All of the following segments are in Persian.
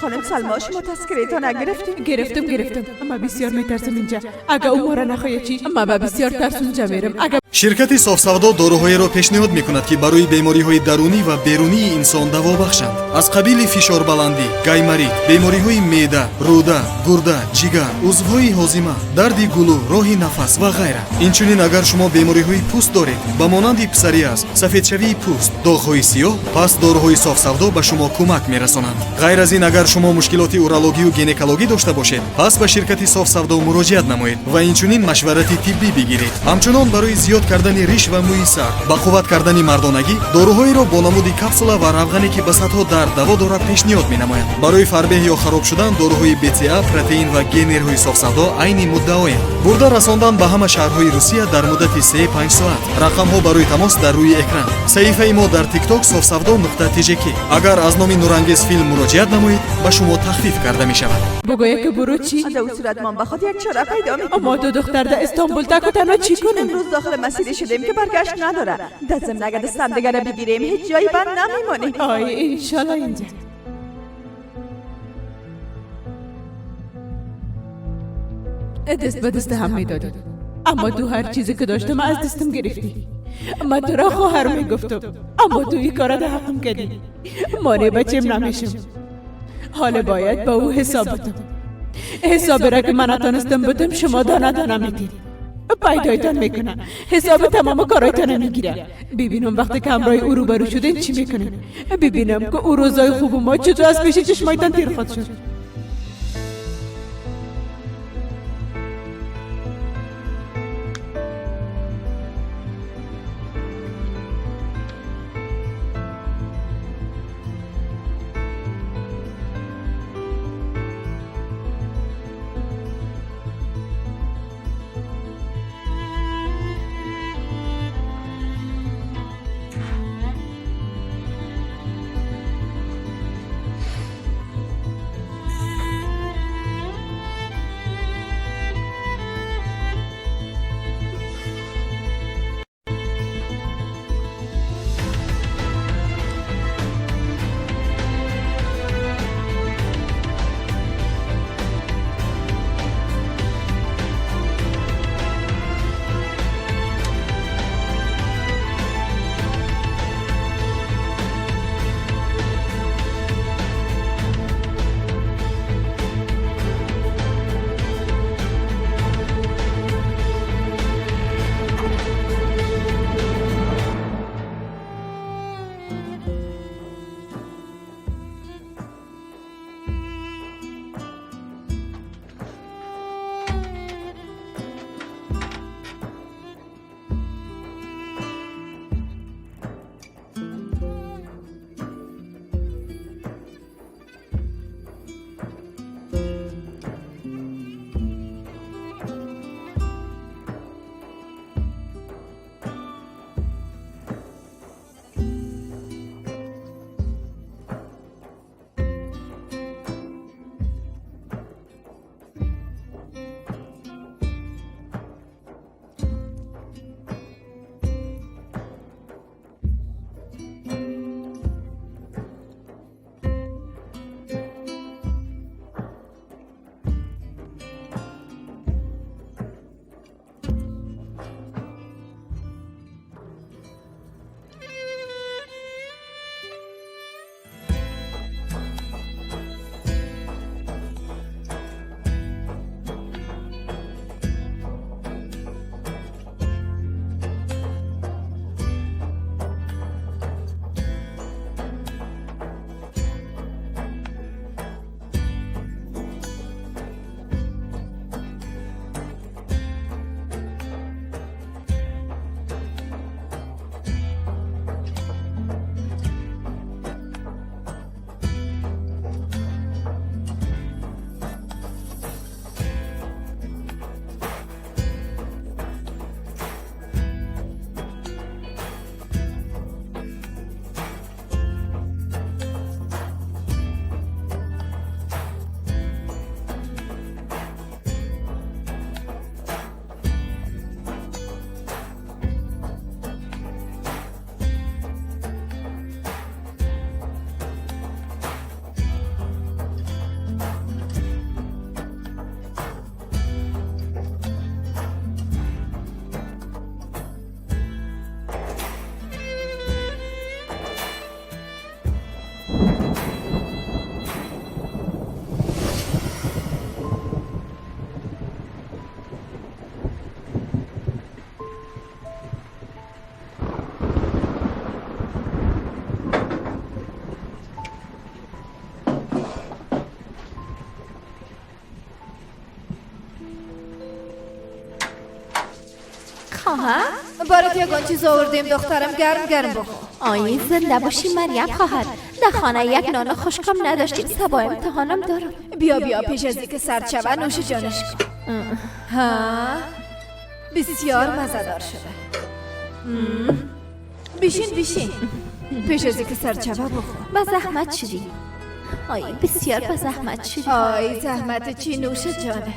خانم سلما، شما تذکره تا نگرفتیم؟ گرفتم. اما بسیار میترسم اینجا. اگه او ما را نخواهد چی؟ اما با بسیار ترس اونجا میرم. اگه شرکتی софсавдо доруҳоеро пешниҳод мекунад, ки барои бемориҳои дарунӣ ва берунии инсон даво бахшанд, аз қабили фишорбаландӣ, гайморит, бемориҳои меъда, рӯда, гурда, ҷигар, узвҳои ҳозима, дарди гулӯ, роҳи нафас ва ғайра. Инчунин, агар шумо бемориҳои пӯст доред, ба монанди псориаз, сафедшавии пӯст, доғҳои сиёҳ, пас доруҳои софсавдо ба шумо кӯмак мерасонанд. Ғайр аз ин, агар шумо мушкилоти урологию гинекологӣ дошта бошед, пас ба ширкати софсавдо муроҷиат намоед ва инчунин машварати тиббӣ бигиред. Ҳамчунон, барои зиёд кардани риш ва мӯи сар, ба қувват кардани мардонагӣ доруҳоеро бо намуди капсула ва равғане, ки ба садҳо дард даво дорад, пешниҳод менамояд. Барои фарбеҳ ё хароб шудан доруҳои БЦА, протеин ва генерҳои софсавдо айни муддаоянд. Бурда расондан ба ҳама шаҳрҳои Русия дар муддати 3-5 соат. Рақамҳо барои тамос дар рӯи экран. Саҳифаи мо дар Тикток софсавдо.тжк. Агар аз номи Нурангез филм муроҷиат намоед, ба шумо тахфиф карда мешавад. بگویه که برو چی؟ در او صورت ما به خود یک چاره پیدا میکنیم. ما دو دختر در استانبول تک و تنها چی کنیم؟ امروز داخل مسیری شدیم که برگشت نداره. در ضمن اگر دست همدیگه را بگیریم، هیچ جایی بند نمیمانیم. آی، انشالله اینجا. دست به دست هم میدادیم، اما تو هر چیزی که داشتم از دستم گرفتی. من تو را خواهر میگفتم، اما تو این کارا در حقم کردی. مانع بچیم نمیشم. حالا باید با او حساب بدم. حساب را که من نتانستم بدم، شما دانه دانه میدید. پیدایتان میکنه، حساب تمام کارایتان میگیره. ببینم وقتی که همراه او روبرو شدین چی میکنین. ببینم که او روزای خوب ما چطور از پیش چشمایتان تیر خواهد شد. خواهر برات یگان چیز آوردیم دخترم، گرم گرم بخور. آی زنده باشی مریم خواهر، در خانه یک نان خشکم نداشتیم، صبا امتحانم دارم. بیا بیا پیش از اینکه سرد شود نوش جانش کن. ها بسیار مزه‌دار شده. بیشین بیشین پیش از اینکه سرد شود بخور. با زحمت شدی. آی بسیار با زحمت شدی. آی زحمت چی، نوش جانه.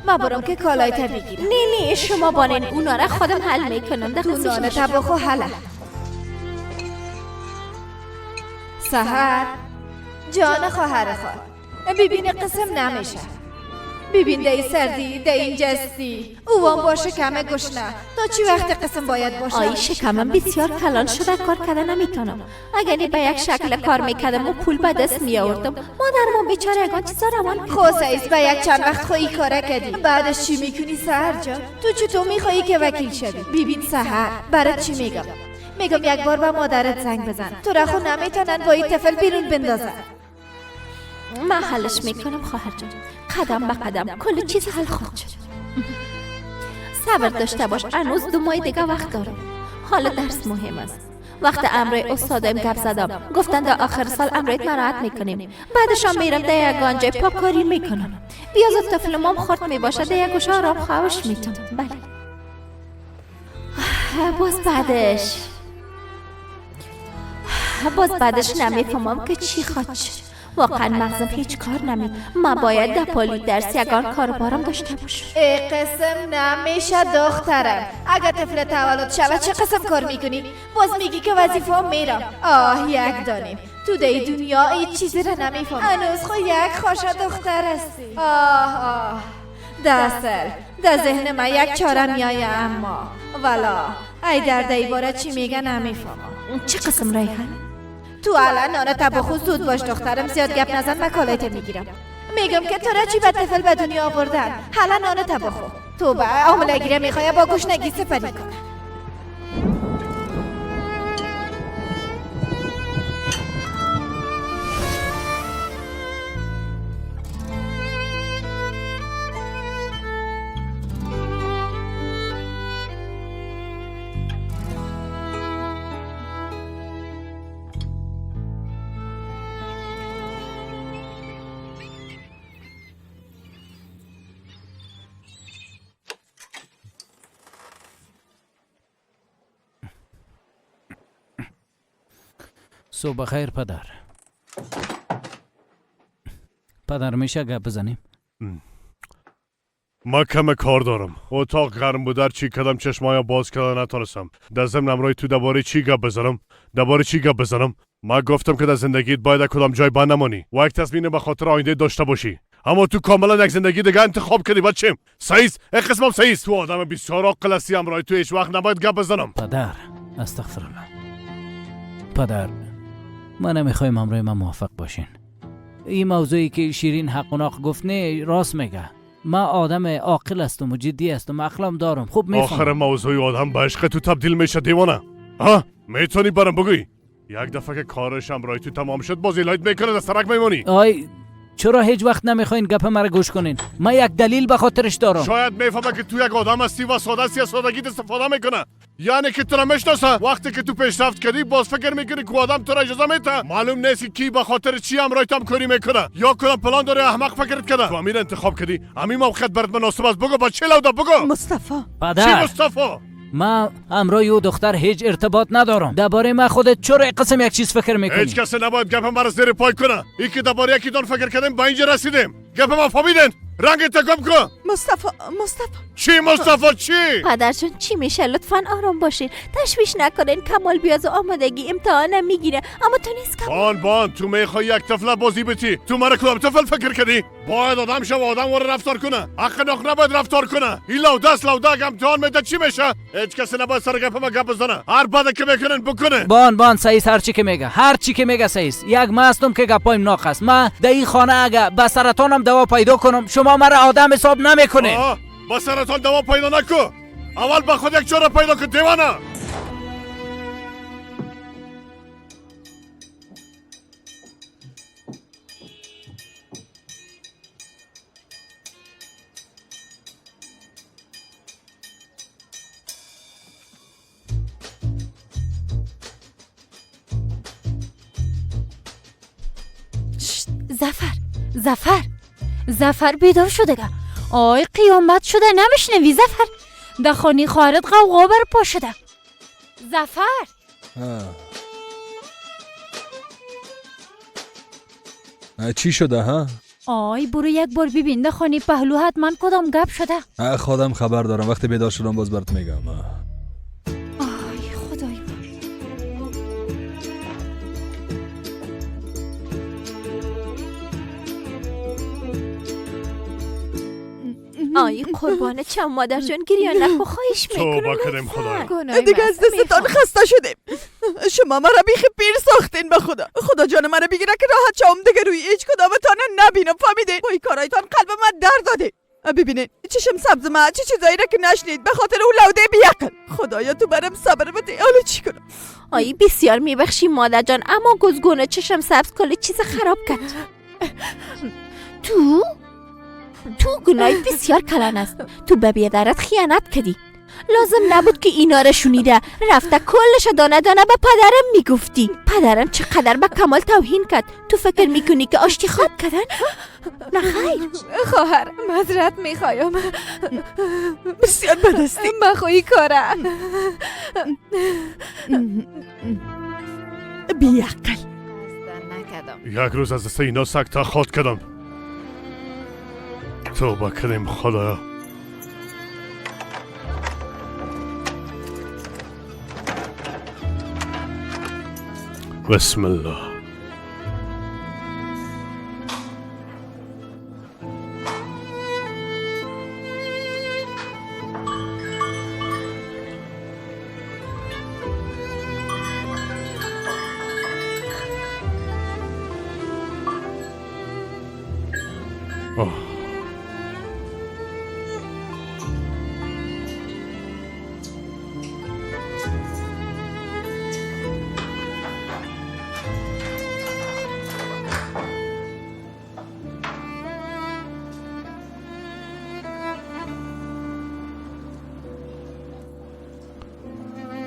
ما برام که کالای تا بگیرم. نه نه شما بانین اونا را خودم حل میکنم. تو نانه تا بخو حله. سحر جان خواهر خود ببین قسم نمیشه. ببین در این سردی در این جستی اوام باشه کم گشنه. تا چی وقت قسم باید باشه؟ آی شکمم بسیار کلان شده، کار کرده نمیتونم. اگر به یک شکل کار میکردم و پول به دست میآوردم، مادرم بیچاره یگان چیزا روان. خو سعیز به یک چند وقت خو کاره کردی، بعدش چی میکنی سحر جان؟ تو چطور میخوایی که وکیل شوی؟ ببین سحر برات چی میگم، میگم یک بار به مادرت زنگ بزن، تو را خو نمیتونن با این طفل بیرون بندازن. من حلش میکنم خواهر جان، قدم به قدم کل چیز حل خواهد شد. صبر داشته باش، هنوز 2 ماه دیگه وقت دارم. حالا درس مهم است. وقت امرای استادم گپ زدم، گفتن در آخر سال امرایت مراعات میکنیم، بعدش هم میرم در یگان جای پاکاری میکنم. بیاز طفل مام خرد میباشه، در یک گوشه آرام خواهش میتم. بله باز بعدش نمیفهمم که چی خواهد شد. واقعا مغزم هیچ کار نمی. من باید در پالی درس یگان کاربارم داشته باشم. ای قسم نمیشه دخترم، اگر طفل تولد شود چه قسم کار میکنی؟ باز میگی که وظیفه میرم. آه یک دانیم تو در دنیا هیچ چیزی را نمیفهمی. هنوز خو یک خوش دختر هستی. آه آه دستل در ذهن من یک چاره میایه، اما والا ای در ای باره چی میگه نمیفهمم. چه قسم ریحان؟ تو الان نانه تباخو زود باش دخترم، زیاد گپ نزن من کالایت میگیرم. میگم که تو را چی به طفل به دنیا آوردن؟ حالا نانه تباخو تو به عاملگیره میخوای با گشنگی سپری کنه. صبح بخیر پدر. پدر میشه گپ بزنیم؟ ما کم کار دارم. اتاق گرم بود، در چی کدم چشمایا باز کردن نتونستم. در ضمن امرای تو درباره چی گپ بزنم؟ درباره چی گپ بزنم؟ ما گفتم که در زندگیت باید کدام جای بند نمانی و یک تصمیم به خاطر آینده داشته باشی، اما تو کاملا یک زندگی دیگه انتخاب کردی بچم. سعیس یک قسمم سعیس، تو آدم بسیار عاقل هستی، امرای تو هیچ وقت نباید گپ بزنم. پدر استغفر الله. پدر ما نمیخوایم همراه من موافق باشین. این موضوعی که شیرین حق و ناق گفت نه راست میگه. ما آدم عاقل هستم و جدی هستم، عقلم دارم، خوب میفهمم. آخر موضوع آدم به عشق تو تبدیل میشه دیوانه. ها میتونی برام بگویی یک دفعه که کارش همراه تو تمام شد باز لایت میکنه در سرک میمونی. آی چرا هیچ وقت نمیخواین گپ مرا گوش کنین؟ من یک دلیل به خاطرش دارم. شاید میفهمه که تو یک آدم هستی و ساده هستی، از سادگیت استفاده میکنه. یعنی که تو را میشناسه. وقتی که تو پیشرفت کردی باز فکر میکنی که آدم تو را اجازه میده. معلوم نیست که کی به خاطر چی همراه تو همکاری میکنه یا کدام پلان داره احمق فکرت کرده. تو امیر انتخاب کردی، همین موقعیت برات مناسب است. بگو با چه لوده بگو. مصطفی. پدر چی مصطفی؟ ما همراه او دختر هیچ ارتباط ندارم. درباره من خودت چرا قسم یک چیز فکر میکنی؟ هیچ کس نباید گپ مرا زیر پای کنه. ای که درباره یکی دان فکر کردیم با اینجا رسیدیم. گپ ما فهمیدن. رنگ تکم کن. مصطفی مصطفی چی مصطفی چی؟ پدر جان چی میشه؟ لطفا آرام باشین، تشویش نکنین. کمال بیاز و آمادگی امتحانم میگیره، اما تو نیست کمال. بان بان تو میخوای یک طفل بازی بتی. تو مرا کدام طفل فکر کردی؟ باید آدم شو، آدم واره رفتار کنه. حق نخ نباید رفتار کنه. این لوده است، لوده اگه امتحان میده چی میشه؟ هیچ کسی نباید سر گپ ما گپ بزنه. هر بده که میکنن بکنه. بان بان سعیس هر چی که میگه، هر چی که میگه سعیس. یک ما هستم که گپایم ناقص. ما در این خانه اگه به سرطانم دوا پیدا کنم شما مرا آدم حساب نمیکنه. با سرطان دوا پیدا نکن، اول با خود یک چاره پیدا کن دیوانه. ظفر، ظفر، ظفر بیدار شده. آی قیامت شده، نمیشنوی ظفر؟ در خانه خواهرت غوغا برپا شده. ظفر. چی شده ها؟ آی برو یک بار ببین در خانه پهلو حتما کدام گپ شده. خودم خبر دارم، وقتی بیدار شدم باز برات میگم. آی خدای. آی قربان چم مادر جان، گریان نکن، خواهش میکنم. توبه کنیم خدایا. دیگه از دستتان خسته شدیم. شما مرا بیخ پیر ساختین. به خدا، خدا جان مرا بگیره که راحت شوم، دیگه روی هیچ کدامتان نبینم. فهمیدین؟ با این کارایتان قلب من درد داده. ببینین چشم سبز ما چه چیزایی را که نشنید به خاطر اون لوده بیعقل. خدایا تو برم صبر بده. حالا چی کنم؟ آی بسیار میبخشی مادر جان، اما گزگونه چشم سبز کل چیز خراب کرد. تو گناهی بسیار کلان است. تو به بیادرت خیانت کردی. لازم نبود که اینا را شنیده رفته کلش دانه دانه به پدرم میگفتی. پدرم چقدر به کمال توهین کرد. تو فکر میکنی که آشتی خواد کردن؟ نه خیر. خواهر معذرت میخوایم، بسیار بد هستی. من خواهی کارم بیعقل. یک روز از دست اینا سکته خواد کردم. توبه کنیم خدایا. بسم الله. آه.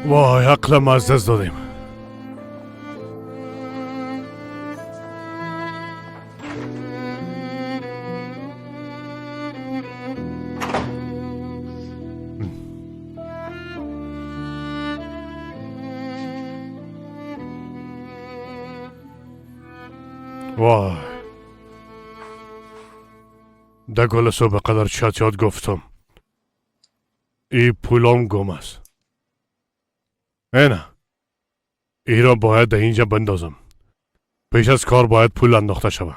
وای عقلم از دست دادیم. وای در گل صبح قدر چت یاد گفتم ای پولام گم است. اینه ای را باید در اینجا بندازم. پیش از کار باید پول انداخته شود.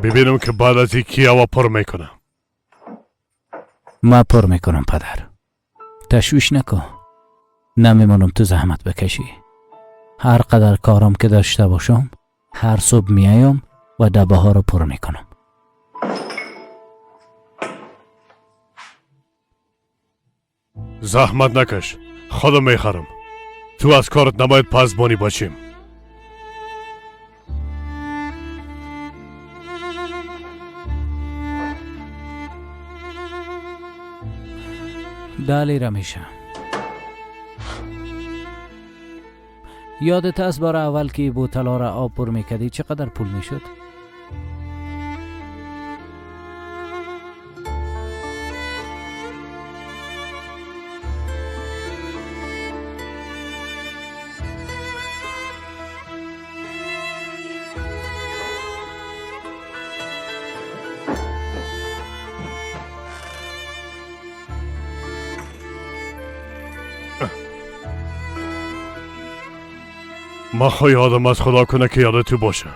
ببینم که بعد از این کی هوا پر میکنه. ما پر میکنم پدر، تشویش نکن. نمیمانم تو زحمت بکشی. هر قدر کارم که داشته باشم هر صبح میایم و دبه ها رو پر میکنم. زحمت نکش، خودم میخرم. تو از کارت نباید پزبانی باشیم. دالی را میشه. یادت از بار اول که بوتلا را آب پر میکردی چقدر پول میشد؟ ما خواهی آدم از خدا کنه که یاد تو باشه.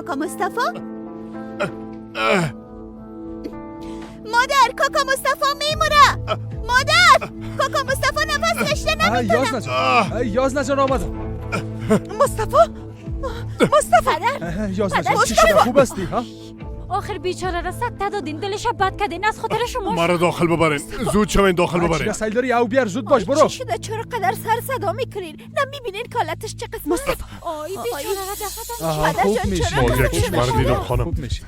کاکا مصطفی؟ مادر کاکا مصطفی میموره. مادر کاکا مصطفی نفس کشیده نمیتونه. یازنه جان آمدم. مصطفی مصطفی یازنه جان چی شده؟ خوب هستی؟ ها؟ آخر بیچاره را سکته دادین، دلش بد کردین از خاطر شما. مرا داخل ببرین، زود شوین داخل ببرین. چی سیل داری؟ او بیار زود باش برو. چی شده؟ چرا قدر سر صدا میکنین؟ نمیبینین کالتش چه قسم؟ مصطفی آی بیچاره را دفعه پدر جان چرا مرا دیدم خانم. خوب میشی.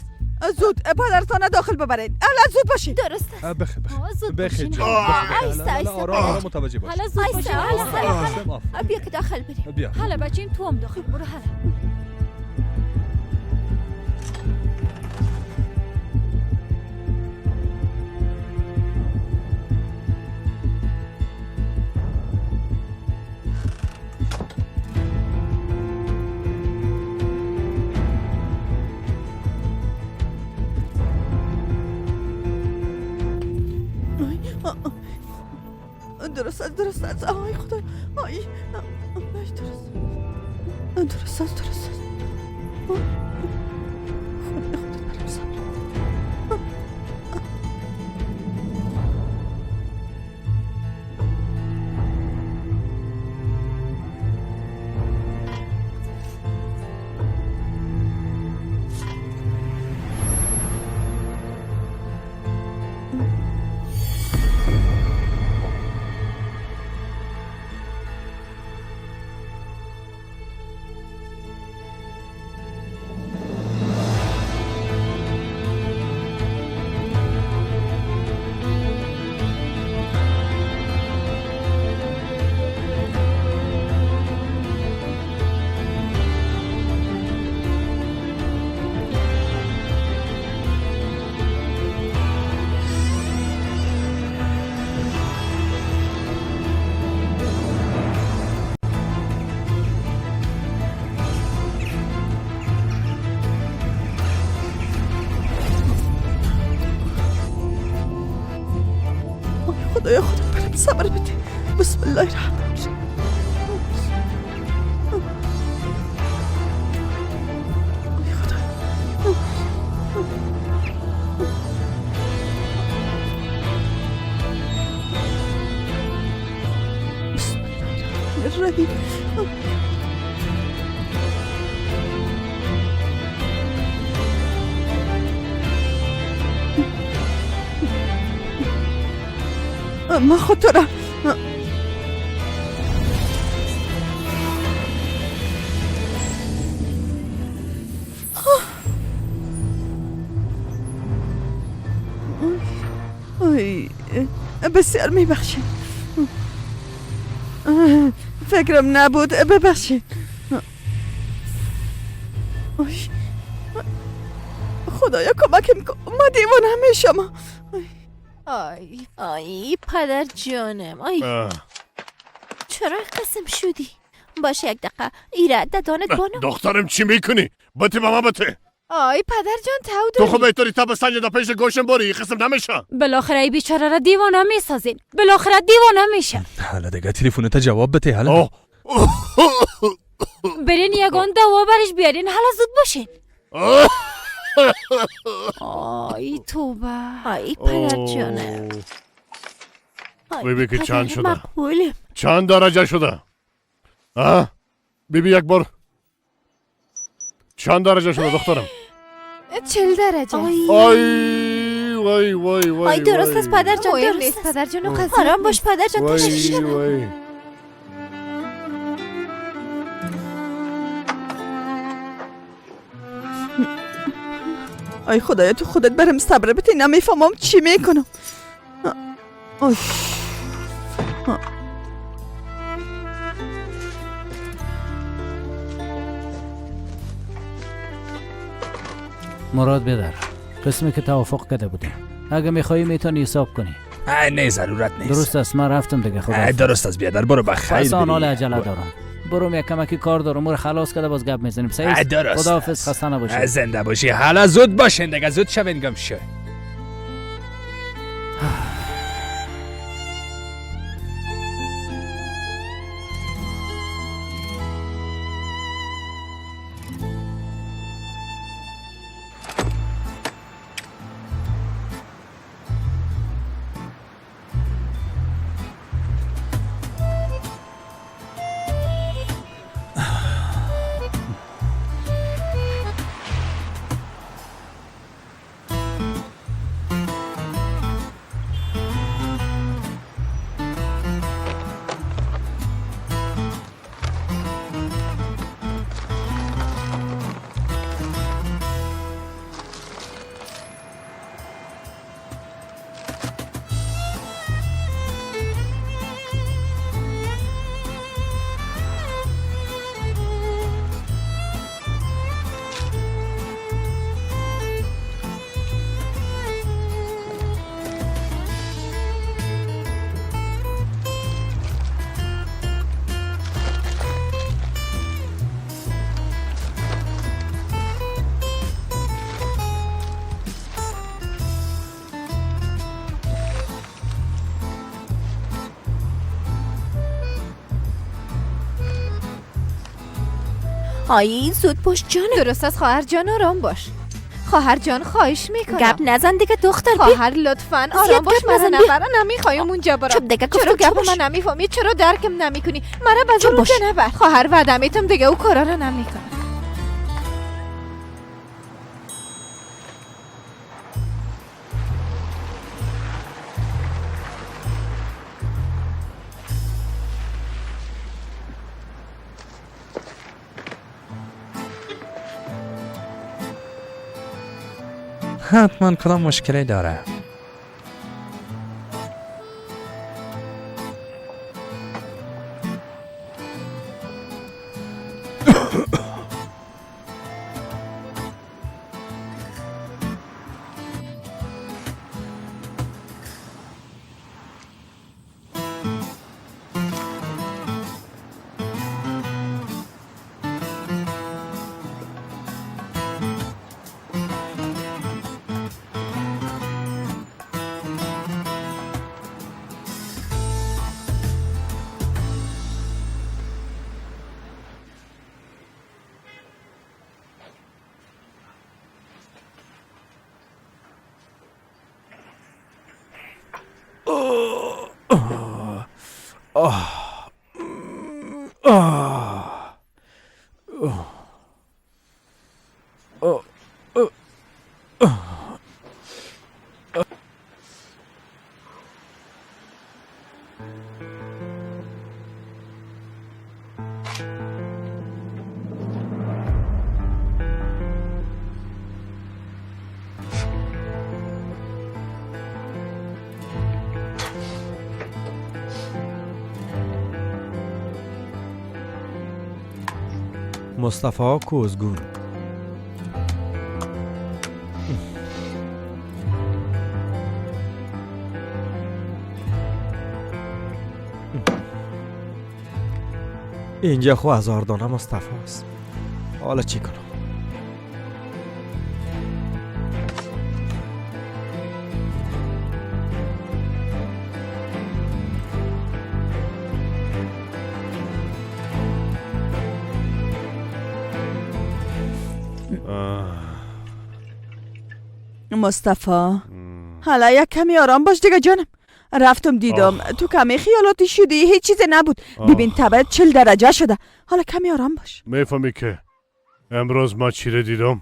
زود پدرتان داخل ببرین. الان زود باشین. درست است. بخیر زود بخیر باشین. آیسته آیسته آرام متوجه باش. حالا زود باشین. آیسته بیا که داخل بریم. حالا بچیم تو هم داخل برو. حالا درست است درست است. آی خدای آی درست درست است درست است. خدا خودت برام صبر. خدایا خودت برم صبر بده. بسم الله الرحمن الرحیم. ای خدا بسم الله الرحمن الرحیم. ما خطرة. بسیار میبخشید، فکرم نبود، ببخشید. خدایا کمکم کن، ما دیوانه میشم. آی آی پدر جانم، آی چرا قسم شدی؟ باشه یک دقیقه ایره ددانت بانو. دخترم چی میکنی؟ بته به من بته. آی پدر جان تو تو خب بهتری تا به سنج دا پیش گوشم بری قسم نمیشه. بالاخره ای بیچاره را دیوانه میسازین، بالاخره دیوانه میشه. حالا دیگه تلفنت جواب بده. حالا برین یگان دوا برش بیارین، حالا زود باشین. آی توبه. آی پدر جانم. ببین که چند شده، چند درجه شده. آه بیبی یک بار چند درجه شده دخترم؟ 40 درجه. آی وای وای وای. آی درست است پدر جان، درست است پدر جان. آرام باش پدر جان، تشویش نکن. آی خدایا تو خودت برم صبر بده، نمیفهمم چی میکنم. آی مراد بدر، قسمی که توافق کرده بودیم. اگه میخوایی میتونی حساب کنی. نه ضرورت نیست. درست است، من رفتم دیگه. خدا درست است بیادر، برو بخیر. پس آن حال عجله دارم، برو یک کمکی کار دارم، رو خلاص کرده باز گپ میزنیم. صحیح؟ درست. خداحافظ، خسته نباشی. زنده باشی. حالا زود باشین دیگه، زود شوین گم شو. آی زود باش جانم. درست است خواهر جان، آرام باش. خواهر جان خواهش میکنم. گپ نزن دیگه دختر. خواهر لطفا آرام باش، مرا نبر، نمیخوایم اونجا برم. چپ دیگه، چرا گپ من نمیفهمی؟ چرا درکم نمیکنی؟ مرا به زور اونجا نبر. خواهر وعده میتم دیگه او کارا را نمیکنم. حتما کدام مشکلی داره. مصطفی کوزگون. اینجا خو هزار دانه مصطفی است. حالا چی کنم؟ مصطفی حالا یک کمی آرام باش دیگه جانم. رفتم دیدم تو کمی خیالاتی شدی، هیچ چیز نبود. ببین تبت 40 درجه شده. حالا کمی آرام باش. میفهمی که امروز ما چی رو دیدم؟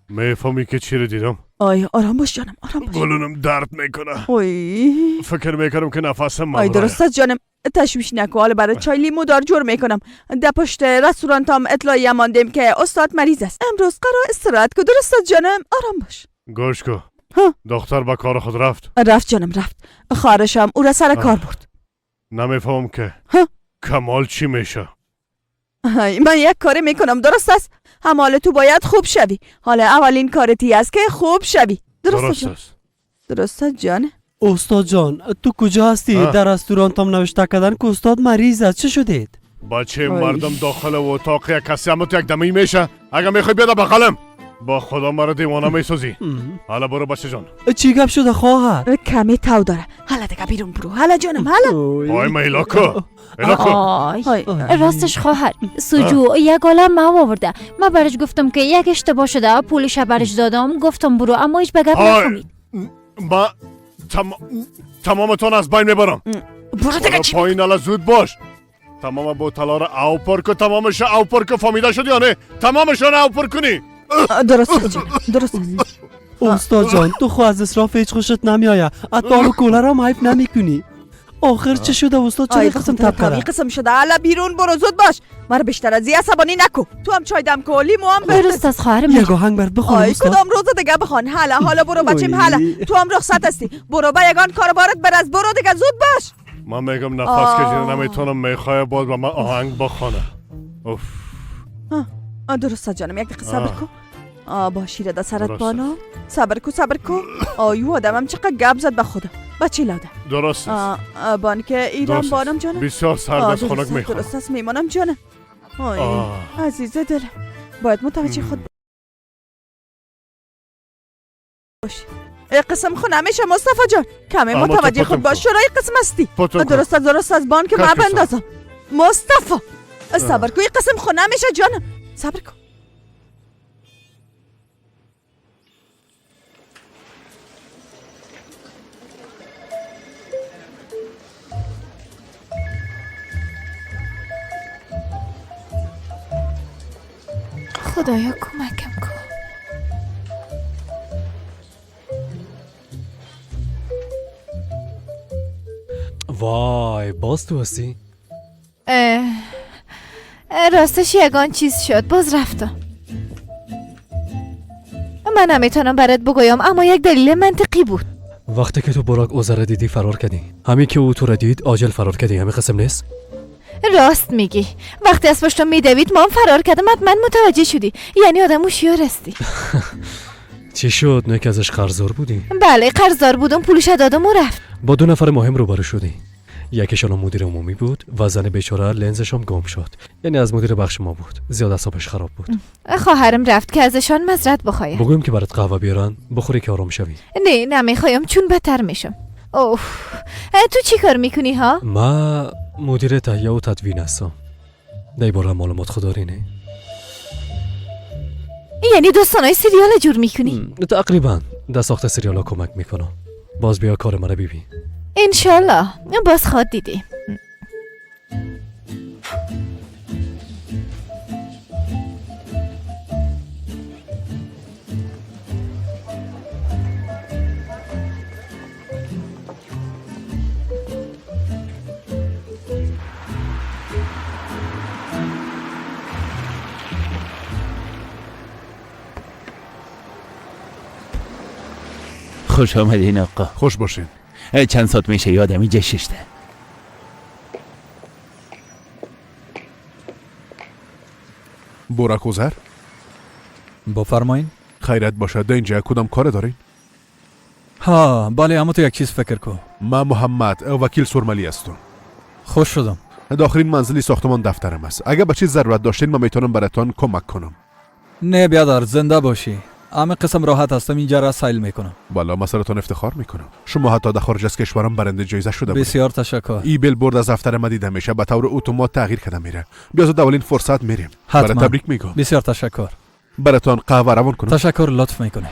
میفهمی که چی رو دیدم؟ آی آرام باش جانم، آرام باش. گلونم درد میکنه. اوی فکر میکنم که نفسم آی درست است جانم، تشویش نکن. حالا برای چای لیمو دار جور میکنم. در پشت رستوران تام اطلاعیه ماندیم که استاد مریض است، امروز قرار استراحت کن. درست است جانم، آرام باش. گوش کن، دختر با کار خود رفت. رفت جانم رفت. خواهرشم او را سر کار برد. نمیفهمم که کمال چی میشه. من یک کاری میکنم درست است. هم حال تو باید خوب شوی. حالا اولین کارتی است که خوب شوی. درست است. درست است جان. استاد جان تو کجا هستی؟ در رستوران تام نوشته کردن که استاد مریض است. چه شدید؟ بچه مردم داخل اتاق یک کسی هم تو یک دمی میشه. اگه میخوای بیا بغلم. با خدا مرا دیوانه میسازی. حالا برو بچه جان. چی گپ شده خواهر؟ کمی تاو داره. حالا دیگه بیرون برو. حالا جانم حالا. آی میلاکو. آی راستش خواهر سوجو یک عالم ما آورده. من برش گفتم که یک اشتباه شده، پولش برش دادم، گفتم برو، اما هیچ به گپ نفهمید. ما تمامتون از بین میبرم. برو دیگه چی؟ پایین حالا زود باش. تمام بوتلا رو او پر کن، تمامش او پر کن. فهمیده شد یا نه؟ تمامشون او پر کنی. درست جان، درست. استاد جان تو خو از اسراف هیچ خوشت نمیآید. حتی آب کولا را حیف نمیکنی. آخر چه شده استاد؟ چه قسم تب کرده؟ قسم شده. حالا بیرون برو زود باش. مرا بیشتر از عصبانی نکو. تو هم چای دم کو، لیمو هم بر. درست از خواهرم. یک آهنگ برات بخونم استاد. کدام روز دیگه بخوان. حالا حالا برو بچیم. حالا تو هم رخصت هستی. برو با یگان کار بارت برز. برو دیگه زود باش. من میگم نفس کشیده نمیتونم. میخوای باز با من آهنگ بخونه. اوف. درست جانم، یک دقیقه صبر کن. با شیر در سرت بالا. صبر کو صبر کو. آیو آدمم چقدر گپ زد به خدا. بچه لاده. درست است. بان که ایران بانم جانم. بسیار سرد از خنک میخورم. درست است میمانم جانم. آی عزیز دلم باید متوجه خود باش. قسم خو نمیشه مصطفی جان. کمی متوجه خود باش. شورای قسم هستی. درست است درست است. بان که ما بندازم. مصطفی صبر کو، قسم خو نمیشه جانم، صبر کو. خدایا کمکم کن. وای باز تو هستی؟ راستش یگان چیز شد، باز رفتم. من نمیتونم برات بگویم، اما یک دلیل منطقی بود. وقتی که تو براک اوزر دیدی فرار کردی، همین که او تو را دید عاجل فرار کردی، همین قسم نیست؟ راست میگی. وقتی از پشتم میدوید ما هم فرار کردم، حتما متوجه شدی. یعنی آدم هوشیار هستی. چی شد؟ نه که ازش قرضدار بودی؟ بله قرضدار بودم، پولش دادم و رفت. با 2 نفر مهم روبرو شدی، یکیشان مدیر عمومی بود و زن بیچاره لنزش هم گم شد، یعنی از مدیر بخش ما بود. زیاد اعصابش خراب بود. خواهرم رفت که ازشان معذرت بخوایم. بگویم که برات قهوه بیارن بخوری که آرام شوی. نه نمیخوایم چون بدتر میشم. اوه تو چی کار میکنی ها؟ ما مدیر تهیه و تدوین هستم. در باره معلومات خود داری نه؟ یعنی دوستانای سریال جور میکنی؟ تقریبا در ساخت سریال ها کمک میکنم. باز بیا کار مرا ببین. انشالله باز خواد دیدی. خوش آمدین آقا. خوش باشین. چند ساعت میشه یادم اینجا ششته. براک اوزر؟ بفرمایین. خیرت باشد، اینجا کدام کار دارین؟ ها بله، اما تو یک چیز فکر کن. من محمد وکیل سرملی هستم. خوش شدم. داخل منزلی ساختمان دفترم است. اگه به چیز ضرورت داشتین من میتونم براتان کمک کنم. نه بیادر، زنده باشی. همه قسم راحت هستم، اینجا را سیل میکنم. بالا من سرتان افتخار میکنم. شما حتی در خارج از کشورم برنده جایزه شده بودید. بسیار تشکر. ای بیلبورد از دفتر ما دیده میشه، به طور اتومات تغییر کرده میره. بیا زود اولین فرصت میریم. برای تبریک میگم. بسیار تشکر. براتان قهوه روان کنم. تشکر، لطف میکنه.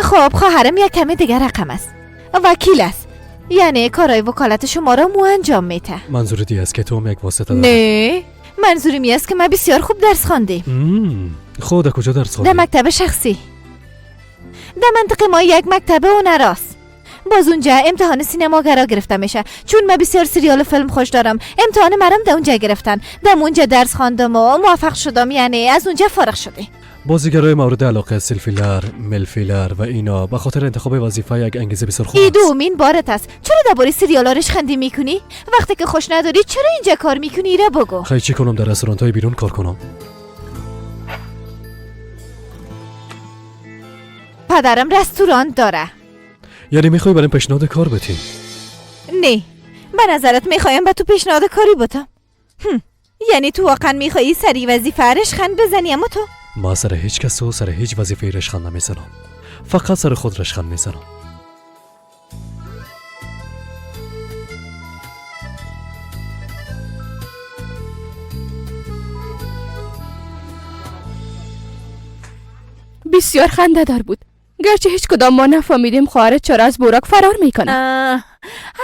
خب خواهرم یک کمی دیگر رقم است. وکیل است، یعنی کارهای وکالت شما را مو انجام میده. منظور دی است که تو هم یک واسطه داری؟ نه، منظوری می است که من بسیار خوب درس خواندیم. خود کجا درس خواندی؟ در مکتب شخصی. در منطقه ما یک مکتب هنر است. باز اونجا امتحان سینماگرا گرفته میشه. چون من بسیار سریال و فیلم خوش دارم، امتحان مرم در اونجا گرفتن. در اونجا درس خواندم و موفق شدم، یعنی از اونجا فارغ شدیم. بازیگرای مورد علاقه سلفیلر، ملفیلر و اینا به خاطر انتخاب وظیفه یک انگیزه بسیار خوب ای است. دومین بارت است. چرا درباره سریالا رشخندی میکنی؟ وقتی که خوش نداری چرا اینجا کار میکنی؟ ایره بگو. خیلی چی کنم؟ در رستوران‌های بیرون کار کنم؟ پدرم رستوران داره. یعنی میخوای برام پیشنهاد کار بدی؟ نه، به نظرت میخوایم به تو پیشنهاد کاری بدم؟ یعنی تو واقعا میخوایی سری وظیفه رشخند بزنی؟ اما تو ما سر هیچ کس و سر هیچ وظیفه رشخند نمیزنم، فقط سر خود رشخند میزنم. بسیار خنده دار بود، گرچه هیچ کدام ما نفهمیدیم خواهرت چرا از بوراک فرار میکنه.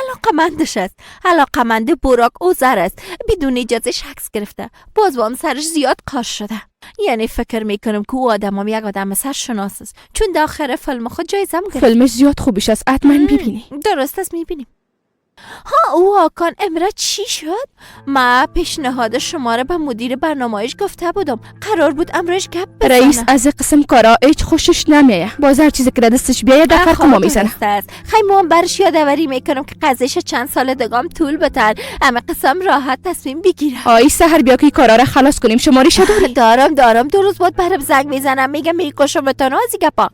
علاقمندش است. علاقمند بوراک اوزر است. بدون اجازه عکس گرفته. باز با هم سرش زیاد قاش شده. یعنی فکر میکنم که او آدم هم یک آدم سرشناس است، چون در آخر فیلم خود جایزه هم گرفت. فیلمش زیاد خوبش است، حتما ببینی. درست است، میبینیم. ها او آکان امرا چی شد؟ ما پیشنهاد شما را به مدیر برنامه‌اش گفته بودم، قرار بود امرش گپ بزنه. رئیس از قسم کارا هیچ خوشش نمیایه، باز هر چیزی که دستش بیایه در فرق ما میزنه. خیلی ما برش یادآوری میکنم که قضیهش چند سال دگام طول بتر، اما قسم راحت تصمیم بگیره. آی سحر بیا که کارا را خلاص کنیم. شمارش داری؟ دارم 2 روز بعد برم زنگ میزنم، میگم میکشم تانو از گپا.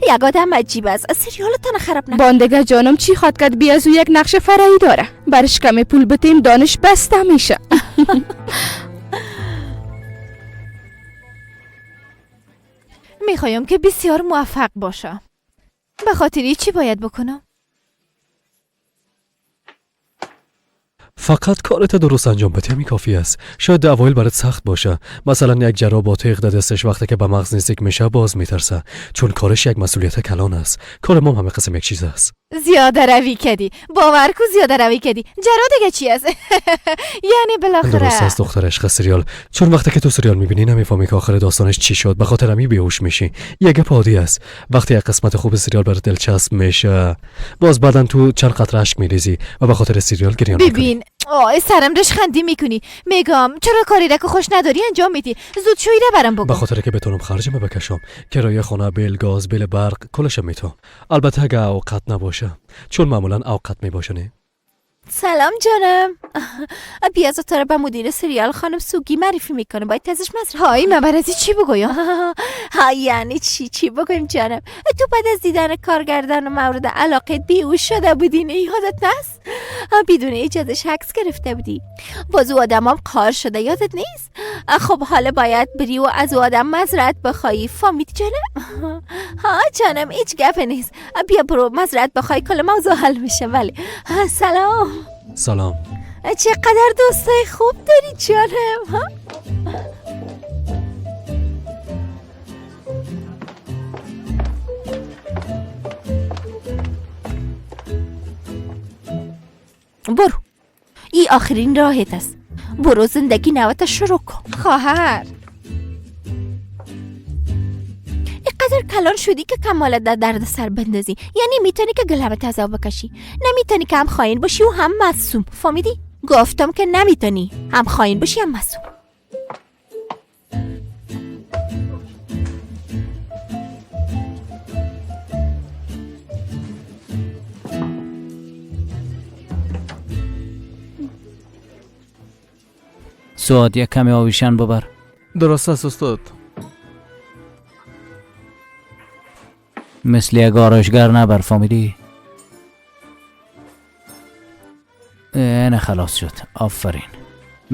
یک آدم عجیب است، سریالتان خراب نکن. باندگه جانم چی خواد کرد؟ بی از او یک نقش فرعی داره، برش کمی پول بتیم دانش بسته میشه. میخوایم که بسیار موفق باشم. به خاطر چی باید بکنم؟ فقط کارت درست انجام بدی همین کافی است. شاید اوایل برات سخت باشه، مثلا یک جراح با تیغ در دستش وقتی که به مغز نزدیک میشه باز میترسه، چون کارش یک مسئولیت کلان است. کار ما همه قسم یک چیز است. زیاده روی کردی، باور کو زیاده روی کردی. جرا دیگه چی است؟ یعنی بالاخره درست است دختر عشق سریال، چون وقتی که تو سریال میبینی نمیفهمی که آخر داستانش چی شد، به خاطر همین بیهوش میشی. یک گپ عادی است. وقتی یک قسمت خوب سریال برات دلچسب میشه، باز بعدن تو چند قطره اشک میریزی و به خاطر سریال گریان میکنی. ببین آه سرم رش خندی میکنی. میگم چرا کاری را که خوش نداری انجام میدی؟ زود شویی را برام بگو. به خاطر که بتونم خرجم بکشم، کرایه خانه، بیل گاز، بیل برق، کلش میتونم. البته اگه اوقات نباشه، چون معمولا اوقات میباشه. نه سلام جانم، بیاز تو را به مدیر سریال خانم سوگی معرفی میکنه. باید ازش مصرف. های من برای چی بگویم؟ ها یعنی چی بگویم جانم؟ تو بعد از دیدن کارگردان و مورد علاقه بیهوش شده بودی، نه یادت نیست؟ بدون اجازه عکس گرفته بودی. باز او آدمام کار شده، یادت نیست؟ خب حالا باید بری و از او آدم معذرت بخوای. فهمیدی جانم؟ ها جانم هیچ گپ نیست، بیا برو معذرت بخوای، کل موضوع حل میشه. ولی سلام. سلام. چقدر دوستای خوب داری جانم. ها؟ برو، ای آخرین راهت است. برو زندگی نوت شروع کن. خواهر اینقدر کلان شدی که کمالت در درد سر بندازی. یعنی میتونی که گلمت عذاب بکشی، نمیتونی که هم خاین باشی و هم معصوم. فهمیدی؟ گفتم که نمیتونی هم خاین باشی هم معصوم. سواد یک کمی آویشن ببر. درست است استاد. مثل یک آرایشگر نبر، فهمیدی؟ اینه خلاص شد. آفرین.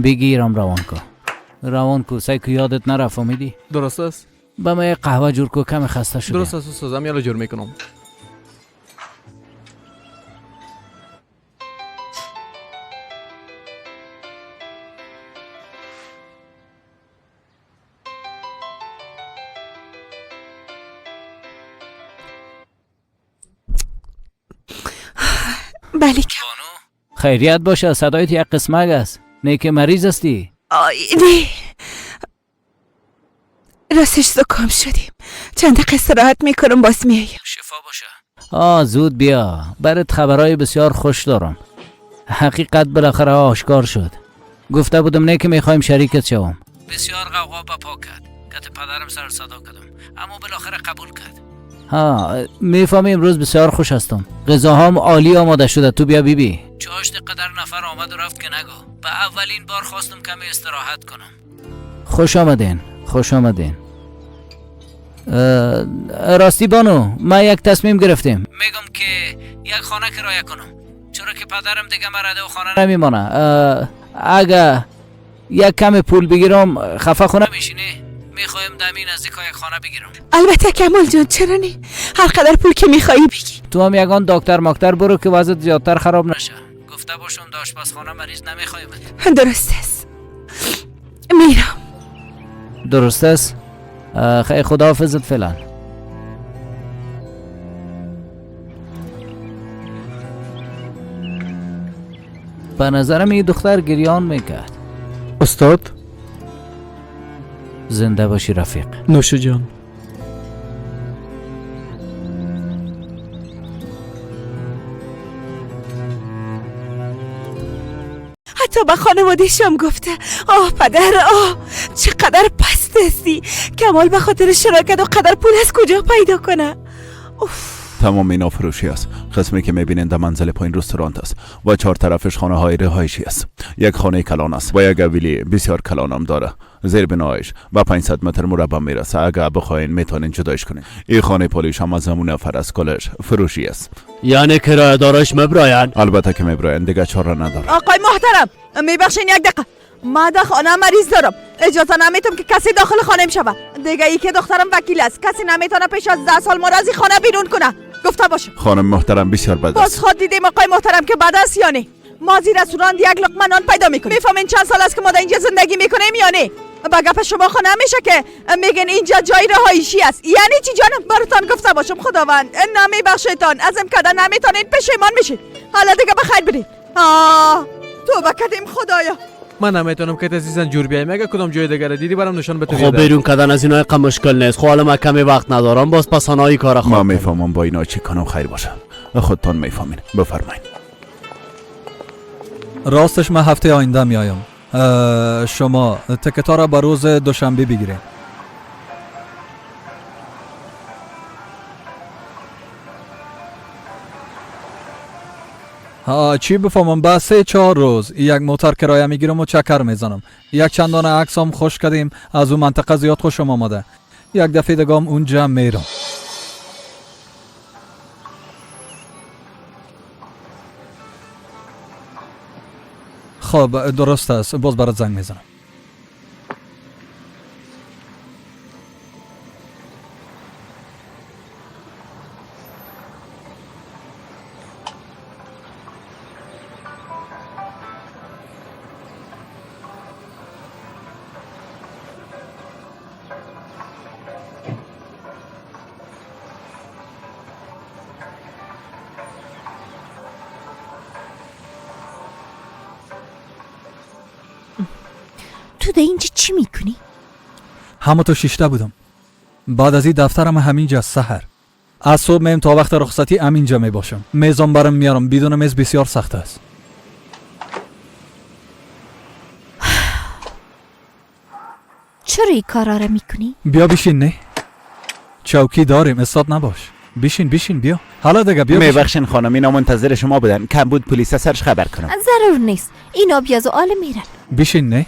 بگیرم روان کو. روان کو، سعی کو یادت نره، فهمیدی؟ درست است. به من یک قهوه جور کو، کمی خسته شدم. درست است استاد، یالا جور میکنم. بله خیریت باشه، صدایت یک قسمک است. نه که مریض هستی؟ آی نه، راستش زکام شدیم. چند دقیقه استراحت میکنم باز میایم. شفا باشه. آه زود بیا، برات خبرهای بسیار خوش دارم. حقیقت بالاخره آشکار شد. گفته بودم نه که میخوایم شریکت شوم. بسیار غوغا به پا کرد که پدرم سر صدا کردم، اما بالاخره قبول کرد. ها میفهمی امروز بسیار خوش هستم. غذاهام عالی آماده شده، تو بیا بیبی. چاشت قدر نفر آمد و رفت که نگو. به اولین بار خواستم کمی استراحت کنم. خوش آمدین، خوش آمدین. راستی بانو، ما یک تصمیم گرفتیم. میگم که یک خانه کرایه کنم، چرا که پدرم دیگه مرا در خانه نمیمانه. اگه یک کم پول بگیرم خفه خونه میشینی؟ میخوایم دمی نزدیک یک خانه بگیرم. البته کمال جان، چرا نه؟ هر قدر پول که میخوایی بگی. تو هم یگان دکتر ماکتر برو که وضعیت زیادتر خراب نشه. گفته باشم در آشپزخانه مریض نمیخوایم. درست است، میرم. درست است. خیلی خداحافظت فعلا. به نظرم این دختر گریان میکرد. استاد زنده باشی رفیق. نوش جان. به خانواده‌شم گفته. آه پدر، آه چقدر پست هستی. کمال به خاطر شراکت و قدر پول از کجا پیدا کنه؟ اوف. تمام اینا فروشی است. قسمی که میبینین در منزل پایین رستوران است و 4 طرفش خانه های رهایشی است. یک خانه کلان است و یک حویلی بسیار کلان هم داره. زیر بنایش و 500 متر مربع میرسه. اگر بخواین میتونین جدایش کنین. این خانه پولیش هم از همون نفر از کلش فروشی است. یعنی کرایه دارش مبراین؟ البته که مبراین، دیگه چاره نداره. آقای محترم میبخشین یک دقیقه، ما در خانه مریض دارم، اجازه نمیتم که کسی داخل خانه شوه. دیگه ای که دخترم وکیل است، کسی نمیتونه پیش از 10 سال ما را از خانه بیرون کنه. گفته باشه. خانم محترم بسیار بد است. باز خود دیدیم آقای محترم که بد است یا نه؟ ما زیر رستوران یک لقمه نان پیدا میکنیم. میفهمین چند سال است که ما در اینجا زندگی میکنیم یا نه؟ با گپ شما خانه میشه که میگن اینجا جای رهایشی است. یعنی چی جانم؟ براتان گفته باشم خداوند نمیبخشتان، ازم کده نمیتونید پشیمان میشید. حالا دیگه بخیر برید. آه توبه کردیم خدایا. من نمیتونم که عزیزان جور بیایم. اگه کدام جای دیگه دیدی برام نشان بده. خب بیرون کردن از اینا قم مشکل نیست. خب حالا من کمی وقت ندارم، باز پسانایی کار خواهم. ما میفهمم با اینا چی کنم. خیر باشه، خودتان میفهمین. بفرمایید. راستش من هفته آینده میایم. شما تکتا را به روز دوشنبه بگیرید. چی بفهمم؟ به 3-4 روز یک موتر کرایه میگیرم و چکر میزنم. یک چند دانه عکس هم خوش کردیم، از اون منطقه زیاد خوشم آمده. یک دفعه دیگه اونجا میرم. خب درست است، باز برات زنگ میزنم. تو در اینجا چی میکنی؟ همه تو شیشته بودم. بعد از این دفترم همینجا سحر. از صبح میم تا وقت رخصتی همینجا می باشم. میزم برم میارم. بدون میز بسیار سخت است. چرا این کارا رو میکنی؟ بیا بشین. نه چوکی داریم، استاد نباش. بشین بشین بیا. حالا دیگه بیا. میبخشین خانم، اینا منتظر شما بودن. کم بود پلیس سرش خبر کنم. ضرور نیست، اینا بیاز و آل میرن. بشین. نه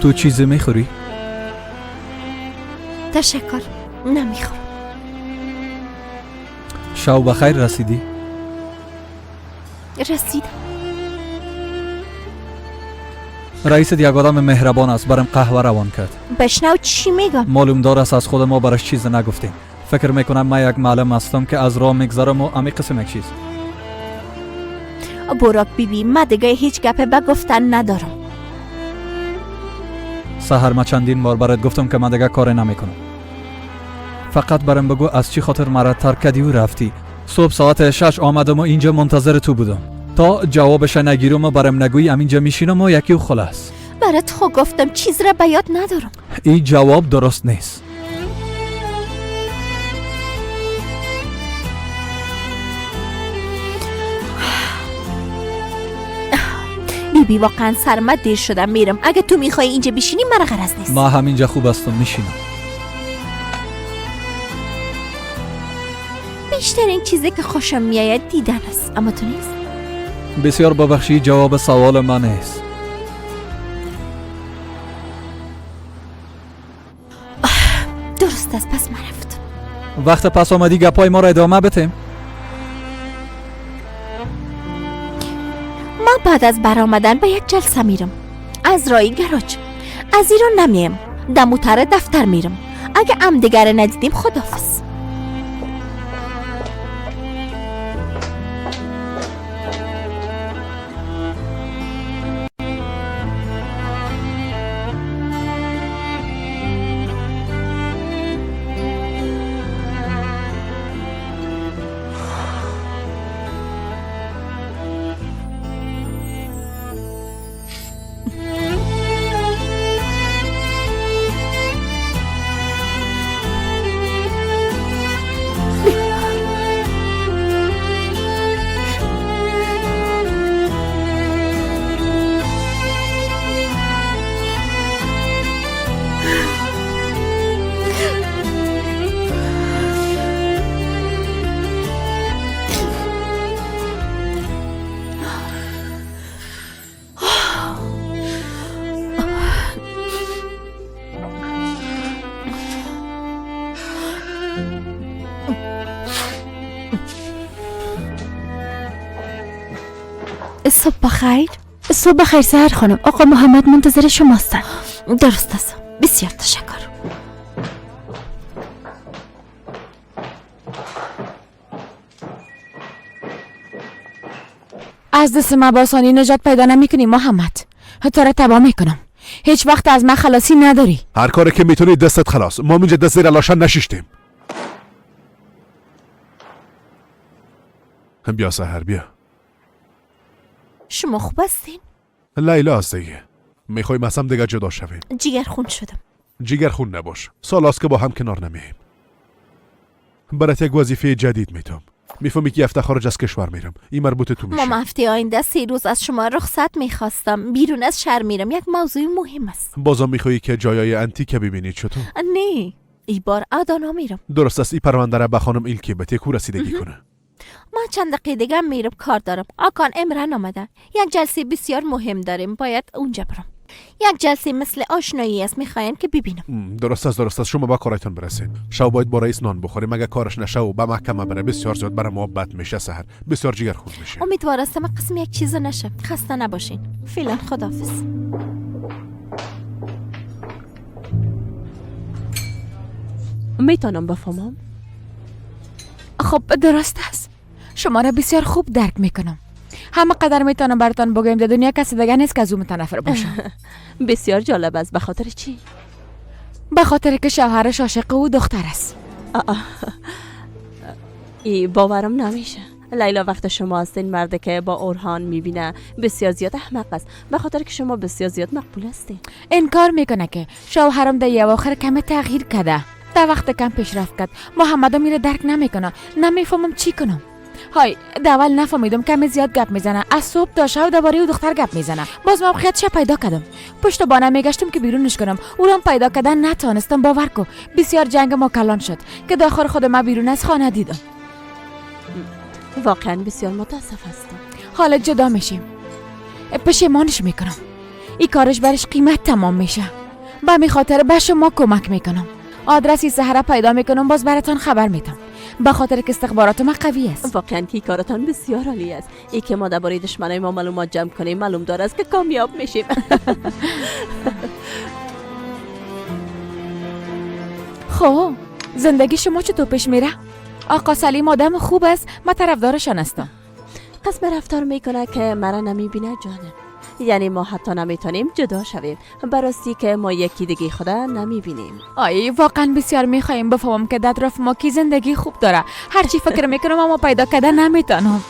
تو چیزی میخوری؟ تشکر، نمیخورم. شب بخیر رسیدی؟ رسیدم. رئیس یک آدم مهربان است، برم قهوه روان کرد. بشنو چی میگم؟ معلوم دار است از خود ما برش چیز نگفتیم. فکر میکنم من یک معلم هستم که از راه میگذرم و امی قسم یک چیز. براک بیبی، من دیگه هیچ گپه به گفتن ندارم. سحر، ما چندین بار برات گفتم که من دیگه کار نمیکنم. فقط برام بگو از چی خاطر مرا ترک کردی و رفتی. صبح ساعت 6 آمدم و اینجا منتظر تو بودم. تا جوابش نگیرم و برام نگویی همینجا میشینم و یکی و خلاص. برات خو گفتم چیز را به یاد ندارم. این جواب درست نیست. بیبی واقعا سرمت دیر شدم، میرم. اگه تو میخوای اینجا بشینی مرا غرض نیست. ما همینجا خوب هستم، میشینم. بیشترین چیزی که خوشم میآید دیدن است، اما تو نیست. بسیار ببخشی، جواب سوال من نیست. درست است، پس من رفتم. وقت پس آمدی گپای ما را ادامه بتیم. ما بعدا بعد از برآمدن به یک جلسه میرم. از رای گراج از ایران نمیم، دموتر دفتر میرم. اگه ام دیگر ندیدیم خداحافظ. صبح بخیر. صبح بخیر سحر خانم، آقا محمد منتظر شماستن. درست است، بسیار تشکر. از دست من با آسانی نجات پیدا نمیکنی محمد. تو را تباه میکنم. هیچ وقت از من خلاصی نداری. هر کاری که میتونی دستت خلاص. ما اینجا دست زیر لاشن نشیشتیم. بیا سحر بیا. شما خوب هستین؟ لیلا است دیگه. میخوایم از هم دیگه جدا شویم. جیگر خون شدم. جیگر خون نباش، سالاست که با هم کنار نمیایم. برات یک وظیفه جدید میتم. میفهمی که هفته خارج از کشور میرم. این مربوط تو میشه. ما هفته آینده 3 روز از شما رخصت میخواستم. بیرون از شهر میرم، یک موضوع مهم است. بازم میخوایی که جایای انتیکه ببینی چطور؟ نه، ای بار ادانا میرم. درست است. این پرونده را به خانم ایلکی بده کو رسیدگی کنه. ما چند دقیقه دیگه میرم، کار دارم. آکان امران آمده. یک جلسه بسیار مهم داریم، باید اونجا برم. یک جلسه مثل آشنایی است، میخواین که ببینم. درست است درست است. شما با کارتون برسید. شب باید با رئیس نان بخوریم. اگه کارش نشه و به محکمه بره بسیار زیاد برای ما بد میشه سحر. بسیار جگر خون میشه. امیدوار هستم قسم یک چیز نشه. خسته نباشین. فعلا خداحافظ. میتونم بفهمم؟ خب درست است. شما را بسیار خوب درک میکنم. همه قدر میتونم براتان بگویم در دنیا کسی دیگه نیست که از او متنفر باشه. بسیار جالب است. به خاطر چی؟ به خاطر که شوهرش عاشق او دختر است. ای باورم نمیشه. لیلا وقت شما هستین مرد که با اورهان میبینه بسیار زیاد احمق است. به خاطر که شما بسیار زیاد مقبول هستین. انکار میکنه که شوهرم در یه اواخر کم تغییر کرده. در وقت کم پیشرفت کرد. محمد میره درک نمیکنه. نمیفهمم چی کنم. های اول نفهمیدم کمی زیاد گپ میزنه. از صبح تا شب درباره او دختر گپ میزنه. باز موقعیتش پیدا کردم. پشت بانه میگشتم که بیرونش کنم. او را پیدا کردن نتونستم. باور کو بسیار جنگ ما کلان شد که داخل خود ما بیرون از خانه دیدم. واقعا بسیار متاسف هستم. حالا جدا میشیم. پشیمانش میکنم. این کارش برش قیمت تمام میشه. به می خاطر به شما کمک میکنم. آدرس سحر پیدا میکنم، باز براتان خبر میدم. به خاطر که استخبارات ما قوی است. واقعا که کارتان بسیار عالی است. ای که ما درباره دشمنای ما معلومات جمع کنیم معلوم دار است که کامیاب میشیم. خب زندگی شما چطور پیش میره؟ آقا سلیم آدم خوب است، من طرفدارشان هستم. قسم رفتار میکنه که مرا نمیبینه جانم. یعنی ما حتی نمیتونیم جدا شویم، براستی که ما یکی دیگه خدا نمیبینیم. آی واقعا بسیار میخوایم بفهمم که در اطراف ما کی زندگی خوب داره. هرچی فکر میکنم اما پیدا کردن نمیتونم.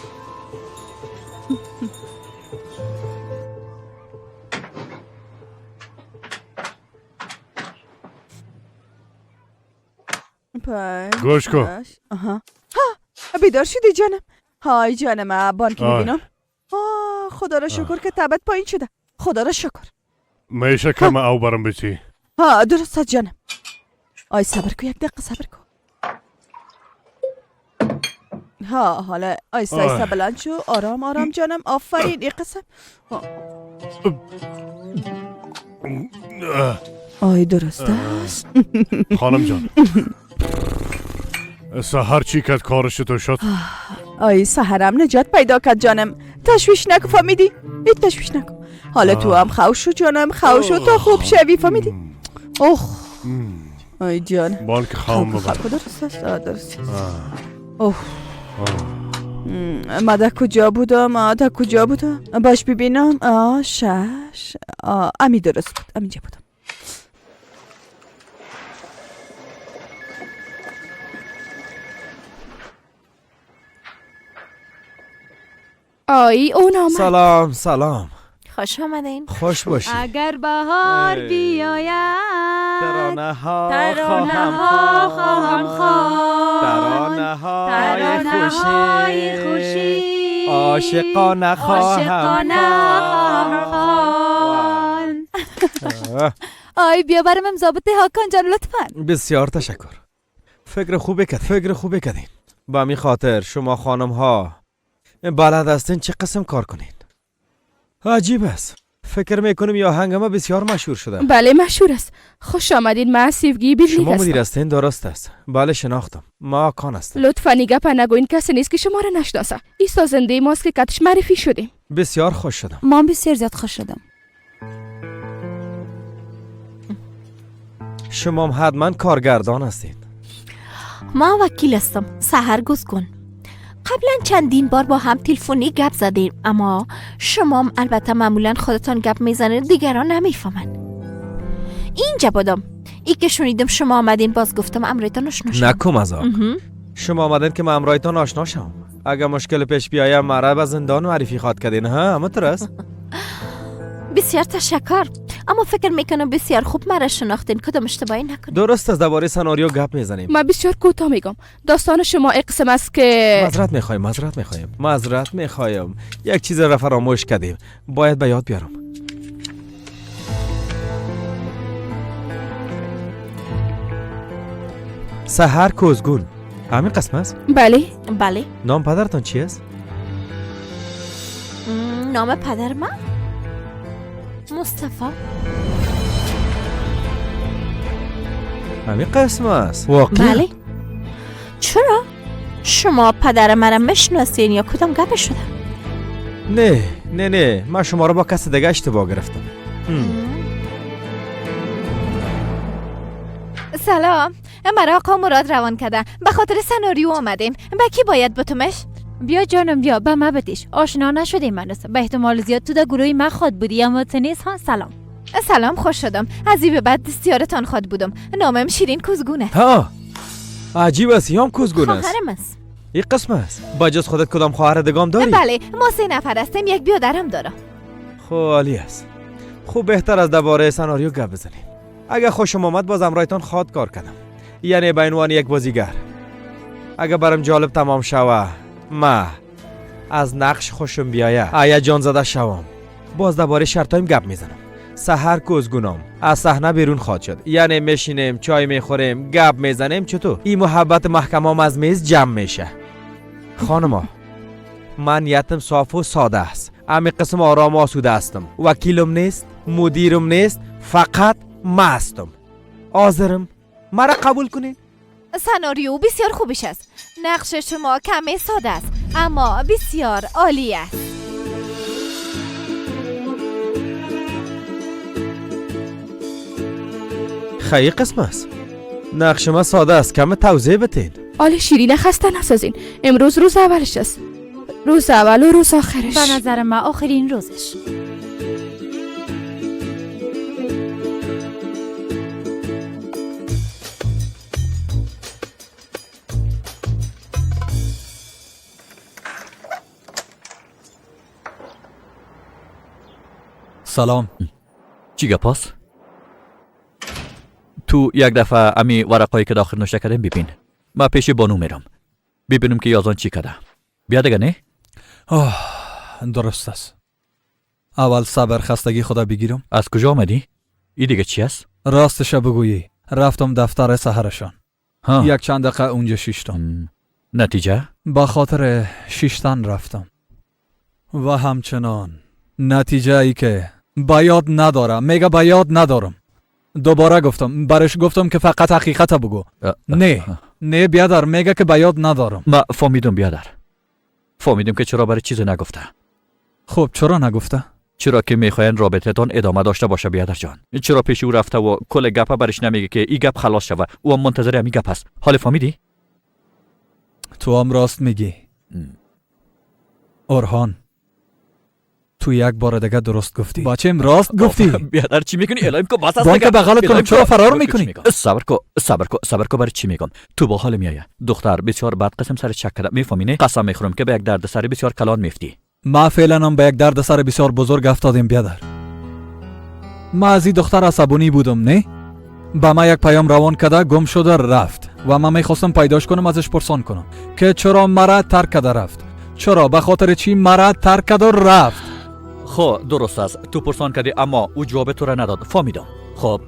گوش کن. آها ها بیدار شدی جانم؟ های جانم بانک میبینم. آه خدا را شکر که تبت پایین شده. خدا را شکر. میشه که من او برم بچی؟ ها درست جانم. آی صبر کو یک دقیقه صبر کو. ها حالا آیسته آیسته بلند شو. آرام آرام جانم. آفرین این قسم. آی درست است. خانم جان سحر چی کرد کارش تو شد؟ آی سحرم نجات پیدا کرد جانم. تشویش نکن فهمیدی؟ هیچ تشویش نکن. حالا تو هم خوشو جانم، خوشو تا خوب شوی، فهمیدی؟ اوه ای جان بانک خام ببر. درست است، درست است. اوه ما در کجا بودم؟ در کجا بودم؟ باش ببینم. 6 امی درست بود، امینجا بودم. آی اون آمد. سلام سلام، خوش آمدین. خوش باشی. اگر بهار بیاید ترانه ها خواهم خواند، ترانه های خوشی عاشقانه خواهم خواند. آی بیا برم ضابط هاکان جان لطفا. بسیار تشکر. فکر خوبه کد، فکر خوبه کدین. با می خاطر شما خانم ها بلد هستین چه قسم کار کنین. عجیب است. فکر میکنم یا هنگامه بسیار مشهور شده. بله مشهور است. خوش آمدین. من سیفگی بیرلی شما هستم. مدیر هستین؟ درست است. بله شناختم. ما کان هستم. لطفا گپ نگوین، کسی نیست که شما را نشناسه. این سازنده ماست که کتش معرفی شدیم. بسیار خوش شدم. ما بسیار زیاد خوش شدم. شما هم حتما کارگردان هستید. ما وکیل هستم. سحر گوزگون. قبلا چندین بار با هم تلفنی گپ زدیم، اما شما البته معمولا خودتان گپ میزنید، دیگران نمیفهمن. اینجا بودم، ای که شنیدم شما آمدین، باز گفتم امرایتان آشنا شم. نکم از شما آمدین که من امرایتان آشنا شم. اگه مشکل پیش بیایم مرا به زندان معرفی خواد کردین. ها اما ترس. بسیار تشکر، اما فکر میکنم بسیار خوب مرا شناختین، کدام اشتباهی نکنید. درست است. درباره سناریو گپ میزنیم. من بسیار کوتاه میگم. داستان شما اقسم است که معذرت میخوایم، معذرت میخوایم، معذرت میخوایم. یک چیز را فراموش کردیم، باید به یاد بیارم. سحر کوزگون، همین قسم است؟ بله بله. نام پدرتان چی است؟ نام پدر من مصطفی. همین قسم است واقعا؟ بله. چرا؟ شما پدر مرا میشناسین یا کدام گپ شده؟ نه نه نه، من شما را با کس دیگه اشتباه گرفتم. سلام، مرا آقا مراد روان کرده، به خاطر سناریو آمدیم. به کی باید بتومش؟ بیا جانم بیا، به ما بتیش. آشنا نشدیم منوس. به احتمال زیاد تو در گروه من خواد بودی اما تو نیست. ها سلام. سلام، خوش شدم. از این به بعد دستیارتان خواد بودم. نامم شیرین کوزگونه. ها عجیب است، یام کوزگونه است. خواهرم است. این قسم است. با جز خودت کدام خواهر دگام داری؟ بله، ما 3 نفر هستیم، یک بیادرم دارم. خب عالی است. خوب بهتر از درباره سناریو گپ بزنیم. اگه خوشم آمد باز امرایتان خواد کار کردم، یعنی به عنوان یک بازیگر. اگه برام جالب تمام شوه، ما از نقش خوشم بیایه، آیا جان زده شوم، باز درباره شرطایم گپ میزنم. سحر کوزگونم از صحنه بیرون خواهد شد، یعنی میشینیم چای میخوریم گپ میزنیم. چطور این محبت محکمام از میز جمع میشه. خانما من نیتم صاف و ساده است، امی قسم آرام و آسوده هستم. وکیلم نیست، مدیرم نیست، فقط ما هستم. حاضرم، مرا قبول کنین. سناریو بسیار خوبش است. نقش شما کمی ساده است اما بسیار عالی است. خیلی قسم است. نقش ما ساده است، کم توضیح بتین. آل شیرین خسته نسازین. امروز روز اولش است. روز اول و روز آخرش. به نظر من آخرین روزش. سلام. چی گپ است؟ تو یک دفعه امی ورقایی که داخل نوشته کردیم ببین. ما پیش بانو میرم ببینم که یازان چی کده. بیا دیگه. نه؟ آه درست است. اول صبر خستگی خدا بگیرم. از کجا آمدی؟ ای دیگه چی است؟ راستش بگویی رفتم دفتر سحرشان. یک چند دقیقه اونجا شیشتم. نتیجه؟ با خاطر شیشتن رفتم و همچنان نتیجه ای که بیاد ندارم. میگه بیاد ندارم. دوباره گفتم، برش گفتم که فقط حقیقت بگو. نه نه بیادر، میگه که بیاد ندارم. ما فهمیدم بیادر، فهمیدم که چرا برای چیز نگفته. خب چرا نگفته؟ چرا که میخواین رابطه‌تان ادامه داشته باشه بیادر جان. چرا پیش او رفته و کل گپ برش نمیگه که این گپ خلاص شوه؟ او هم منتظر همین گپ است. حال فهمیدی؟ تو هم راست میگی اورهان، تو یک بار دیگه درست گفتی. بچم راست گفتی. بیادر چی میکنی؟ الهیم کو بس است. بانک بغلت کنم چرا فرار میکنی؟ صبر کو صبر کو صبر کو، برای چی میگم؟ تو با حال میایه. دختر بسیار بد قسم سر چک کرده، میفهمی نه؟ قسم میخورم که به یک دردسر بسیار کلان میفتی. ما فعلا هم به یک دردسر بسیار بزرگ افتادیم بیادر. ما از این دختر عصبانی بودم نه؟ به ما یک پیام روان کرده گم شده رفت و من میخواستم پیداش کنم، ازش پرسان کنم که چرا مرا ترک کرده رفت، چرا، به خاطر چی مرا ترک کرده رفت. خب درست است، تو پرسان کردی اما او جواب تو را نداد. فهمیدم. خب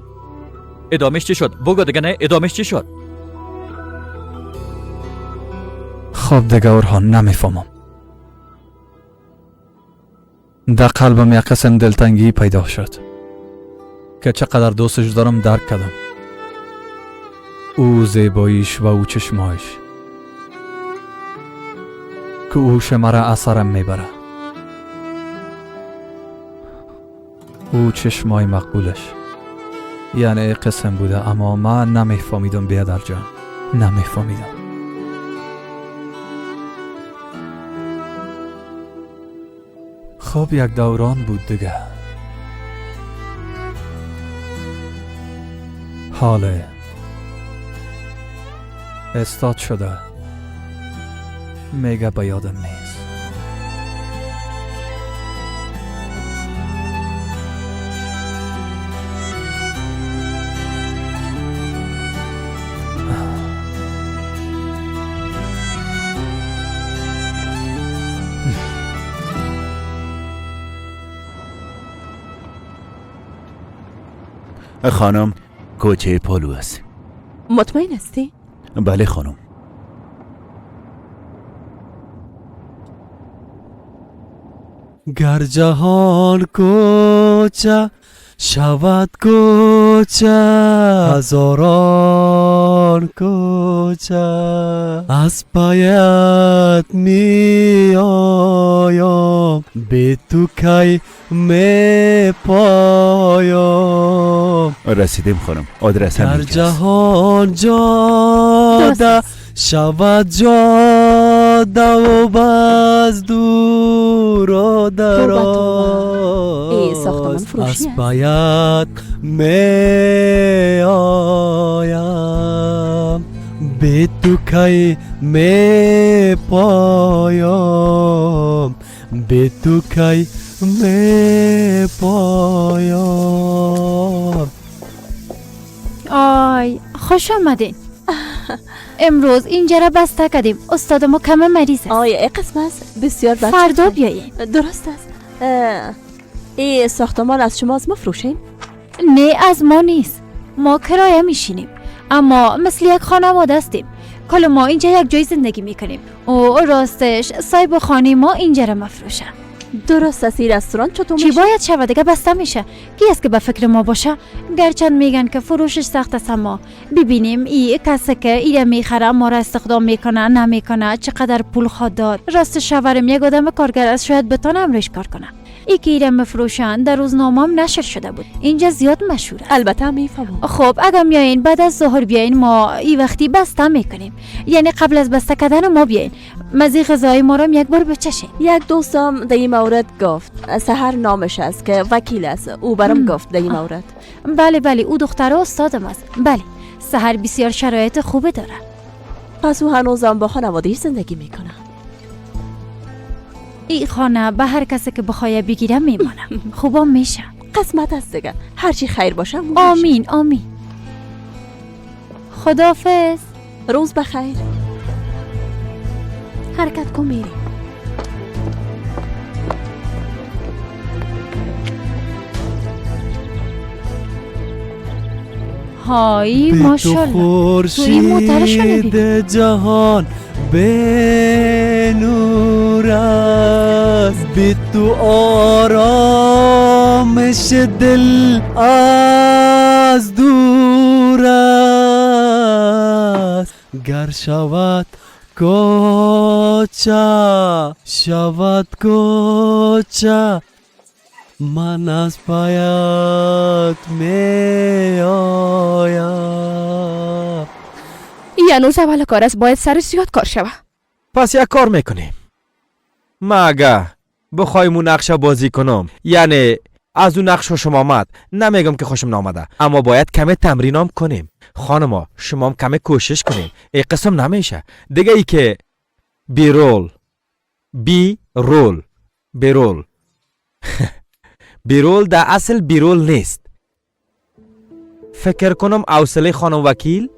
ادامهش چی شد؟ بگو دیگه. نه ادامهش چی شد؟ خب دیگه اورهان نمیفهمم. در قلبم یک قسم دلتنگی پیدا شد که چقدر دوستش دارم درک کردم. او زیباییش و او چشمایش که اوش مرا اثرم میبره، او چشمای مقبولش، یعنی قسم بوده. اما من نمیفهمیدم بیادر جان، نمیفهمیدم. خب یک دوران بود دیگه. حاله استاد شده میگه به یادم نیست. خانم کوچه پالو است. مطمئن هستی؟ بله خانم. گر جهان کوچه شود کوچه، هزاران کوچه از پایت می آیم، به تو کی می پایم. رسیدیم خانم، آدرس هم اینجاست. در جهان جاده شود جاده و باز دور و دراز، از پایت می آیم، به تو کی می پایم، به تو کی می پایم. آی خوش آمدین. امروز اینجا را بسته کردیم، استاد ما کم مریض است. آیا این قسم است؟ بسیار بد. فردا بیایین. درست است. این ساختمان از شما از ما فروشین؟ نه از ما نیست، ما کرایه میشینیم، اما مثل یک خانواده هستیم. کل ما اینجا یک جای زندگی میکنیم. او راستش صاحب خانه ما اینجا را مفروشه. درست است. این رستوران چطور میشه؟ چی باید شود دیگه بسته میشه. کی است که به فکر ما باشه؟ گرچند میگن که فروشش سخت است، اما ببینیم ای کسی که ایره میخره ما را استخدام میکنه نمیکنه، چقدر پول خواد داد. راست شوهرم یک آدم کارگر است، شاید بتانه امرش کار کنه. ای که ایره مفروشن در روزنامه نشر شده بود، اینجا زیاد مشهور است. البته میفهمم. خب اگر میایین بعد از ظهر بیاین، ما ای وقتی بسته میکنیم، یعنی قبل از بسته کردن ما بیاین مزه غذای ما را یک بار بچشین. یک دوستم در این مورد گفت، سحر نامش است که وکیل است، او برام گفت در این مورد. بله بله، او دختر استادم است. بله سحر بسیار شرایط خوبی داره. پس او هنوزم با خانواده‌اش زندگی میکنه. این خانه به هر کسی که بخواه بگیره میمانه. خوبم میشه. قسمت است دیگه، هرچی خیر باشه. آمین آمین. خداحافظ. روز بخیر. حرکت کن میریم. های ماشاءالله، تو این موترشو نبین. جهان به نور است، به تو آرامش دل از دور است. گر شود کوچه شود کوچه، من از پایت می آیم. این هنوز اول کار است، باید سرش زیاد کار شوه. پس یک کار میکنیم، ما اگه بخوایم اون نقشه بازی کنم، یعنی از اون نقش خوشم آمد، نمیگم که خوشم نامده، اما باید کمی تمرینام کنیم. خانما شما هم کمی کوشش کنیم، این قسم نمیشه دیگه. ای که بی رول بی رول بی رول بی رول در اصل بی رول نیست. فکر کنم حوصله خانم وکیل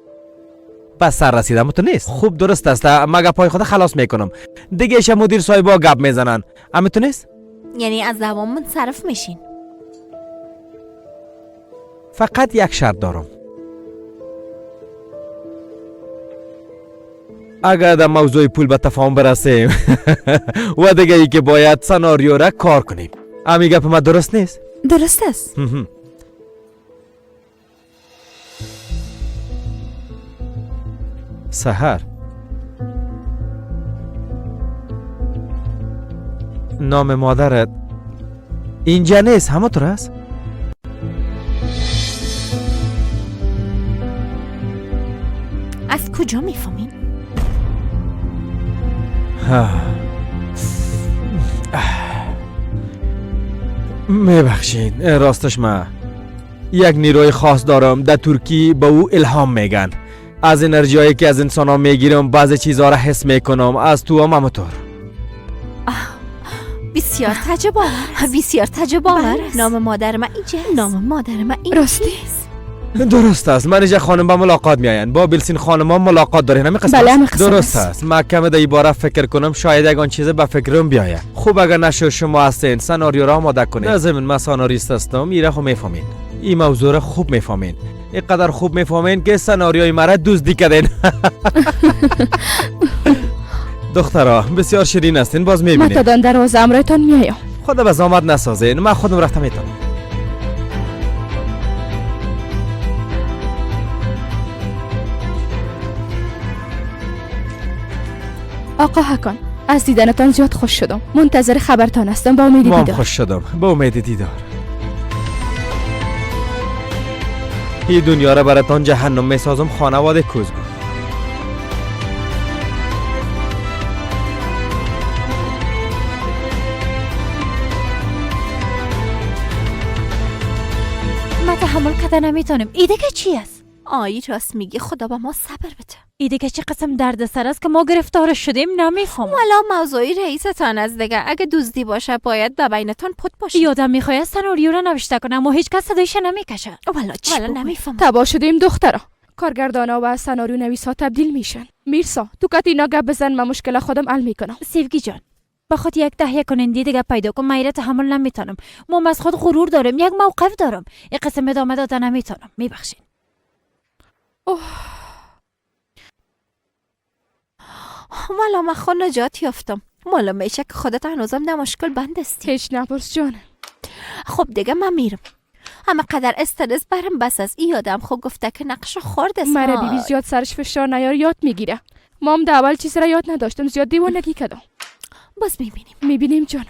به سر رسیدم تو نیست. خوب درست است، مگه پای خود خلاص میکنم دیگه. ایش مدیر صاحبا گپ میزنن، اما تو نیست. یعنی از دوام منصرف میشین؟ فقط یک شرط دارم، اگر در موضوع پول به تفاهم برسیم و دیگه ای که باید سناریو را کار کنیم. امی گپ ما درست نیست؟ درست است. سحر، نام مادرت اینجا نیست، همونطور است؟ از کجا میفهمین؟ میبخشین، راستش ما یک نیروی خاص دارم، در ترکی به او الهام میگن. از انرژی که از انسان ها میگیرم بعضی چیزها را حس میکنم، از تو هم همونطور. بسیار تعجب آور، بسیار تعجب آور. نام مادر من اینجا، نام مادر من اینجا. راستی؟ درست است. منیژه خانم با ملاقات میآیند، با بیلسین خانم ها ملاقات دارین، همین قسم؟ بله همین قسم. درست است. من کم در این باره فکر کنم، شاید یگان چیز به فکرم بیاید. خوب اگر نشو شما هستین سناریو را آماده کنید. نه ضمن من سناریست هستم، ایره خو میفهمین، این موضوع را خوب میفهمین، اینقدر خوب میفهمین که سناریوی مرا دزدی کردین. دخترا بسیار شیرین هستین، باز میبینیم. من تا دان دروازه امرایتان میایم. خدا به زحمت نسازین، من خودم رفتم میتونم. آقا حکان، از دیدنتان زیاد خوش شدم، منتظر خبرتان هستم. با امید دیدار. خوش شدم، با امید دیدار. این دنیا را براتان جهنم میسازم، خانواده کوزگو. ما تحمل کده نمیتونم. ایده که چی است؟ آی راست میگی، خدا به ما صبر بده. ایده که چه قسم درد سر است که ما گرفتار شدیم نمیفهمم. والا موضوعی رئیستان از دیگه، اگه دزدی باشه باید به بینتان پت باشه. یادم میخواد سناریو را نوشته کنم اما هیچ کس صدایش نمیکشه. والا چی؟ والا نمیفهمم. تباه شدیم دخترا. کارگردانا و سناریو نویسا تبدیل میشن. میرسا تو کتی اینا گپ بزن، من مشکل خودم حل میکنم. سیوگی جان با خود یک تهیه کننده دیگه پیدا کن، من تحمل نمیتونم. ما از خود غرور دارم، یک موقف دارم، این قسم ادامه داده نمیتونم. میبخشین. اوه والا من خود نجات یافتم. مالا میشه که خودت هنوزم در مشکل بند هستی. هیچ نپرس جانم. خب دیگه من میرم، همه قدر استرس برم بس از ای آدم. خب گفته که نقش خورد است. مرا بیبی زیاد سرش فشار نیار، یاد میگیره. مام در اول چیز را یاد نداشتم، زیاد دیوانگی کردم. باز میبینیم. میبینیم جانم.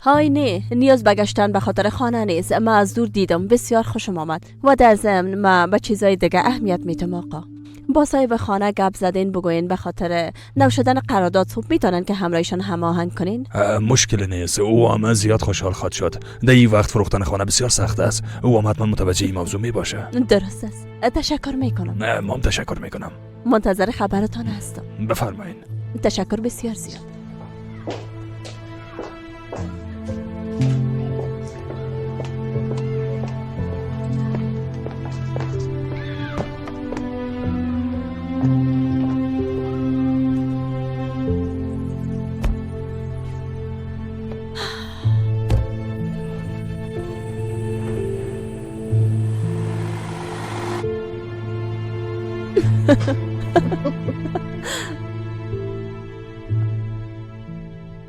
های نه، نیاز به گشتن به خاطر خانه نیست. من از دور دیدم، بسیار خوشم آمد و در ضمن من به چیزای دیگه اهمیت میتم. آقا با صاحب خانه گپ زدین، بگوین به خاطر نو شدن قرارداد خوب میتونن که همراهشان هماهنگ کنین. مشکل نیست، او هم زیاد خوشحال خواهد شد. در این وقت فروختن خانه بسیار سخت است، او هم حتما متوجه این موضوع می باشه. درست است، تشکر میکنم. ما هم تشکر میکنم. منتظر خبرتان هستم. بفرمایین. تشکر بسیار زیاد.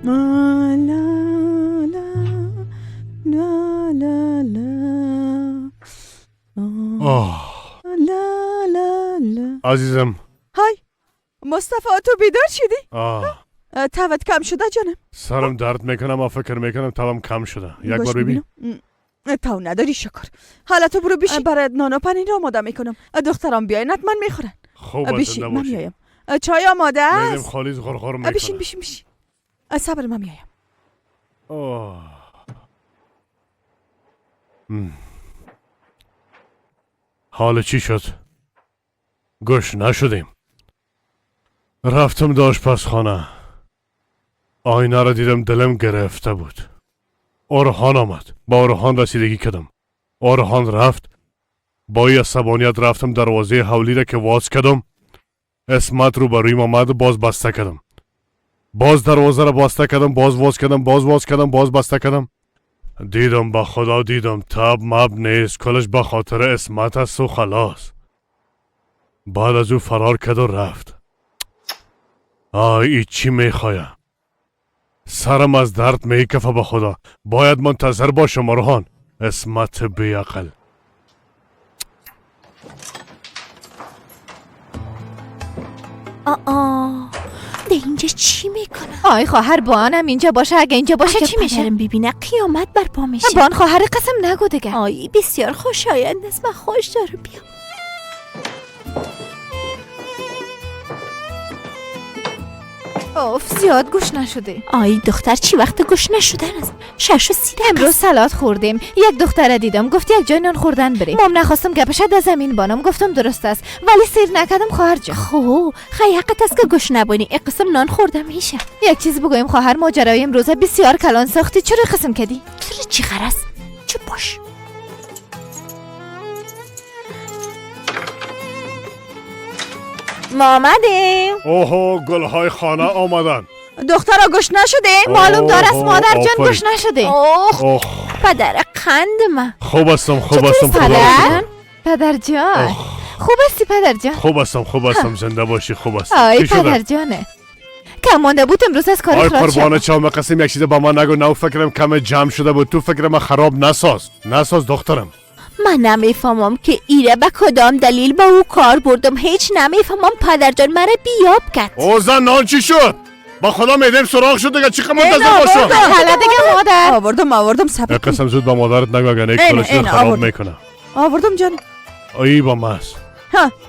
لا لا لا لا لا آه لا لا لا. عزیزم. های مصطفی، تو بیدار شدی؟ آه. تبت کم شده جانم؟ سرم درد میکنم و فکر میکنم تبم کم شده. یک بار ببین. تو نداری شکر. حالا تو برو بشین، برات نان و پنیر آماده میکنم. دخترام بیاین حتما میخورن. خوب بشین، من میایم. چای آماده است؟ میرم خالی غرغر میکنم. بشین بشین بشین. صبر، من میایم. حالا چی شد؟ گوش نشدیم. رفتم در آشپزخانه. آینه را دیدم، دلم گرفته بود. اورهان آمد. با اورهان رسیدگی کردم. اورهان رفت. با ای عصبانیت رفتم دروازه حولی را که واز کردم، اسمت رو برویم آمد، باز بسته کردم. باز دروازه را بسته کردم، باز واز کردم، باز واز کردم، باز بسته کردم. دیدم به خدا دیدم تب مب نیست، کلش به خاطر اسمت است و خلاص. بعد از او فرار کرد و رفت. آی ای چی میخواه؟ سرم از درد میکفه به خدا. باید منتظر باشم اورهان. اسمت بیعقل. آه ده اینجا چی میکنه؟ آی خواهر بانم اینجا باشه. اگه اینجا باشه چی میشه؟ پدرم ببینه قیامت برپا میشه. بان خواهر قسم نگو دیگه. آی بسیار خوشایند است، من خوش دارم. بیا اوف زیاد گوش نشده. آی دختر چی وقت گوش نشدن است؟ 6:30. امروز سلات خوردیم. یک دختره دیدم گفت یک جای نان خوردن بریم. مام نخواستم گپش از زمین بانم، گفتم درست است ولی سیر نکردم خواهر جان. خب خیلی حقت است که گوش نبانی. یک قسم نان خورده میشه. یک چیز بگویم خواهر، ماجرای امروز بسیار کلان ساختی. چرا قسم کردی؟ چرا چی خرس؟ چه باش. ما آمدیم. اوهو گلهای خانه آمدن. دخترا گوش نشده؟ معلوم دار است مادر جان گوش نشده. اوه پدر قند ما. خوب هستم خوب هستم. پدر پدر جان خوب هستی پدر جان؟ خوب هستم خوب هستم، زنده باشی. خوب هستم. آی پدر جانه کم مانده بود امروز از کار اخراج شدم. قربان چاوم قسم یک چیز با من نگو. نو فکرم کم جمع شده بود، تو فکر من خراب نساز. نساز دخترم. من نمیفهمم که ایره به کدام دلیل با او کار بردم. هیچ نمیفهمم پدر جان مرا بیاب کرد. او زن نان چی شد؟ با خدا میدیم سراغ شد دیگه. چی منتظر باشم؟ حالا دیگه مادر آوردم آوردم. صبر قسم زود با مادرت نگو اگه یک کلش خراب میکنه. آوردم جان. ای با ماست.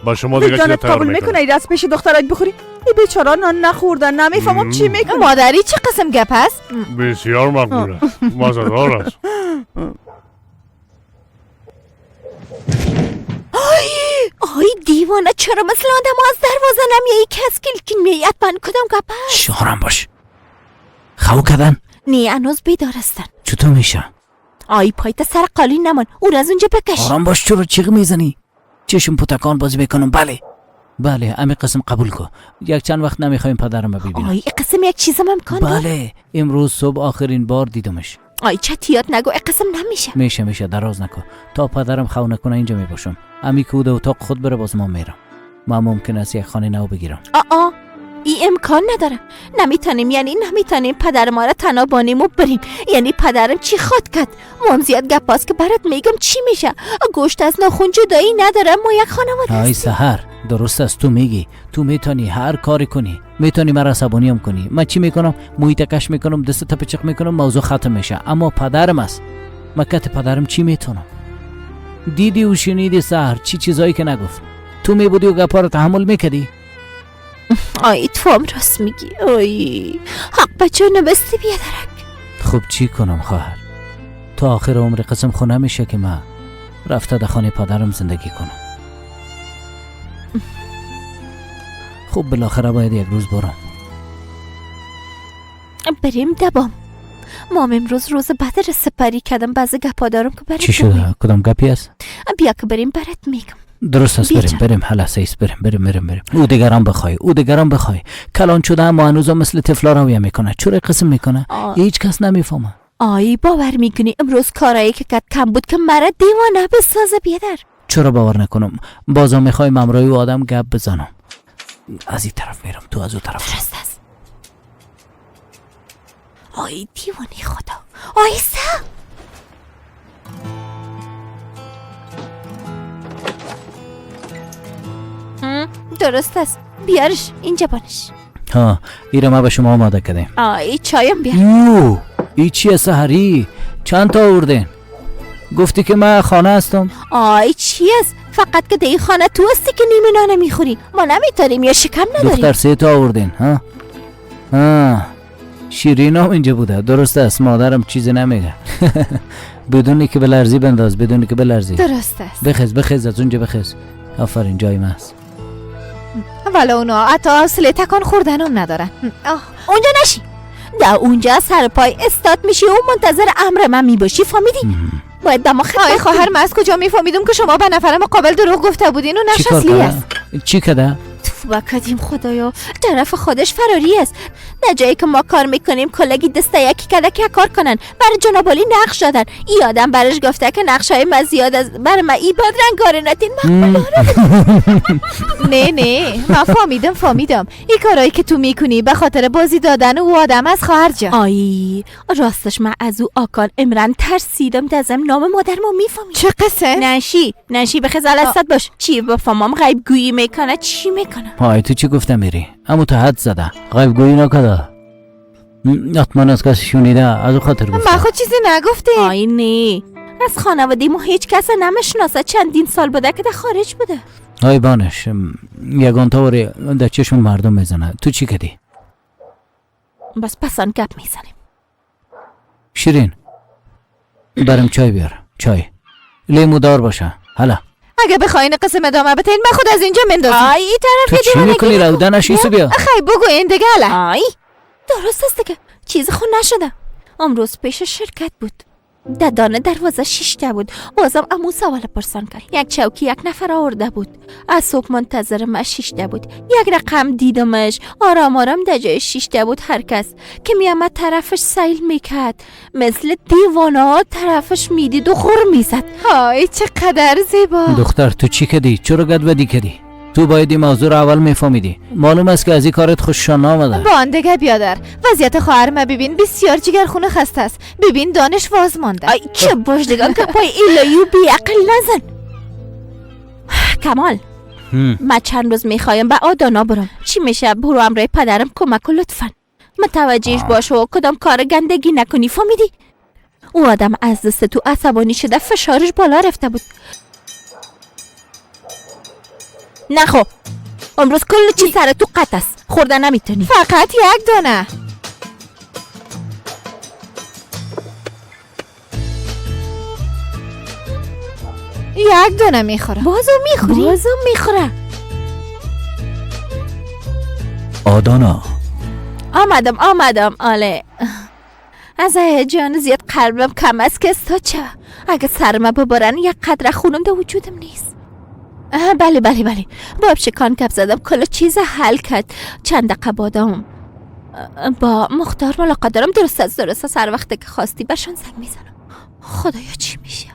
با شما دیگه چی تیار قبول میکنه؟ ای دست پیش دخترات بخوری. ای بیچاره نان نخوردن. نمیفهمم چی میکنه. مادری چه قسم گپ است؟ بسیار مقبول است، مزه‌دار است. آی دیوانه چرا مثل آدم از دروازه نمیایی؟ کس کلکین میایی. حتما کدام گپ است؟ شارم باش. خو کردن؟ نه هنوز بیدار هستن. چطور میشه؟ آی پایت سر قالین نمان، او از اونجا بکش. آرام باش، چرا چیغ میزنی؟ چشم پتکان بازی بکنم. بله بله امی قسم قبول کن. یک چند وقت نمیخوایم پدرم ببینم. آی قسم یک چیزم امکان داره؟ بله امروز صبح آخرین بار دیدمش. آی چتیات نگو، قسم نمیشه. میشه میشه، دراز نکن. تا پدرم خو نکنه اینجا میباشم. امی که او اتاق خود بره باز ما میرم. ما ممکن است یک خانه نو بگیرم. آ ای امکان نداره. نمیتونیم، یعنی نمیتونیم پدر ما را تنها بانیم و بریم. یعنی پدرم چی خواد کرد؟ مام زیاد گپ باز که برات میگم چی میشه. گوشت از ناخن جدایی نداره، ما یک خانواده هستیم. آی سحر درست است تو میگی. تو میتونی هر کاری کنی، میتونی مرا عصبانی هم کنی. من چی میکنم؟ موی تکش میکنم، دست تپچق میکنم، موضوع ختم میشه. اما پدرم است. مکت پدرم چی میتونم؟ دیدی و شنیدی سحر چی چیزایی که نگفت. تو میبودی و گپا رو تحمل میکردی؟ آی تو هم راست میگی. آی حق بچه نبستی بیا درک. خب چی کنم خواهر؟ تا آخر عمر قسم خونه میشه که من رفته در خانه پدرم زندگی کنم. خب بالاخره باید یک روز برم. بریم دبام. مام امروز روز بعد را سپری کردم. بعضی گپا دارم که برات. چی شده؟ کدام گپی است؟ بیا که بریم برات میگم. درست است، بریم بریم. حالا سیس بریم بریم بریم بریم. او دیگران بخوای، او دیگران بخوای. کلان شده اما هنوز مثل طفلا رویه میکنه. چرا قسم میکنه؟ هیچ کس نمیفهمه. آی باور میکنی امروز کارایی که کد کم بود که مرا دیوانه بسازه بیادر. چرا باور نکنم؟ بازم میخوای ممرای و آدم گپ بزنم. از این طرف میرم تو از اون طرف. درست است. آی دیوانه خدا. آیسا درست است، بیارش اینجا بانش. ها، ایره ما به شما آماده کردیم. ای چایم بیا. یو، ای چیه سحری؟ چند تا آوردین؟ گفتی که من خانه هستم. آی چی است؟ فقط که در خانه تو هستی که نیمه نانه میخوری. ما نمیتاریم یا شکم نداریم. دختر 3 تا آوردین. ها ها، شیرین هم اینجا بوده. درست است، مادرم چیزی نمیگه. بدونی که بلرزی بنداز، بدونی که بلرزی. درست است. بخز بخز از اونجا بخز. آفرین، جای من است. ولی اونا حتی حوصله تکان خوردنم ندارن. اونجا نشی، در اونجا سر پای استاد میشی و منتظر امر من میباشی، فهمیدی؟ باید دما خدمت. آی خواهر، من از کجا میفهمیدم که شما به نفر مقابل دروغ گفته بودین و نقش اصلی است؟ چی کده؟ تو بکدیم خدایا، طرف خودش فراری است. در جایی که ما کار میکنیم کلگی دست یکی کده که کار کنن، برای جناب عالی نقش دادن. ای آدم برش گفته که نقش های ما زیاد از برای ما ای بادرنگ نتین. نه نه، من فهمیدم این کارایی که تو میکنی به خاطر بازی دادن او آدم از خواهر جان. آی راستش من از او آکان امرن ترسیدم. دزم نام مادر ما میفهمی چه قصه؟ نشی به خزال باش. چی بفهمم غیب گویی میکنه؟ چی میکنه؟ های تو چی گفتم میری؟ امو تا حد زده غیب گویی نکده. حتما از کسی شنیده، از او خاطر گفته. من خود چیزی نگفته. آی نه، از خانواده ما هیچ کس نمیشناسه. چندین سال بوده که در خارج بوده. آی بانش، یگان طوری در چشم مردم میزنه. تو چی کدی؟ بس پسان گپ میزنیم. شیرین برم چای بیار. چای لیمو دار باشه. حالا اگه بخواین قسم ادامه بتین من خود از اینجا مندازم. آی این طرف تو چی میکنی؟ رودنش ایسو بیا. خیلی بگو این دیگه. آی درست است دیگه، چیز خون نشده. امروز پیش شرکت بود، ددانه دروازه شیشته بود. بازم امو سوال پرسان کرد. یک چوکی یک نفر آورده بود، از صبح منتظر ما شیشته بود. یک رقم دیدمش آرام آرام در جای شیشته بود. هر کس که میامد طرفش سیل میکرد، مثل دیوانه ها طرفش میدید و غر میزد. های چقدر زیبا. دختر تو چی کدی؟ چرا گدودی کدی؟ تو باید این موضوع رو اول میفهمیدی. معلوم است که از این کارت خوششان آمده. با آن دیگه بیادر، وضعیت خواهر ما ببین، بسیار جگرخون خسته است. ببین دانش واز مانده. آی چه باش دیگه که پای الهی و بیعقل نزن. کمال، من چند روز میخوایم به آدانا برم. چی میشه برو امرای پدرم کمک و لطفا متوجهش باش و کدام کار گندگی نکنی، فهمیدی؟ او آدم از دست تو عصبانی شده، فشارش بالا رفته بود. نخو امروز کل چیز سر تو قط است، خورده نمیتونی. فقط یک دانه. یک دانه میخورم. بازم میخوری؟ بازم میخوره. آدانا آمدم. آله از هیجان زیاد قلبم کم است که استاد چه. اگه سرمه ببرن یک قدره خونم در وجودم نیست. بله بله بله، با شکان کپ زدم، کل چیز حل کرد. چند دقیقه بادم با مختار ملاقات دارم. درست است، هر وقت که خواستی برشان زنگ میزنم. خدایا چی میشه؟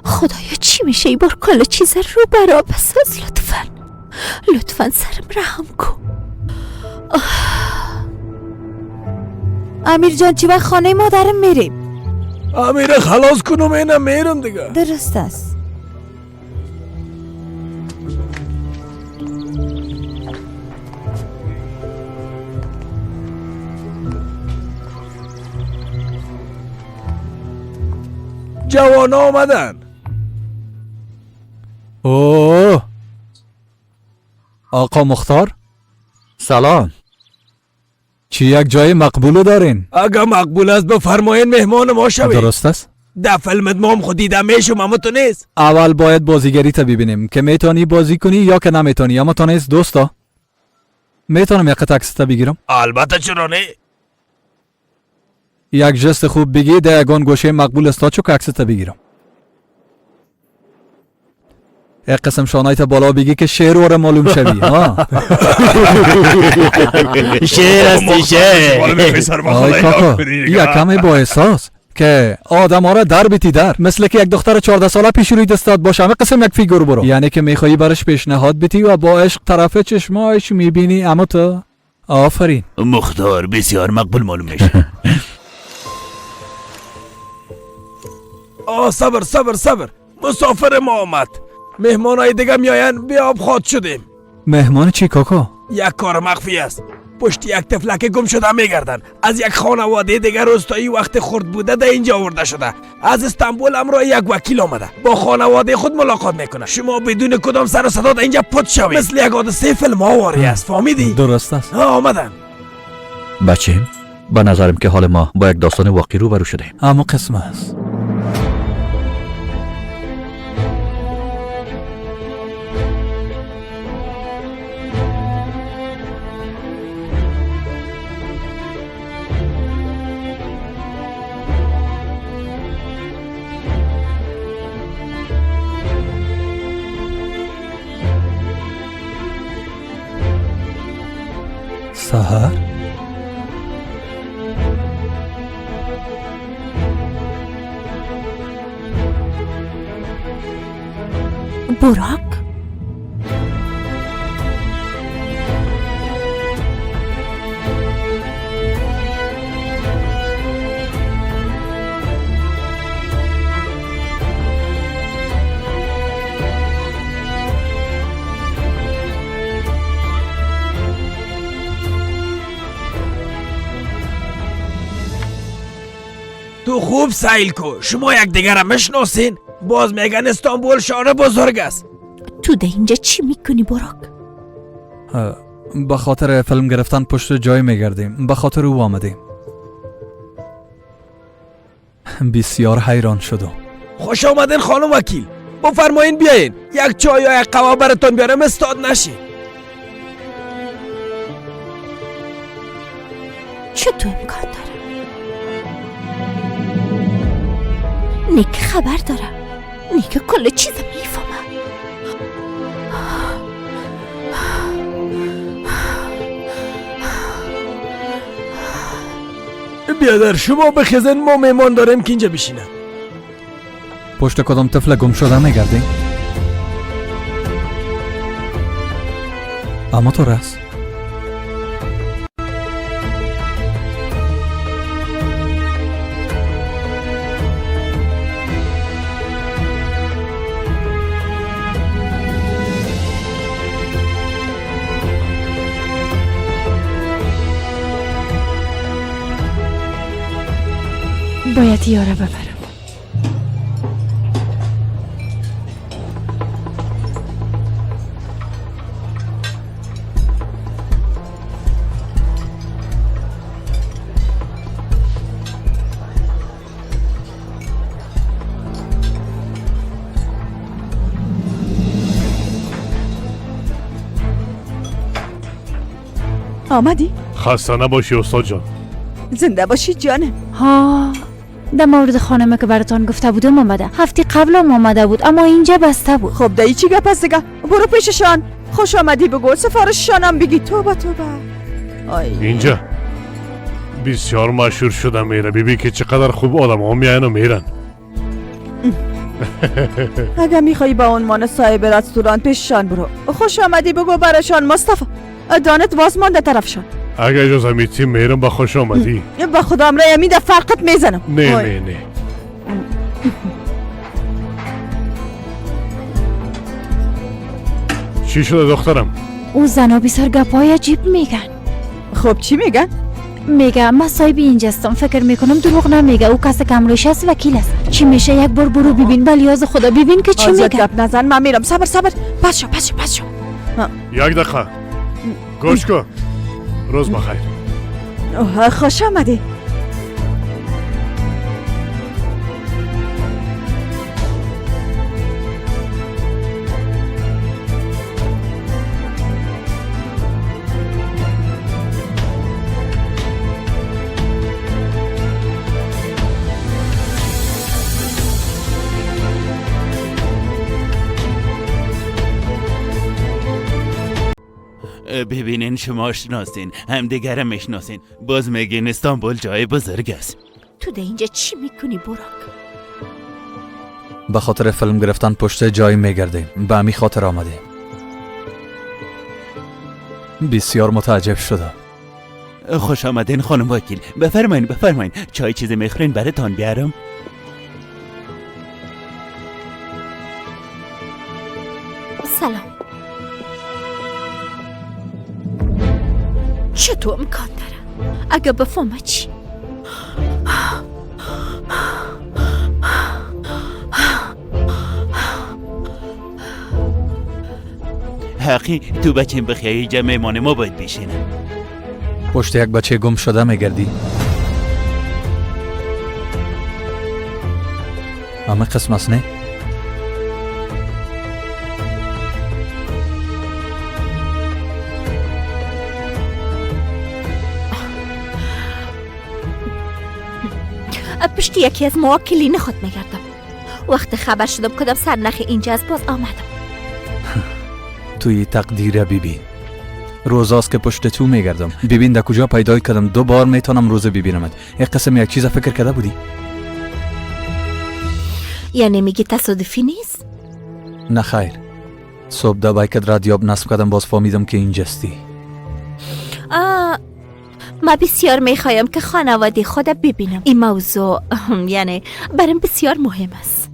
خدایا چی میشه؟ ای بار کل چیز رو برا بساز. لطفا سرم رحم کن. امیر جان چی وقت خانه مادرم میریم؟ امیر خلاص کنم اینم میرم دیگه. درست است. جوان آمدن. اوه آقا مختار، سلام. چی یک جای مقبول دارین؟ اگه مقبول است بفرمایین مهمان ما شوید. درست است. در فیلمت ما هم خود دیده میشم اما تو نیست. اول باید بازیگری تا ببینیم که میتونی بازی کنی یا که نمیتونی. اما تو نیست دوستا. میتونم یک تاکسی تا بگیرم؟ البته چرا نه. یک جست خوب بگی در یگان گوشه مقبول است چو که عکس تا بگیرم. یک قسم شانایت بالا بگی که شعر وره معلوم شوی. ها شعر هستی شعر. آی کاکا یک کمی با احساس که آدم ها را در بیتی در، مثل که یک دختر 14 ساله پیش روی دستات باشه، همه قسم یک فیگور برو. یعنی که میخوایی برش پیشنهاد بیتی و با عشق طرف چشمایش میبینی. اما تو آفرین مختار، بسیار مقبول معلوم میشه. آه صبر صبر صبر، مسافر ما آمد. مهمانای دیگه میاین، بی آب خواد شدیم. مهمان چی کاکا؟ یک کار مخفی است. پشت یک طفلک گم شده میگردن. از یک خانواده دیگر روستایی وقت خرد بوده در اینجا آورده شده. از استانبول همراه یک وکیل آمده، با خانواده خود ملاقات میکنه. شما بدون کدام سر و صدا در اینجا پت شوید. مثل یک حادثه فیلم واری است، فهمیدی؟ درست است. آمدن. بچه، به نظرم که حال ما با یک داستان واقعی روبرو شده. اما قسم است. سحر؟ براک؟ تو خوب سیل کو، شما یک دیگر را میشناسین؟ باز میگن استانبول شهر بزرگ است. تو ده اینجا چی میکنی براک؟ به خاطر فیلم گرفتن پشت جای میگردیم، به خاطر او آمدیم. بسیار حیران شدم. خوش آمدین خانم وکیل، بفرمایین بیاین یک چای یا یک قهوه براتون بیارم، استاد نشین. چطور امکان داره؟ نیک خبر دارم، نیک کل چیز میفهمم. بیادر شما بخیزن، ما میمان داریم که اینجا بشینن. پشت کدام طفل گم شده میگردیم؟ اما تو رس. باید یاره ببرم. آمدی؟ خسته نباشی استاد جان. زنده باشی جانم. ها، در مورد خانمه که براتان گفته بودم آمده. هفته قبل هم آمده بود اما اینجا بسته بود. خب دایی چی گپ است دیگه؟ برو پیششان، خوش آمدی بگو، سفارششان هم بگی. توبه توبه. اینجا بسیار مشهور شده میره. ببین که چقدر خوب آدم ها میاین و میرن. اگه میخوای به عنوان صاحب رستوران پیششان برو، خوش آمدی بگو برشان. مصطفی دانت باز مانده طرفشان. اگه اجازه میتیم میرم با خوش آمدی. با خدا امرای امید فرقت میزنم. نه نه نه. چی شده دخترم؟ او زنا بسیار گپای عجیب میگن. خب چی میگن؟ میگه من صاحب اینجاستم، فکر میکنم دروغ نمیگه. او کس کمروش است، وکیل است. چی میشه یک بار برو ببین، بلیاز خدا ببین که چی میگه. گپ نزن، من میرم. صبر صبر، پس شو پس شو پس شو. یک دقیقه گوش کن. روز بخیر. خوش آمدی. ببینین شما شناسین، همدیگره میشناسین، باز میگین استانبول جای بزرگ است. تو ده اینجا چی میکنی براک؟ به خاطر فیلم گرفتن پشت جای میگردیم، به همی خاطر آمدیم. بسیار متعجب شدم. خوش آمدین خانم وکیل، بفرمایین بفرمایین. چای چیزی میخورین براتان بیارم؟ چطور امکان داره؟ اگه بفهمه چی؟ حقی تو بچیم بخیایی جمع میمان ما باید بشینه. پشت یک بچه گم شده میگردی. همه قسم است نه؟ پشت یکی از موکلین خود میگردم. وقت خبر شدم کدام سرنخ اینجا از باز آمدم. توی تقدیر ببین. روزاست که پشت تو میگردم. ببین در کجا پیدا کردم. دو بار میتونم روزه ببینمت. یک قسم یک چیز فکر کرده بودی؟ یعنی میگی تصادفی نیست؟ نه خیر. صبح در بایکت رادیوب نصب کردم، باز فهمیدم که اینجاستی. ما بسیار میخوایم که خانواده خود ببینم. این موضوع یعنی برام بسیار مهم است.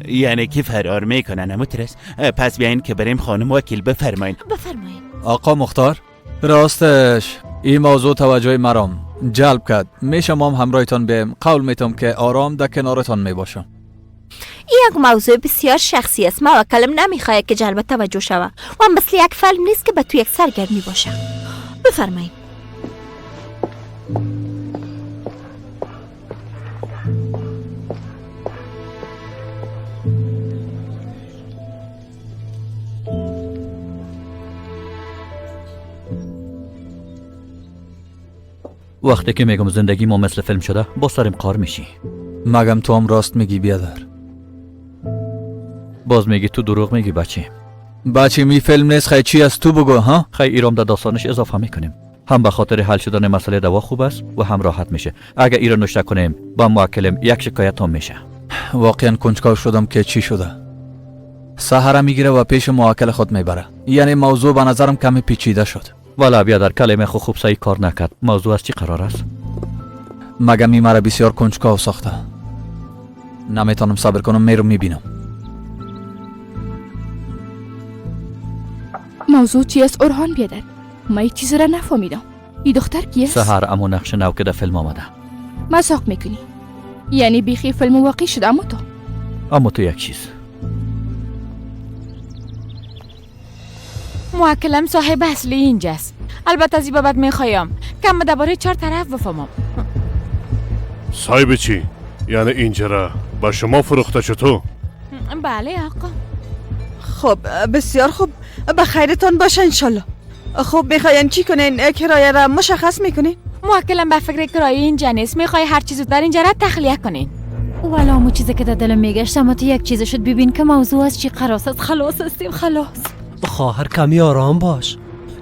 یعنی که فرار میکنن اموترس. پس بیاین که بریم خانم وکیل. بفرمایین. بفرمایین. آقا مختار، راستش این موضوع توجه مرام جلب کرد. میشم هم همراهتان بیم. قول میتم که آرام در کنارتان میباشم. این یک موضوع بسیار شخصی است. ما وکلم نمیخواد که جلب توجه شوه و مثل یک فیلم نیست که به تو یک سرگرمی باشه. بفرمایین. وقتی که میگم زندگی ما مثل فیلم شده، با سرم قار میشی. مگم تو هم راست میگی بیادر؟ باز میگی تو دروغ میگی بچه. بچه می فیلم نیست. خی چی از تو بگو ها؟ خی ایرام در داستانش اضافه میکنیم. هم به خاطر حل شدن مسئله دوا خوب است و هم راحت میشه. اگه ایران نوشته کنیم با موکلم یک شکایت هم میشه. واقعا کنجکاو شدم که چی شده. سحر میگیره و پیش موکل خود میبره. یعنی موضوع به نظرم کمی پیچیده شد. والا بیادر کلمه خوب صحیح کار نکرد. موضوع از چی قرار است؟ مگم این مرا بسیار کنجکاو ساخته. نمیتونم صبر کنم، میرم میبینم. موضوع چی است اورهان بیادر؟ ما یک چیز را نفهمیدم. این دختر کی است؟ سحر امو نقش نو که در فیلم آمده. مذاق میکنی؟ یعنی بیخی فیلم واقعی شد. اما تو اما تو یک چیز. موکلم صاحب اصلی اینجاست. البته از این بابت میخوایم که ما درباره چهار طرف بفهمم. صاحب چی؟ یعنی اینجا را با شما فروخته چطور؟ بله آقا. خب بسیار خوب، به خیرتان باشه انشالله. خب میخواین چی کنین؟ کرایه را مشخص میکنین؟ موکلم به فکر کرایه اینجا نیست. میخوای هر چیز در اینجا را تخلیه کنین. والا همون چیزی که در دلم میگشت اما تو یک چیز شد. ببین که موضوع از چی قرار است. خلاص هستیم، خلاص. خواهر کمی آرام باش،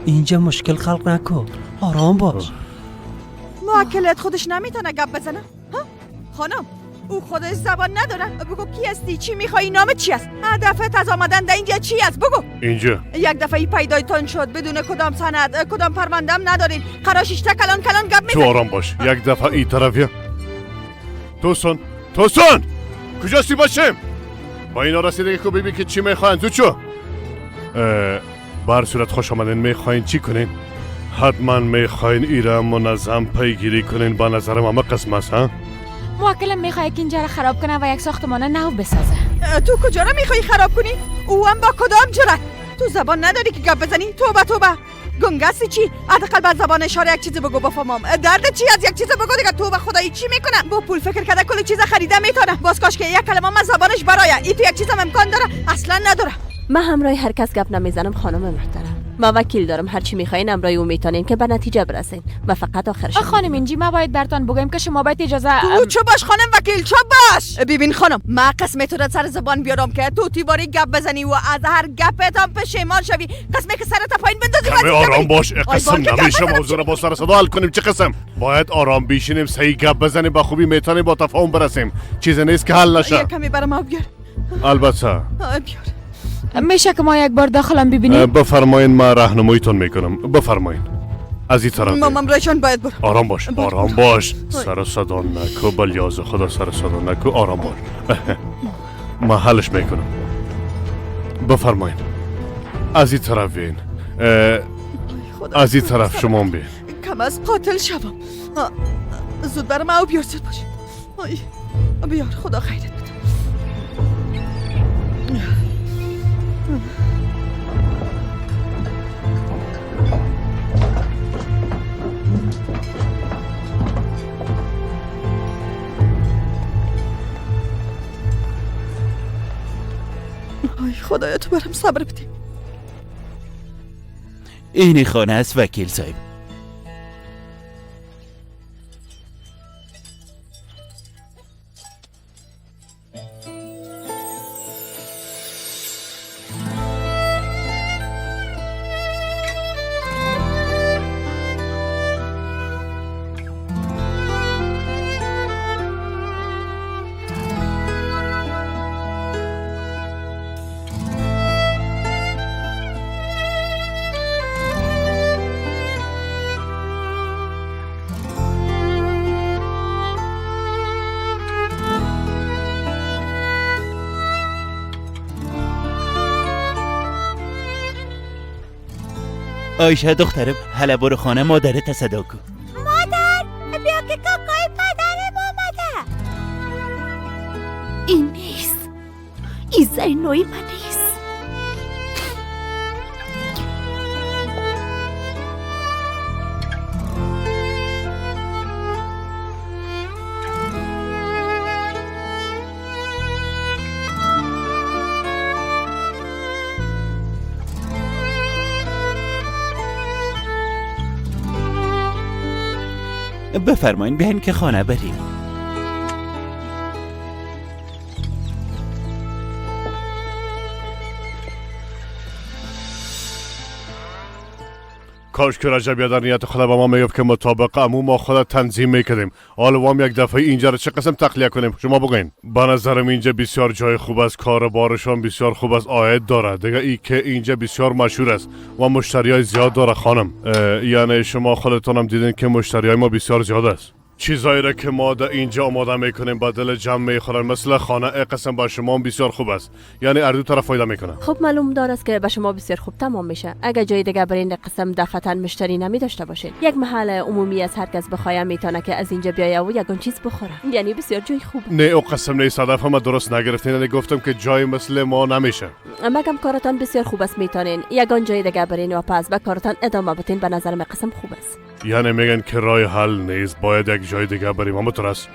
اینجا مشکل خلق نکن، آرام باش. موکلت خودش نمیتونه گپ بزنه ها؟ خانم او خودش زبان نداره. بگو کی هستی، چی میخوای، نامت چی است، هدفت از آمدن در اینجا چی است؟ بگو. اینجا یک دفعه پیدایتان شد بدون کدام سند، کدام پروندم ندارین. قراشیشته کلان کلان گپ میزنی. تو آرام باش. یک دفعه این طرفیه. توسون توسون کجاستی باشم؟ با اینا رسیدگی کو ببین که چی میخواین. تو چو بر صورت خوش آمدین. میخواین چی کنین؟ حتما میخواین ایران منظم پیگیری کنین. با نظرم همه قسم است ها؟ موکلم میخواد که اینجا را خراب کنه و یک ساختمان نو بسازه. تو کجا را میخوای خراب کنی؟ او هم با کدام جرأت؟ تو زبان نداری که گپ بزنی؟ توبه توبه. گنگستی چی؟ حداقل با زبان اشاره یک چیز بگو بفهمم. درد چی از یک چیز بگو دیگه. توبه خدایی چی میکنم؟ با پول فکر کرده کل چیز خریده میتونه. باز کاش که یک کلمه من زبانش برای ای تو یک چیزم امکان داره؟ اصلا نداره. من همراه هر کس گپ نمیزنم خانم محترم. ما وکیل دارم، هرچی میخواین امرای او میتونین که به نتیجه برسین و فقط آخرش. خانم اینجی ما باید براتون بگم که شما باید اجازه تو چه باش خانم وکیل، چه باش. ببین خانم، ما قسم تو را سر زبان بیارم که تو تیواری گپ بزنی و از هر گپت هم پشیمان شوی. قسمی که سرت پایین بندازی. کمی آرام باش. قسم نمیشه موضوع را با سر صدا حل کنیم. چه قسم؟ باید آرام بشینیم، صحیح گپ بزنیم، با خوبی میتونیم با تفاهم برسیم. چیزی نیست که حل نشه. کمی برام بیار. البته بیار. میشه که ما یک بار داخلم ببینیم؟ بفرمایین، من راهنماییتون میکنم. بفرمایین از این طرف. مامم رایشان باید برم. آرام باش، آرام باش، سر صدا نکو، بلیاز خدا سر صدا نکو، آرام باش. من حلش میکنم. بفرمایین از این طرف بیاین. از این طرف شما بیاین. کم از قاتل شوم. زود برم او بیار، زود باش. بیار، خدا خیرت بده. آی خدایا تو برم صبر بده. این خانه است وکیل صاحب. آیشه دخترم، حالا برو خانه مادرت صدا کن. مادر بیا که کاکای پدرم آمده. این نیست، این زینوی من نیست. بفرمایین بیاین که خانه بریم. کاش که رجب در نیت خدا به ما میگفت که مطابق عمو ما خود تنظیم میکردیم. حالا وام یک دفعه اینجا رو چه قسم تخلیه کنیم؟ شما بگین. به نظرم اینجا بسیار جای خوب است، کار بارشان بسیار خوب است، عاید داره دیگه. ای که اینجا بسیار مشهور است و مشتریای زیاد داره خانم. یعنی شما خودتون هم دیدین که مشتریای ما بسیار زیاد است. چیزایی را که ما در اینجا آماده میکنیم با دل جمع میخورن، مثل خانه قسم با شما بسیار خوب است، یعنی هر دو طرف فایده میکنه. خب معلوم دار است که به شما بسیار خوب تمام میشه. اگر جای دیگه برین قسم دفتن مشتری نمی داشته باشین. یک محل عمومی از هر کس بخواه میتونه که از اینجا بیایه و یگان چیز بخوره، یعنی بسیار جای خوب. نه او قسم نه صدف هم درست نگرفتین، یعنی گفتم که جای مثل ما نمیشه. مگم کارتان بسیار خوب است، میتونین یگان جای دیگه برین و پس به کارتان ادامه بدین. به نظر من قسم خوب است. یعنی میگن که راه حل نیست، باید یک جای دیگه بریم. اما ترس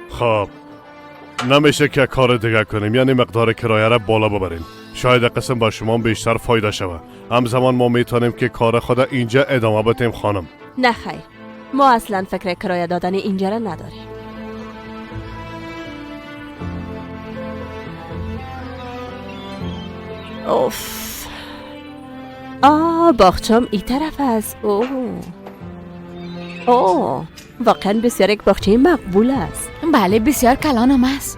خب نمیشه که کار دیگه کنیم، یعنی مقدار کرایه را بالا ببریم. شاید قسم با شما بیشتر فایده شود. همزمان ما میتونیم که کار خود اینجا ادامه بدیم خانم. نه خیر، ما اصلا فکر کرایه دادن اینجا را نداریم. اوف، آه باغچم این طرف است. اوه اوه، واقعا بسیار یک باغچه مقبول است. بله بسیار کلانم است.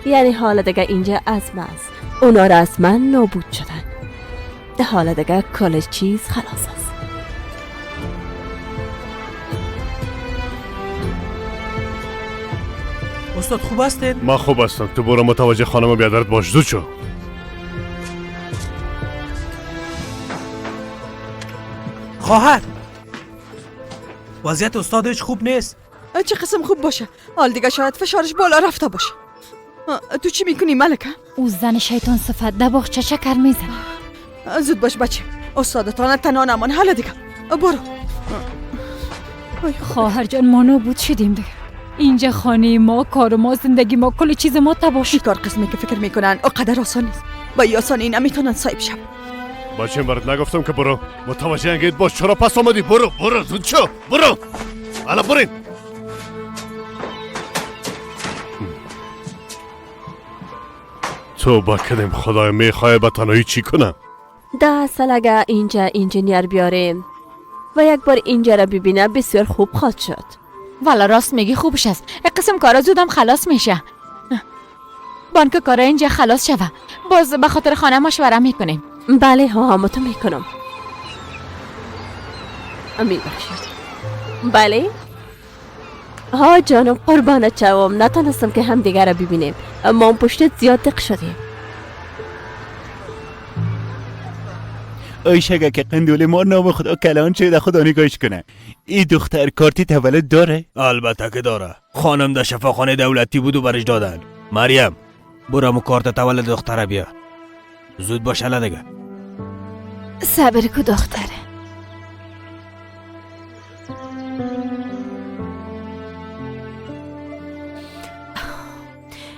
یعنی حالا دیگه اینجا از من است. اونا را از من نابود شدن. حالا دیگه کل چیز خلاص است. استاد خوب هستید؟ من خوب هستم. تو برو متوجه خانم بیادرت باش. زود شو. خواهر، وضعیت استاد هیچ خوب نیست. چه قسم خوب باشه؟ حال دیگه شاید فشارش بالا رفته باشه. تو چی میکنی ملکه؟ او زن شیطان صفت در باغچه چکر میزنه. زود باش بچه، استادتان تنها نمان. حالا دیگه برو. خواهر جان ما نابود شدیم دیگه. اینجا خانه ما، کار ما، زندگی ما، کل چیز ما تباه شد. کار قسمی که فکر میکنن اقدر آسان نیست. با این آسانی نمیتونن صاحب شب. بچه برات نگفتم که برو؟ متوجه انگید باش. چرا پس آمدی؟ برو برو زود شو، برو. حالا برین. توبه کردیم خدای، میخوای به تنهایی چی کنم؟ 10 سال اگه اینجا انجینیر بیاریم و یک بار اینجا را ببینه بسیار خوب خواهد شد. والا راست میگی، خوبش است. قسم کارا زودم خلاص میشه. بانک کارا اینجا خلاص شوه، باز به خاطر خانه مشوره میکنیم. بله ها، همو تو میکنم. میبخشید. بله ها جانم، قربانت شوم، نتانستم که هم دیگر را ببینیم. ما پشتت زیاد دق شدیم. آیشگه که قندول ما نام خدا کلان شده، خدا نگاهش کنه. این دختر کارتی تولد داره؟ البته که داره. خانم در شفاخانه دولتی بود و برش دادن. مریم برو کارت تولد دختره بیا. زود باش حالا دیگه. صبر کو دختره.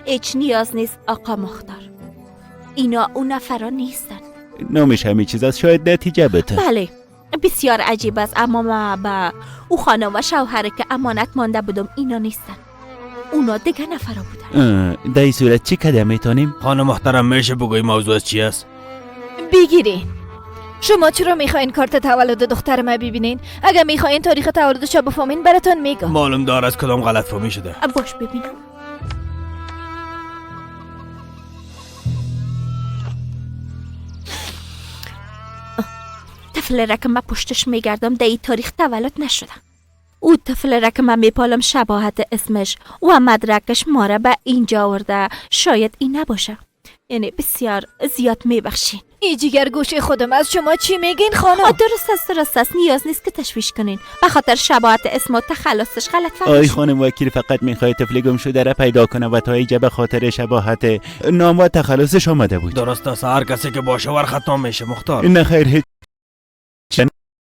هیچ نیاز نیست آقا مختار. اینا اون نفرا نیستن. نامش همه چیز است، شاید نتیجه بده. بله بسیار عجیب است، اما ما به او خانم و شوهر که امانت مانده بودم اینا نیستن. اونا دیگه نفرا بودن. در این صورت چی کده میتونیم؟ خانم محترم میشه بگوی موضوع از چی است؟ بگیرین. شما چرا میخواین کارت تولد دختر ما ببینین؟ اگه میخواین تاریخ تولدش بفهمین براتون میگم. معلوم دار از کدام غلط فهمی شده. باش ببینم. طفل را که من پشتش میگردم در این تاریخ تولد نشده. او طفل را که من میپالم شباهت اسمش و مدرکش ما را به اینجا آورده، شاید این نباشه. یعنی بسیار زیاد میبخشین. ای جیگر گوش خودم، از شما چی میگین خانم؟ درست است درست است، نیاز نیست که تشویش کنین. به خاطر شباهت اسم و تخلصش غلط فهمی. آی خانم وکیل فقط میخواد طفل گم شده را پیدا کنه و تا اینجا به خاطر شباهت نام و تخلصش آمده بود. درست است، هر کسی که باشه ور خطا میشه مختار. نه خیر، هیچ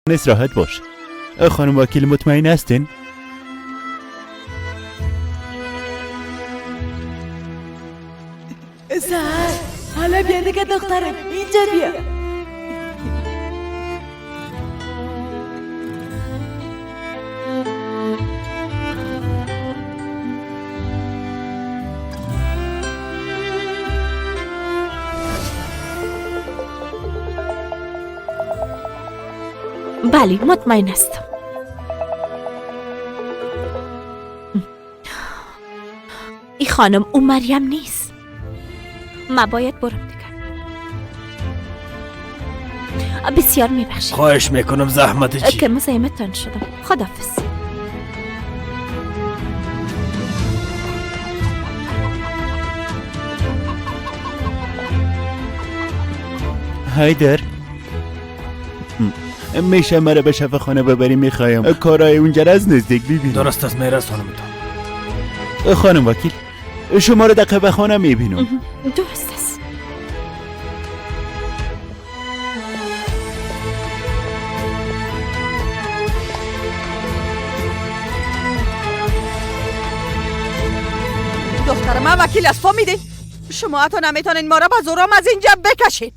نیست، راحت باش. خانم وکیل مطمئن هستین؟ سهر حالا بیا دیگه دخترم، اینجا بیا. بله مطمئن هستم. این خانم او مریم نیست. ما باید برم دیگه. بسیار میبخشید. خواهش میکنم، زحمت چی؟ که مزاحمتان شدم. خداحافظ. هایدر میشه مرا به شفاخانه ببری؟ میخوایم کارای اونجا را از نزدیک ببینم. درست است، میرسانم تا. خانم وکیل شما را در قهوه خانه میبینم. درست است. دختر من وکیل است، فهمیدین؟ شما حتی نمیتونین ما را به زورم از اینجا بکشین.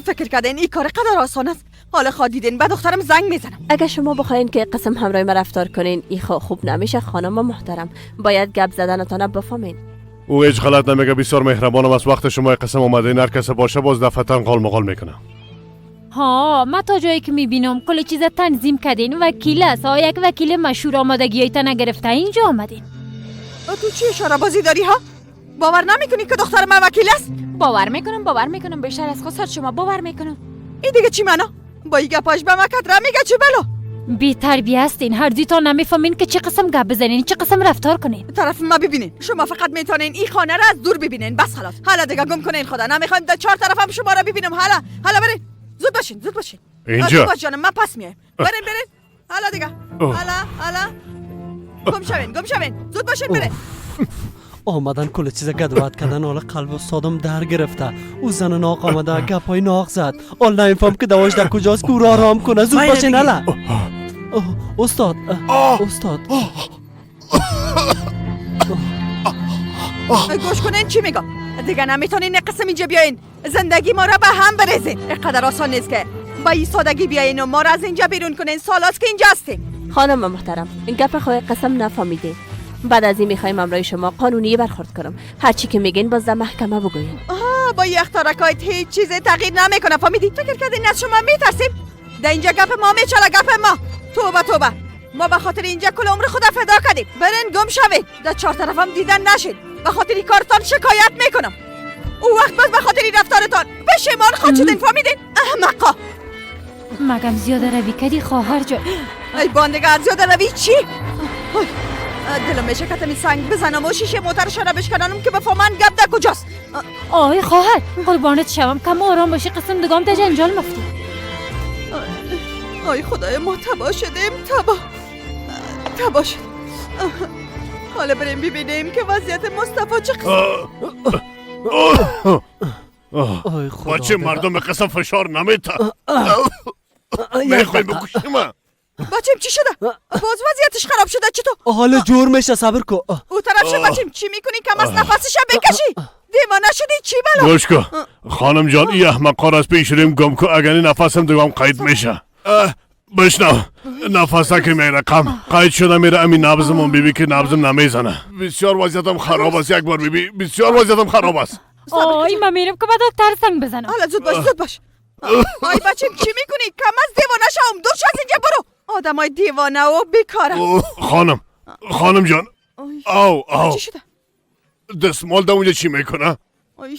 فکر کردین این کار قدر آسان است؟ حالا خواه دیدین به دخترم زنگ میزنم. اگه شما بخواین که قسم همراه ما رفتار کنین ای خوب نمیشه خانم محترم. باید گپ زدنتان بفهمین. او هیچ غلط نمیگه، بسیار مهربانم از وقت شما قسم آمده. این هر کس باشه باز دفتن قال مقال میکنه. ها ما تا جایی که میبینم کل چیز تنظیم کردین. وکیل است، یک وکیل مشهور آمادگیایت نگرفته اینجا آمدین. تو چی اشاره بازی داری ها؟ باور نمیکنی که دختر من وکیل است؟ باور میکنم، باور میکنم، بیشتر از خود شما باور میکنم. این دیگه چی معنا؟ با این گپاش به مکت را میگه چه بلا؟ بی تربیه هستین، هر دویتان نمیفهمین که چه قسم گپ بزنین، چه قسم رفتار کنین. طرف ما ببینین، شما فقط میتونین این خانه را از دور ببینین بس خلاص. حالا دیگه گم کنین خدا، نمیخوایم در چهار طرفم شما را ببینم. حالا حالا برین، زود باشین زود باشین. اینجا باش جانم، من پس میایم. برین برین حالا دیگه. حالا حالا گم شوین گم شوین، زود باشین برین. آمدن کل چیز گدوات کردن، حالا قلب استادم در گرفته. او زن ناق آمده گپای ناق زد. حالا نمیفهم که دواش در کجاست که او را آرام کنه. زود باشین. حالا استاد استاد گوش کنین چی میگم. دیگه نمیتونین قسم اینجا بیاین، زندگی ما را به هم بریزین. اینقدر آسان نیست که با این سادگی بیاین و ما را از اینجا بیرون کنین. سالاست که اینجا هستیم. خانم محترم این گپ خواهی قسم نفهمیدین. بعد از این میخوایم امرای شما قانونی برخورد کنم. هرچی که میگین باز در محکمه بگوین. آها با یه اختارکایت هیچ چیز تغییر نمیکنه، فهمیدی؟ فکر کردین از شما میترسیم؟ در اینجا گپ ما میچله، گپ ما. توبه توبه، ما به خاطر اینجا کل عمر خدا فدا کردیم. برین گم شوید، در چهار طرفم دیدن نشید. به خاطر این کارتان شکایت میکنم. او وقت باز به خاطر این رفتارتان پشیمان خواهد شدین، فهمیدین؟ احمقا. مگم زیاده روی کردی خواهر جان؟ ای باندگه، زیاده روی چی؟ دلم میشه که سنگ بزنم و شیشه موترش را بشکنم که بفهمن گپ در کجاست. آی خواهر قربانت شوم، کم آرام باشی، قسم دگام در جنجال مفتی. آی خدای ما تباه شدیم، تباه شدیم. حالا بریم ببینیم که وضعیت مصطفی چه قسم. بچه مردم به قسم فشار نمیته. میخوای بکشیم؟ بچیم چی شده؟ باز وضعیتش خراب شده چطور؟ حالا جور میشه، صبر کو. او طرف شو بچیم چی میکنی؟ کم از نفسش بکشی. دیوانه شدی چی بلا؟ گوش کن خانم جان، این احمقا را از پیش ریم گم کو، اگر نفسم دوام قید میشه. بشنو، نفسه که میره قم قید شده میره. امین نبضمون بیبی که نبضم نمیزنه. بسیار وضعیتم خراب است. یک بار بیبی، بسیار وضعیتم خراب است. آی من میرم که به دکتر زنگ بزنم. حالا زود باش، زود باش. آی بچیم چی میکنی؟ کم از دیوانه شوم. دور شو از اینجا برو. آدمای دیوانه و بیکاره. خانم، خانم جان، او او چی شده؟ دستمال در اونجا چی میکنه؟ آی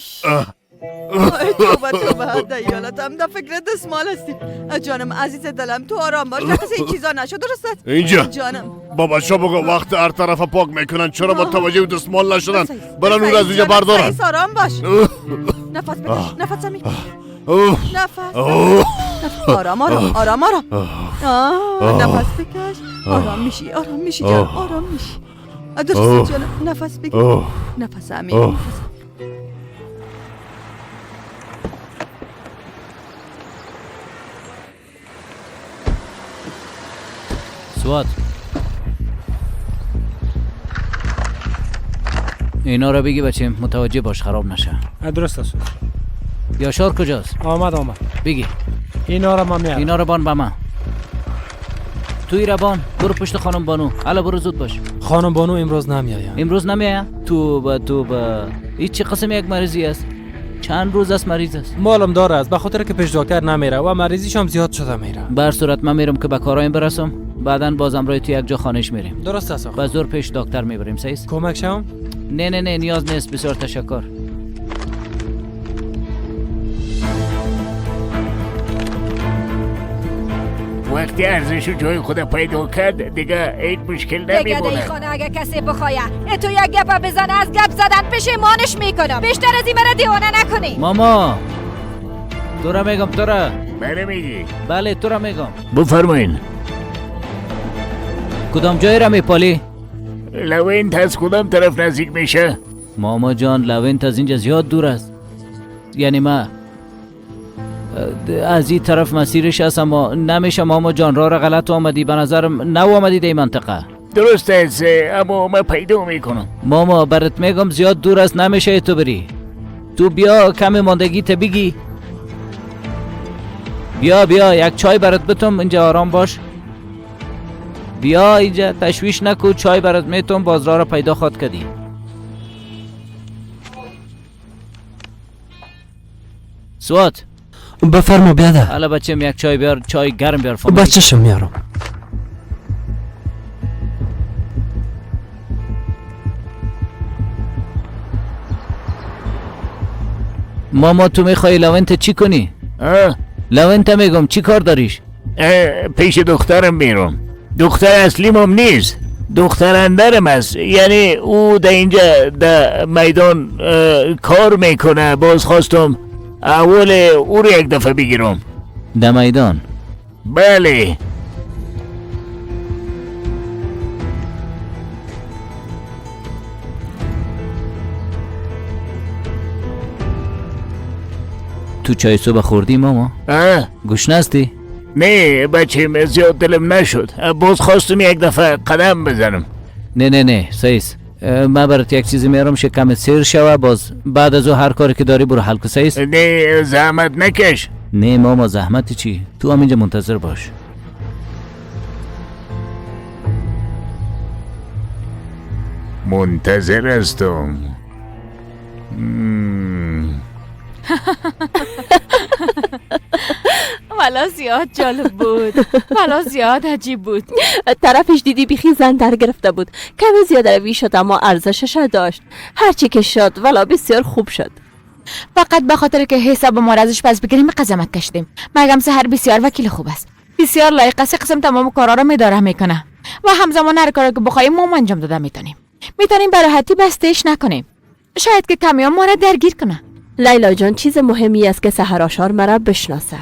توبه توبه، دیالتم در فکر دستمال هستی. جانم عزیز دلم، تو آرام باش، نفس این چیزا نشو، درست است؟ اینجا جانم بابا شا بگو وقت هر طرف پاک میکنن، چرا متوجه دستمال نشدن؟ برن اون از اینجا بردارن. آرام باش، نفس بکش، نفس عمیق، نفس، آرام آرام آرام آرام، نفس بکش، آرام میشی، آرام میشی جانم، آرام میشی. درست جانم، نفس بکش، نفس عمیق، نفس. سواد اینا را بگی بچه، متوجه باش خراب نشه. درست است. یاشار کجاست؟ آمد. بگی اینا را ما میارم. اینا را بان به من. توی را بان، برو پشت خانم بانو. حالا برو زود باش. خانم بانو امروز نمیآید. امروز نمیآید؟ توبه توبه، این چه قسم یک مریضی است؟ چند روز است مریض است؟ معلوم داره است، به خاطر که پیش دکتر نمیره و مریضیش هم زیاد شده میره. بر صورت من میرم که به کارایم برسم، بعدا بازم روی تو یک جا خانهش میریم. درست است. به زور پیش دکتر میبریم. صحیح است؟ کمک شم؟ نه نه نه، نیاز نیست، بسیار تشکر. وقتی ارزش جای خود پیدا کرد دیگه هیچ مشکل نمیمونه. دیگه در خانه اگه کسی بخوایه تو یک گپ بزنه، از گپ زدن پشیمانش میکنم. بیشتر از این مرا دیوانه نکنی. ماما تو را میگم، تو را بله میگی؟ بله تو را میگم. بفرمایین. کدام جای را میپالی؟ لوینت از کدام طرف نزدیک میشه؟ ماما جان لوینت از اینجا زیاد دور است. یعنی ما از این طرف مسیرش است، اما نمیشه ماما جان، راه را غلط آمدی به نظرم، نو آمدی در منطقه. درست است، اما من پیدا میکنم. ماما برات میگم زیاد دور است، نمیشه تو بری. تو بیا کم ماندگی ته بگی. بیا بیا یک چای برات بتم، اینجا آرام باش. بیا اینجا تشویش نکو، چای برات میتم، باز راه را پیدا خواد کردی. سوات بفرما بیاده. حالا بچم یک چای بیار، چای گرم بیار. بچه‌شم میارم. ماما تو میخوای لونت چی کنی؟ لونت میگم چی کار داریش؟ پیش دخترم میرم. دختر اصلیم هم نیست، دختر اندرم است. یعنی او در اینجا در میدان کار میکنه. باز خواستم اول او رو یک دفعه بگیرم. در میدان؟ بله. تو چای صبح خوردی ماما؟ گشنه هستی؟ نه بچه زیاد دلم نشد، باز خواستم یک دفعه قدم بزنم. نه نه نه سیس، من برات یک چیزی میارم شکمت سیر شوه، باز بعد از او هر کاری که داری برو حل کن. سیس؟ نه زحمت نکش. نه ماما زحمت چی، تو هم اینجا منتظر باش. منتظر هستم. والا زیاد جالب بود، والا زیاد عجیب بود. طرفش دیدی بیخی زن در گرفته بود، کمی زیاده روی شد اما ارزشش داشت. هرچی که شد والا بسیار خوب شد. فقط به خاطر که حساب ما ازش پس بگیریم قزمت کشیدیم. مگم سحر بسیار وکیل خوب است، بسیار لایق است، قسم تمام کارا را میداره میکنه و همزمان هر کاری که بخوایم ما انجام داده میتونیم. میتونیم به راحتی بستش نکنیم، شاید که کمی ما را درگیر کنه. لیلا جان چیز مهمی است که سحر آشار مرا بشناسه.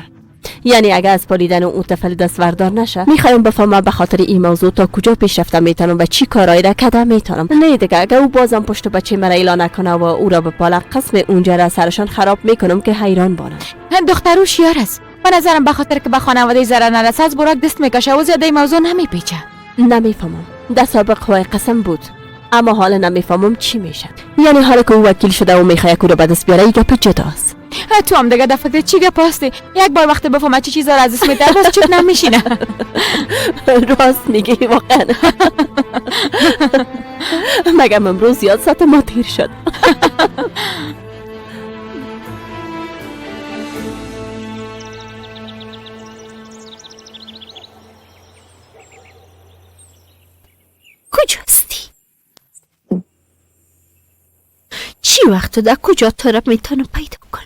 یعنی اگه از پالیدن اون طفل دست وردار نشه، میخوایم بفهمم به خاطر این موضوع تا کجا پیش رفته میتونم و چی کارایی را کده میتونم. نه دیگه، اگه او بازم پشت بچه مرا ایلا نکنه و او را به پاله قسم اونجا را سرشان خراب میکنم که حیران بانم. دختر هوشیار است. به نظرم به خاطر که به خانواده ضرر نرسه از براک دست میکشه و زیاده موضوع نمیپیچه. نمیفهمم. در سابق خواه قسم بود، اما حالا نمیفهمم چی میشه. یعنی حالا که او وکیل شده و میخواد او را به دست بیاره، این گپ جداست. تو هم دیگه در فکر چی گپ هستی؟ یک بار وقت بفهمه چی چیزا را از دست میده باز چوب نمیشینه. راست میگی واقعا. مگم امروز زیاد ساعت ما تیر شد. کجاستی؟ چی وقت در کجا تو را میتونم پیدا کنم؟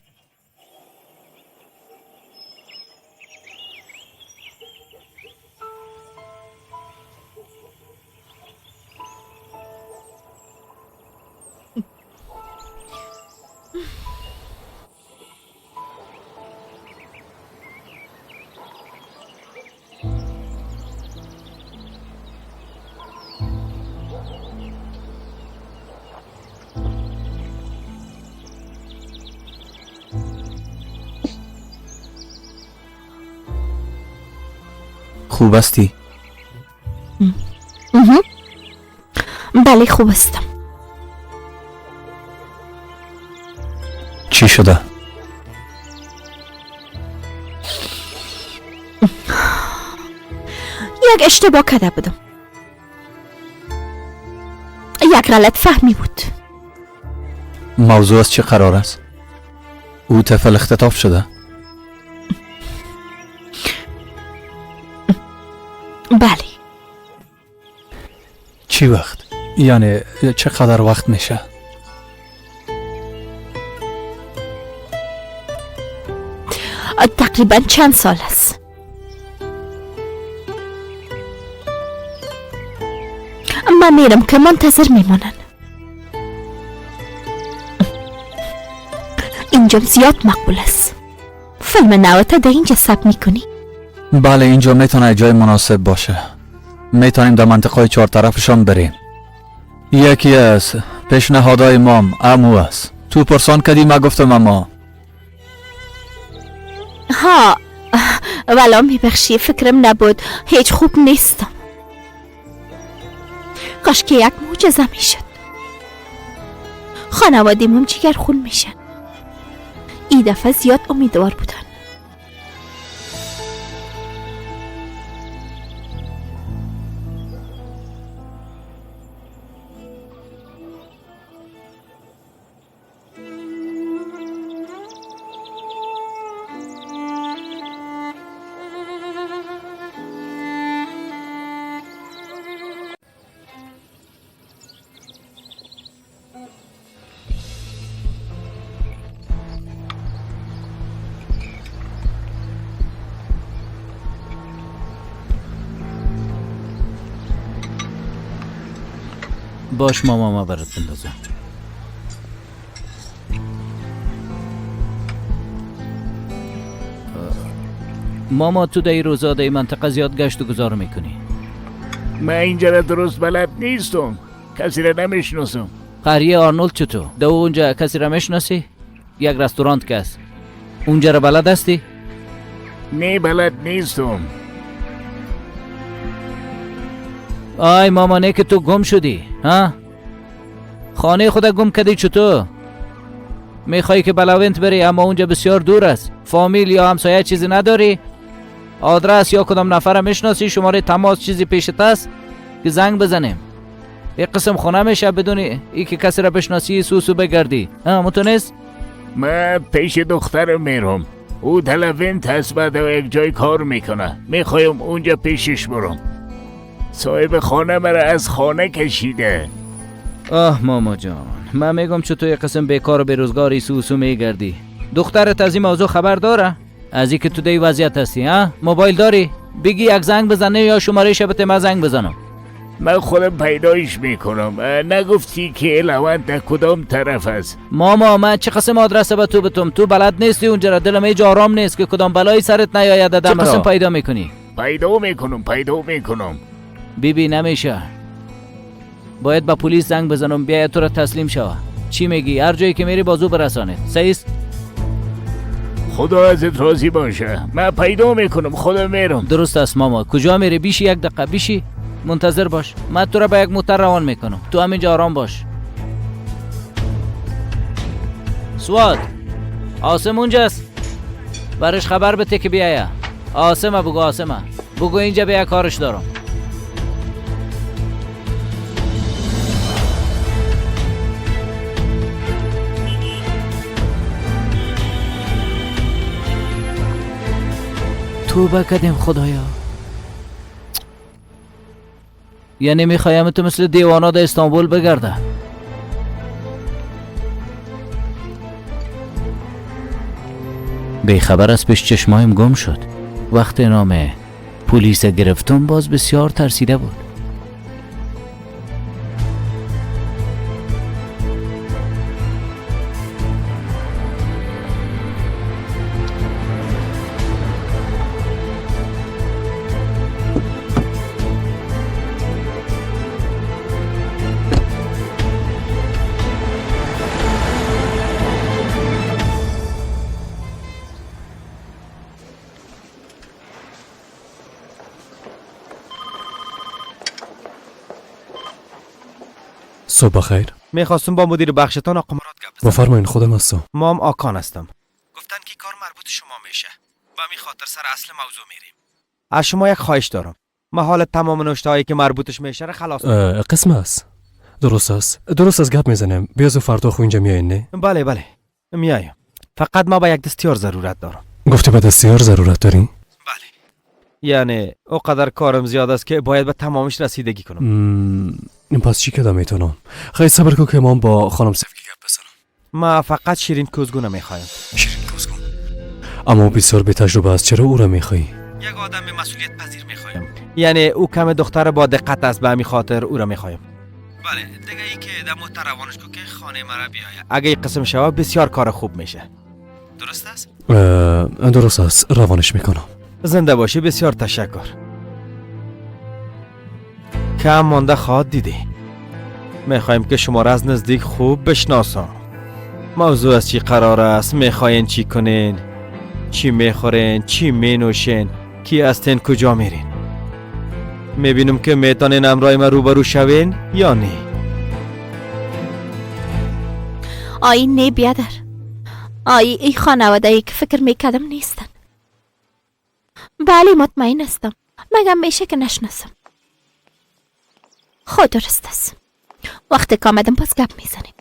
خوب هستی؟ بله خوب هستم. چی شده؟ یک اشتباه کرده بودم، یک غلط فهمی بود. موضوع از چه قرار است؟ او طفل اختطاف شده؟ بله. چی وقت؟ یعنی چقدر وقت میشه؟ تقریبا چند سال است. من میرم که منتظر میمانن. اینجا زیاد مقبول است. فیلم نوته در اینجا ثبت میکنی؟ بله، اینجا میتونه جای مناسب باشه. میتونیم در منطقه چهار طرفشان بریم. یکی از پیشنهادهای مام امو است. تو پرسان کردی ما گفتم اما ها، ولی میبخشی فکرم نبود. هیچ خوب نیستم. کاش که یک معجزه میشد. خانواده‌مون جگر خون میشن. این دفعه زیاد امیدوار بودن. باش ماما، ما برات بندازم. ماما تو در روزا در منطقه زیاد گشت و گذار میکنی. من اینجا را درست بلد نیستم، کسی را نمیشناسم. قریه آرنولد چطور؟ در اونجا کسی را میشناسی؟ یک رستورانت کس اونجا را بلد هستی؟ نه بلد نیستم. آی ماما، نه که تو گم شدی ها؟ خانه خود گم کردی چطور؟ میخوای که بلاونت بری اما اونجا بسیار دور است. فامیل یا همسایه چیزی نداری؟ آدرس یا کدام نفر میشناسی؟ شماره تماس چیزی پیشت است که زنگ بزنیم؟ یک قسم خونه میشه بدون ای که کسی را بشناسی سوسو بگردی. ها متونست؟ من پیش دخترم میرم. او دلونت هست و در یک جای کار میکنه. میخوایم اونجا پیشش برم. صاحب خانه مرا از خانه کشیده. آه ماما جان، من میگم چطور یک قسم بیکار و بیروزگاری سوسو میگردی. دخترت از این موضوع خبر داره؟ از اینکه تو دی وضعیت هستی ها؟ موبایل داری؟ بگی یک زنگ بزنه یا شماره شبت ما زنگ بزنم. من خودم پیدایش میکنم. نگفتی که لوند در کدام طرف است؟ ماما من چه قسم آدرس به تو بتم؟ تو بلد نیستی اونجا را. دلم هیچ آرام نیست که کدام بلایی سرت نیاید. دم قسم پیدا میکنی؟ پیدا میکنم. بیبی نمیشه، باید با پلیس زنگ بزنم بیاید تو را تسلیم شوه. چی میگی؟ هر جایی که میری بازو برسانید. صحیح است؟ خدا ازت راضی باشه. من پیدا میکنم، خودم میرم. درست است ماما. کجا میری؟ بیشی یک دقیقه بیشی، منتظر باش. من تو را به یک موتر روان میکنم. تو همینجا آرام باش. سواد عاصم اونجاست، برش خبر بده که بیایه. عاصمه بگو، عاصمه بگو اینجا بیا کارش دارم. توبه کردیم خدایا. یعنی میخوایم تو مثل دیوانا در استانبول بگرده. بیخبر از پیش چشمایم گم شد. وقت نام پلیس گرفتم باز بسیار ترسیده بود. صبح بخیر. میخواستم با مدیر بخشتان آقا مراد گپ بزنم. بفرمایین، خودم هستم. ما هم آکان هستم. گفتن که کار مربوط شما میشه، به می خاطر سر اصل موضوع میریم. از شما یک خواهش دارم، من حال تمام نوشته که مربوطش میشه را خلاص. قسم است. درست است. درست از گپ میزنم. بیا فردا خو اینجا میاین نه؟ بله بله میایم. فقط ما با یک دستیار ضرورت دارم. گفتی به دستیار ضرورت داری؟ بله. یعنی اوقدر کارم زیاد است که باید به تمامش رسیدگی کنم. پس چی کدام میتونم؟ خیلی صبر کن که من با خانم سفکی گپ بزنم. ما فقط شیرین کوزگون میخوایم. شیرین کوزگون؟ اما بسیار بی تجربه است. چرا او را میخوایی؟ یک آدم مسئولیت پذیر میخوایم. یعنی او کم دختر با دقت است، به همین خاطر او را میخوایم. بله دیگه ای که در موتر روانش کو که خانه مرا بیاید. اگه این قسم شوه بسیار کار خوب میشه. درست است؟ درست است، روانش میکنم. زنده باشی، بسیار تشکر. کم مانده خواد دیدی. میخوایم که شما را از نزدیک خوب بشناسم. موضوع از چی قرار است؟ میخواین چی کنین؟ چی میخورین؟ چی مینوشین؟ کی هستین؟ کجا میرین؟ میبینم که میتونین امرای من روبرو شوین یا نه. آی نه بیادر، آی ای خانواده ای که فکر میکردم نیستن. بله مطمئن هستم، مگم میشه که نشناسم. خود درست است. وقتی که آمدم باز گپ میزنیم.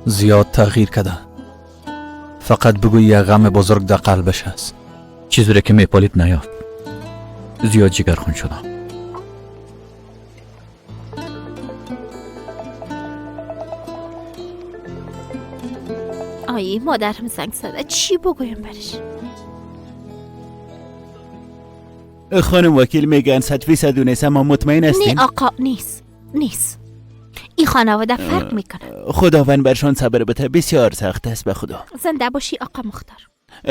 زیاد تغییر کرده. فقط بگو یه غم بزرگ در قلبش هست. چیزی را که میپالید نیافت. زیاد جگرخون شدم. آیی مادرم زنگ زده، چی بگویم برش؟ خانم وکیل میگن 100% نیست، اما مطمئن هستین؟ نه آقا نیست نیست. این خانواده فرق میکنه. خداوند برشان صبر بده، بسیار سخت است به خدا. زنده باشی آقا مختار.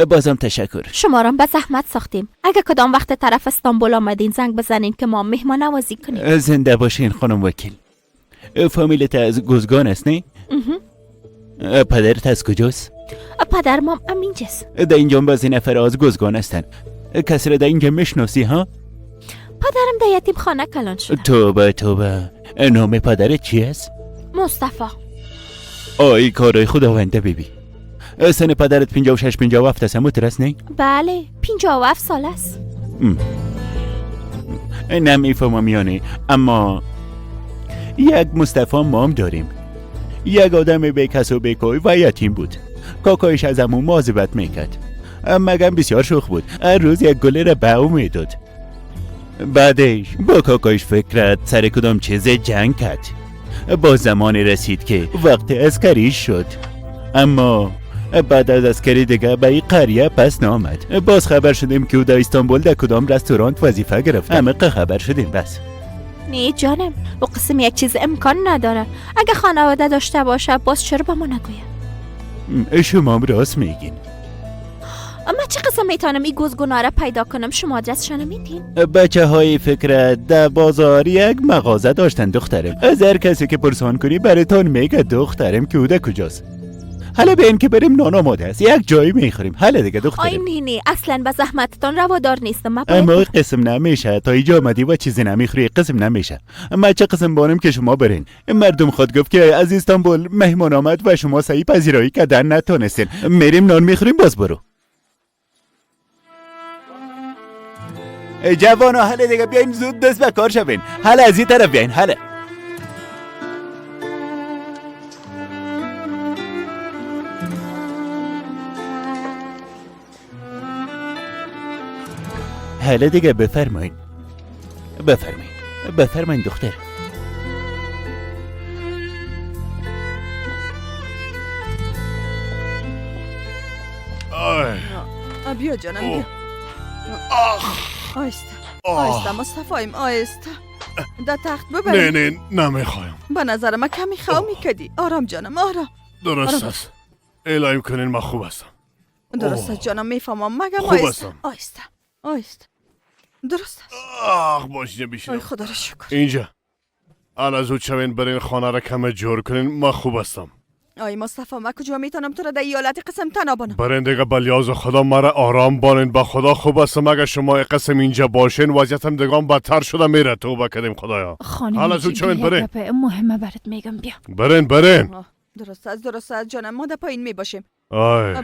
بازم تشکر. شما را به زحمت ساختیم. اگه کدام وقت طرف استانبول آمدین زنگ بزنین که ما مهمان نوازی کنیم. زنده باشین خانم وکیل. فامیلت از گوزگان است نه؟ پدرت از کجاست؟ پدر مام امینجاست. در اینجا بعضی نفر از گوزگان هستن. کسی را در اینجا میشناسی ها؟ پدرم در یتیم خانه کلان شده. توبه توبه. نام پدرت چی است؟ مصطفی. آی کارای خداونده بیبی. سن پدرت 56 57 است، مترس نه؟ بله 57 سال است. نمیفهمم یعنی، اما یک مصطفی مام داریم. یک آدم بی کس و بیکوی و یتیم بود. کاکایش از همون مواظبت میکرد. مگم بسیار شوخ بود. هر روز یک گله را به او میداد. بعدش با کاکایش فکرت سر کدام چیز جنگ کرد. با زمان رسید که وقت اسکری شد، اما بعد از اسکری دیگه به این قریه پس نامد. باز خبر شدیم که او در استانبول در کدام رستوران وظیفه گرفت. همه خبر شدیم بس. نه جانم، با قسم یک چیز امکان نداره. اگه خانواده داشته باشه باز چرا به ما نگوید؟ شما راست میگین. اما چه قسم میتونم این گزگونا را پیدا کنم؟ شما آدرسشان میدین؟ بچه های فکرت در بازار یک مغازه داشتن دخترم. از هر کسی که پرسان کنی براتون میگه دخترم که او در کجاست. حالا بیاین که بریم، نان آماده است، یک جایی میخوریم. حالا دیگه دخترم. آی نه نه، اصلا به زحمتتان روادار نیستم. اما قسم نمیشه تا اینجا آمدی و چیزی نمیخوری، قسم نمیشه. ما چه قسم بانم که شما برین. مردم خود گفت که از استانبول مهمان آمد و شما صحیح پذیرایی کردن نتونستین. میریم نان میخوریم باز برو. جوانا حالا دیگه بیاین زود دست به کار شوین. حالا از این طرف بیاین. حالا حالا دیگه بفرمایین. بفرمایین بفرمایین دختر. بیا جانم بیا. آهسته آهسته مصطفایم، آهسته. در تخت ببریم. نه نه نمیخوایم. به نظر من کمی خو میکدی. آرام جانم آرام. درست است، الهیم کنین من خوب هستم. درست است جانم میفهمم، مگم آهسته آهسته آهسته. درست است. آخ باش بیشینم. ای خدا را شکر. اینجا الان زود شوین برین خانه را کم جور کنین. من خوب هستم. آی مصطفی من کجا میتونم تو را در ایالت قسم تنها بانم؟ برین دیگه بلیاز خدا مرا آرام بانین. با خدا خوب هستم. اگه شما قسم اینجا باشین وضعیتم دیگه بدتر شده میره. توبه کردیم خدایا. حالا زود شوین برین. مهمه برات میگم بیا. برین برین. درست است درست است جانم، ما در پایین میباشیم.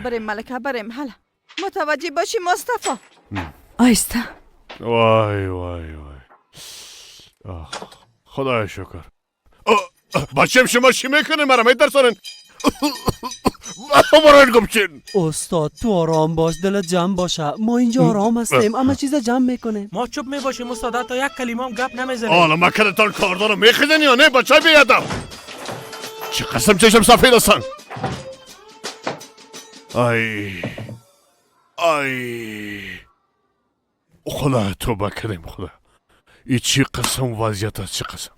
بریم ملکه بریم. حالا متوجه باشی مصطفی. آیسته. وای وای وای. آخ خدای شکر. بچم شما چی میکنین؟ مرا میترسانین. برای گمشین. استاد تو آرام باش، دلت جمع باشه. ما اینجا آرام هستیم، اما چیزا جمع میکنیم. ما چوب میباشیم استاد، تا یک کلمه هم گپ نمیزنیم. حالا ما کدتان کاردارو میخیدن یا نه بچه بیادم؟ چه قسم چشم سفید هستن. آی آی خدا توبه کردیم خدا. ای چی قسم وضعیت است، چه قسم.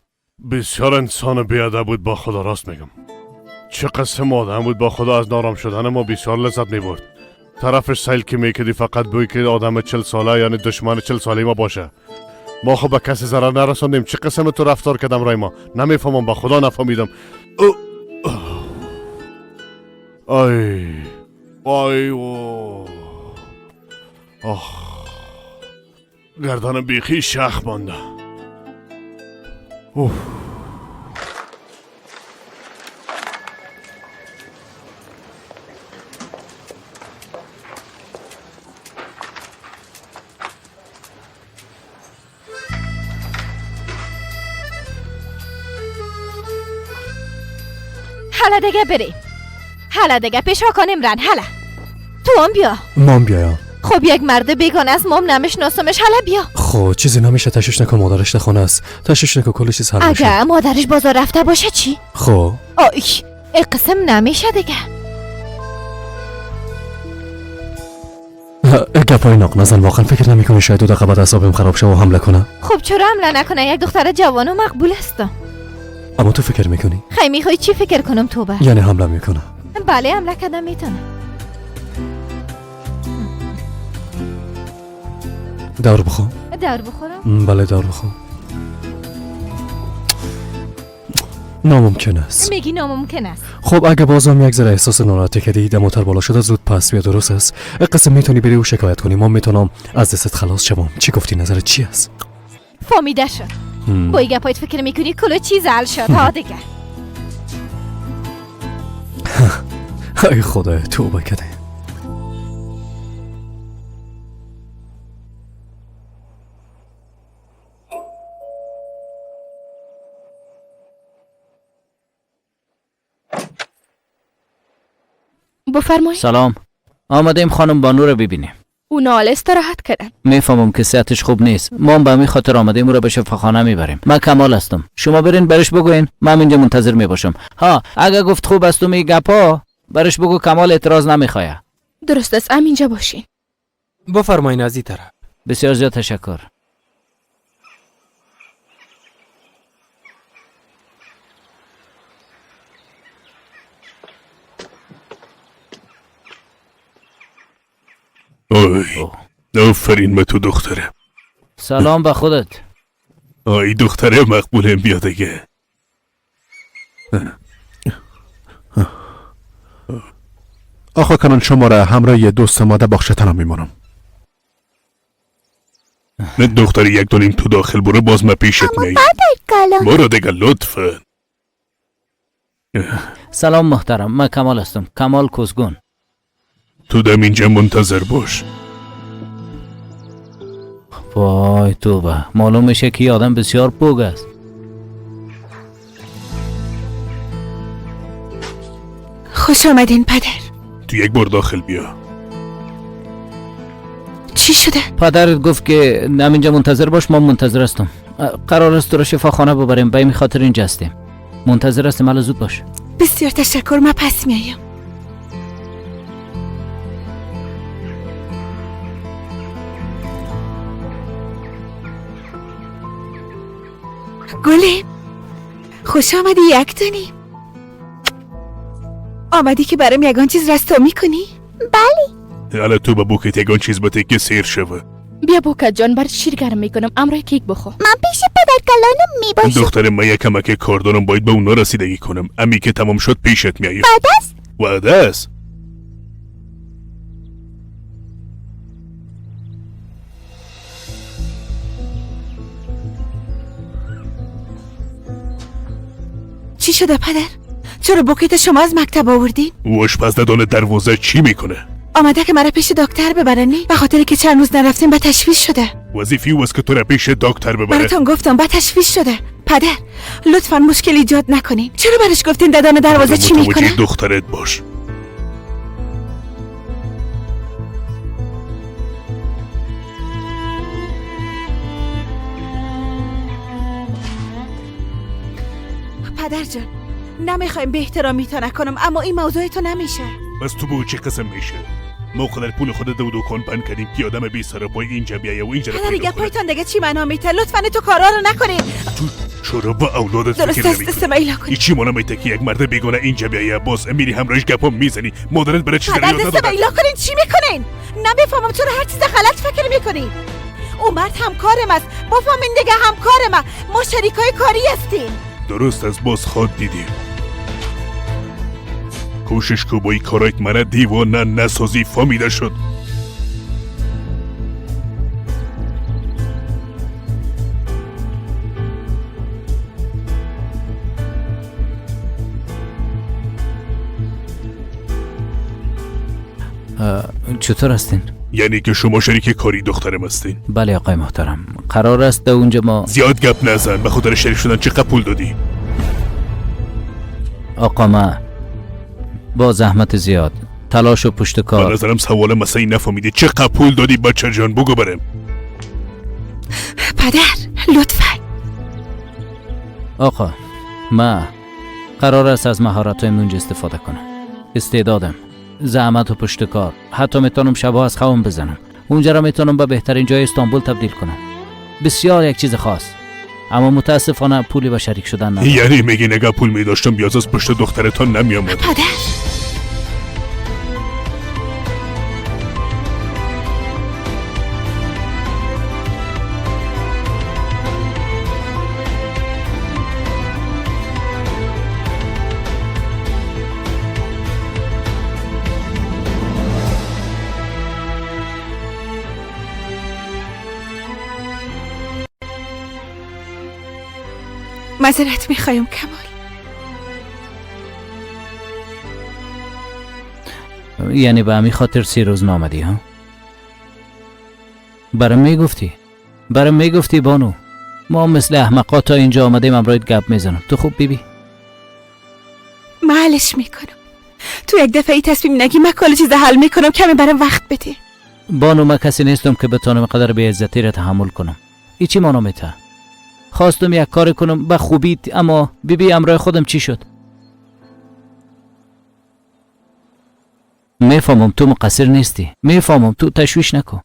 بسیار انسان بیاده بود با خدا، راست میگم. چه قسم آدم بود با خدا. از نارام شدن ما بسیار لذت میبرد. طرفش سیل که میکردی فقط بوی که آدم 40 ساله یعنی دشمن 40 ساله ما باشه. ما خب به کسی ضرر نرساندیم. چه قسم تو رفتار کردم رای ما نمیفهمم، با خدا نفهمیدم. آی آی او آخ گردنم بیخی شخ مانده. اوه. حالا دیگه بریم. حالا دیگه پیشا کنیم رن. حالا تو هم بیا. مام بیایم. خب یک مرد بیگانه است، مام نمیشناسمش. حالا بیا. خب چیزی نمیشه، تشویش نکن. مادرش در خانه است، تشویش نکن، کل چیز حل میشه. اگه مادرش بازار رفته باشه چی؟ خب آی ای قسم نمیشه دیگه. گپای ناق نزن. واقعا فکر نمیکنی شاید 2 دقیقه بعد اعصابم خراب شه و حمله کنه؟ خب چرا حمله نکنه؟ یک دختر جوان و مقبول است. اما تو فکر میکنی؟ خیلی میخوای چی فکر کنم توبه؟ یعنی حمله میکنه؟ بله حمله کردم میتونه. دار بخور. دار بخورم؟ بله دار بخور. ناممکن است. میگی ناممکن است. خب اگه بازم یک ذره احساس ناراحتی کردی، دموتر بالا شده، زود پس بیا. درست است. قسم میتونی بری و شکایت کنی. ما میتونم از دستت خلاص شوم. چی گفتی؟ نظرت چی است؟ فهمیده شد. با این گپایت فکر میکنی کل چیز حل شد. ها دیگه. ای خدا توبه کردیم. بفرمایید. سلام، آمدیم خانم بانو رو ببینیم. اونا حالا استراحت کردن. میفهمم که صحتش خوب نیست. ما هم به همین خاطر آمدیم، او را به شفاخانه میبریم. من کمال هستم، شما برین برش بگوین، من اینجا منتظر میباشم. ها اگه گفت خوب است و می گپا، برش بگو کمال اعتراض نمیخواه. درست است، اینجا باشین. بفرمایین از این طرف. بسیار زیاد تشکر. آی آفرین به تو دختره. سلام به خودت. آی دختره مقبولم، بیا دیگه. آقا کنان شما را همراه دوست ماده باغچه تنم میمانم. نه دختری یک دونیم تو داخل برو، باز ما پیشت نی. برو دیگه لطفا. سلام محترم، من کمال هستم، کمال کوزگون. تو دم اینجا منتظر باش. وای توبه، معلوم میشه که آدم بسیار پوگ است. خوش آمدین پدر. تو یک بار داخل بیا. چی شده؟ پدرت گفت که اینجا منتظر باش، ما منتظر هستم. قرار است تو را شفاخانه ببریم، به این خاطر اینجا هستیم. منتظر هستیم، حالا زود باش. بسیار تشکر، من پس میایم. گله خوش آمدی یک دانی. آمدی که برام یگان چیز رستا میکنی؟ بله. حالا تو به بوکت یگان چیز بده که سیر شوه. بیا بوکت جان، بر شیر گرم میکنم، امرای کیک بخور. من پیش پدر کلانم میباشم. دختر من یکم که کار دارم، باید به اونا رسیدگی کنم. امی که تمام شد پیشت میایم. وعده است؟ وعده است. چی شده پدر؟ چرا بوکیت شما از مکتب آوردین؟ او آشپز ندانه دروازه چی میکنه؟ آمده که مرا پیش دکتر ببرن، نه؟ به خاطر که چند روز نرفتیم به تشویش شده. وظیفه او است که تو را پیش دکتر ببره. براتون گفتم به تشویش شده. پدر لطفا مشکل ایجاد نکنین. چرا برش گفتین ددان دروازه چی میکنه؟ دخترت باش. پدر جان نمیخوایم به احترامی تا نکنم، اما این موضوع تو نمیشه. بس تو بگو چه قسم میشه؟ ما قدر پول خود دو دکان بند کردیم که آدم بی سر و پای اینجا بیایه و اینجا رو پیدا کنه. پایتان دیگه چی معنا میته؟ لطفا تو کارا رو نکنین. تو چرا با اولادت فکر نمیکنی؟ این چی معنا میته که یک مرد بیگانه اینجا بیایه، باز میری همراهش گپا میزنی، مادرت برای چیزی یاد نداد. پدر کنین چی میکنین؟ نمیفهمم چرا هر چیز غلط فکر میکنین. او مرد همکارم است، بفهمین دیگه، همکارم، ما شریکای کاری هستیم. درست از باز خود دیدیم. کوشش کو با این کارایت مرا دیوانه نسازی، فهمیده شد. چطور هستین؟ یعنی که شما شریک کاری دخترم هستین؟ بله آقای محترم، قرار است اونجا ما. زیاد گپ نزن، به خاطر شریک شدن چقدر پول دادی؟ آقا ما با زحمت زیاد، تلاش و پشت کار. به نظرم سوال مسایی نفهمیدی. چقدر پول دادی بچه جان؟ بگو برم. پدر لطفا. آقا ما قرار است از مهارت‌هایم اونجا استفاده کنم. استعدادم، زحمت و پشت کار، حتی میتونم شبها از خوابم بزنم. اونجا را میتونم به بهترین جای استانبول تبدیل کنم. بسیار یک چیز خاص، اما متاسفانه پولی به شریک شدن ندارم. یعنی میگی نگه پول میداشتم بیاز از پشت دخترتان نمیامد؟ پدر معذرت میخوایم کمال. یعنی به همین خاطر 3 روز نامدی ها؟ برام میگفتی بانو، ما مثل احمقا تا اینجا آمدیم امرایت گپ میزنم. تو خوب بیبی؟ معلش میکنم. تو یک دفعه ای تصمیم نگی، من کل چیز حل میکنم. کمی برام وقت بده. بانو من کسی نیستم که بتونم قدر بی‌عزتی را تحمل کنم. ای چی مانا میته؟ خواستم یک کار کنم به خوبی، اما بیبی امرای خودم چی شد؟ میفهمم تو مقصر نیستی، میفهمم تو تشویش نکن،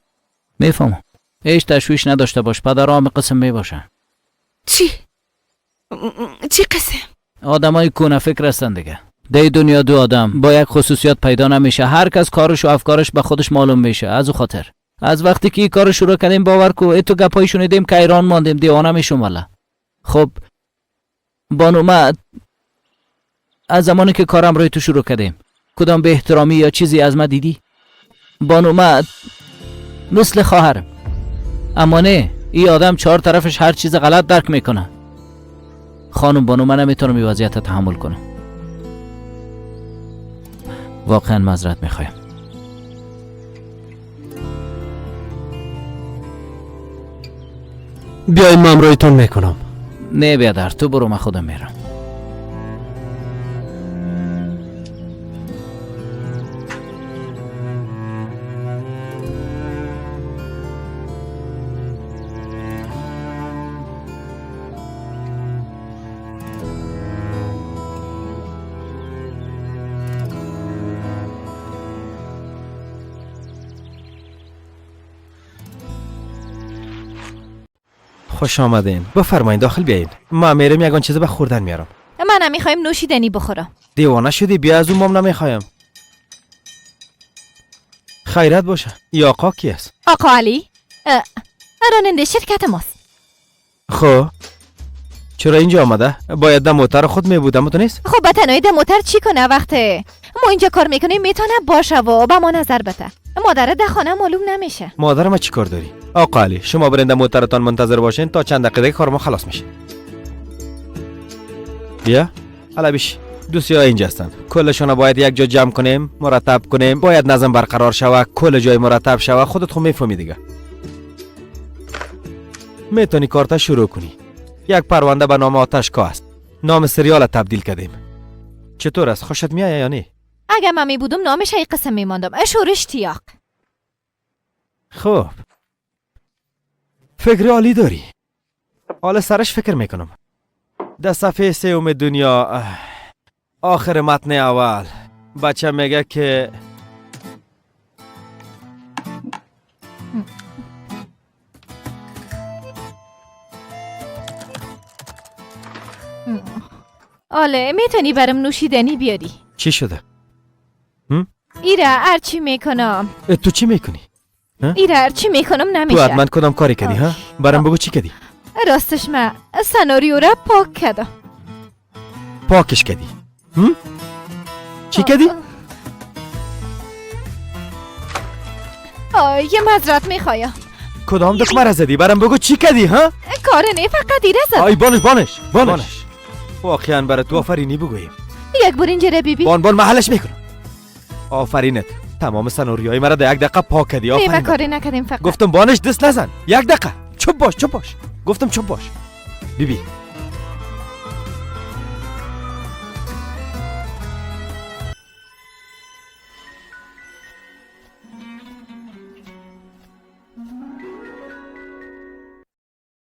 میفهمم هیچ تشویش نداشته باش. پدرام قسم میباشن. چی؟ چی قسم؟ آدمای کونه فکر هستن دیگه. در دنیا دو آدم با یک خصوصیات پیدا نمیشه، هر کس کارش و افکارش به خودش معلوم میشه. از او خاطر از وقتی که این کارو شروع کردیم باور کو ای تو گپای شنیدیم که ایران ماندیم، دیوانه میشم والا. خب بانو ما از زمانی که کارم روی تو شروع کردیم کدام به احترامی یا چیزی از ما دیدی؟ بانو ما مثل خواهرم، اما نه این آدم چهار طرفش هر چیز غلط درک میکنه. خانم بانو من نمیتونم این وضعیت تحمل کنم، واقعا معذرت میخوایم. بیاین من همراهتان میکنم. نه بیادر تو برو، من خودم میرم. خوش آمدین، بفرمایین داخل بیاین. ما میرم یگان چیز به خوردن میارم. من نمیخوایم نوشیدنی بخورم. دیوانه شدی؟ بیا از اون مام نمیخوایم. خیرت باشه. یا آقا کی است؟ آقا علی راننده شرکت ماست. خب چرا اینجا آمده؟ باید در موتر خود میبودم، تو نیست؟ خب به تنهایی در موتر چی کنه؟ وقتی ما اینجا کار میکنیم میتونه باشه و به ما نظر بده. مادر در خانه معلوم نمیشه. مادر ما چی کار داری؟ آقا علی شما برین در موترتان منتظر باشین تا چند دقیقه کار ما خلاص میشه. بیا حالا بیش دوستی اینجا هستند، کلشون باید یک جا جمع کنیم، مرتب کنیم، باید نظم برقرار شوه، کل جای مرتب شوه. خودت خو میفهمی دیگه. میتونی کارتا شروع کنی. یک پرونده به نام آتشگاه است، نام سریال تبدیل کردیم. چطور است؟ خوشت میآید یا نه؟ اگه من می بودم نامش ای قسم میماندم، شورش تیاق. خب فکر عالی داری. حالا سرش فکر میکنم. در صفحه سوم دنیا آخر متن اول بچه میگه که آله میتونی برم نوشیدنی بیاری؟ چی شده؟ ایره هرچی میکنم. تو چی میکنی؟ ایره هرچی میکنم نمیشه. تو حتما کدام کاری کردی ها؟ برام بگو چی کردی؟ راستش من سناریو را پاک کردم. پاکش کردی؟ چی کردی؟ آی یه معذرت میخوایم. کدام دکمه را زدی؟ برام بگو چی کردی ها؟ کار نه فقط ایره زدم. آی بانش بانش بانش. واقعا برای تو آفرینی بگوییم. یک بار اینجا را ببین. بان بان محلش میکنم. آفرینت، تمام سناریوهای مرا در یک دقیقه پاک کردی. آفرین. نه کاری نکردیم فقط. گفتم بانش دست نزن. یک دقیقه. چوب باش چوب باش. گفتم چوب باش. بیبی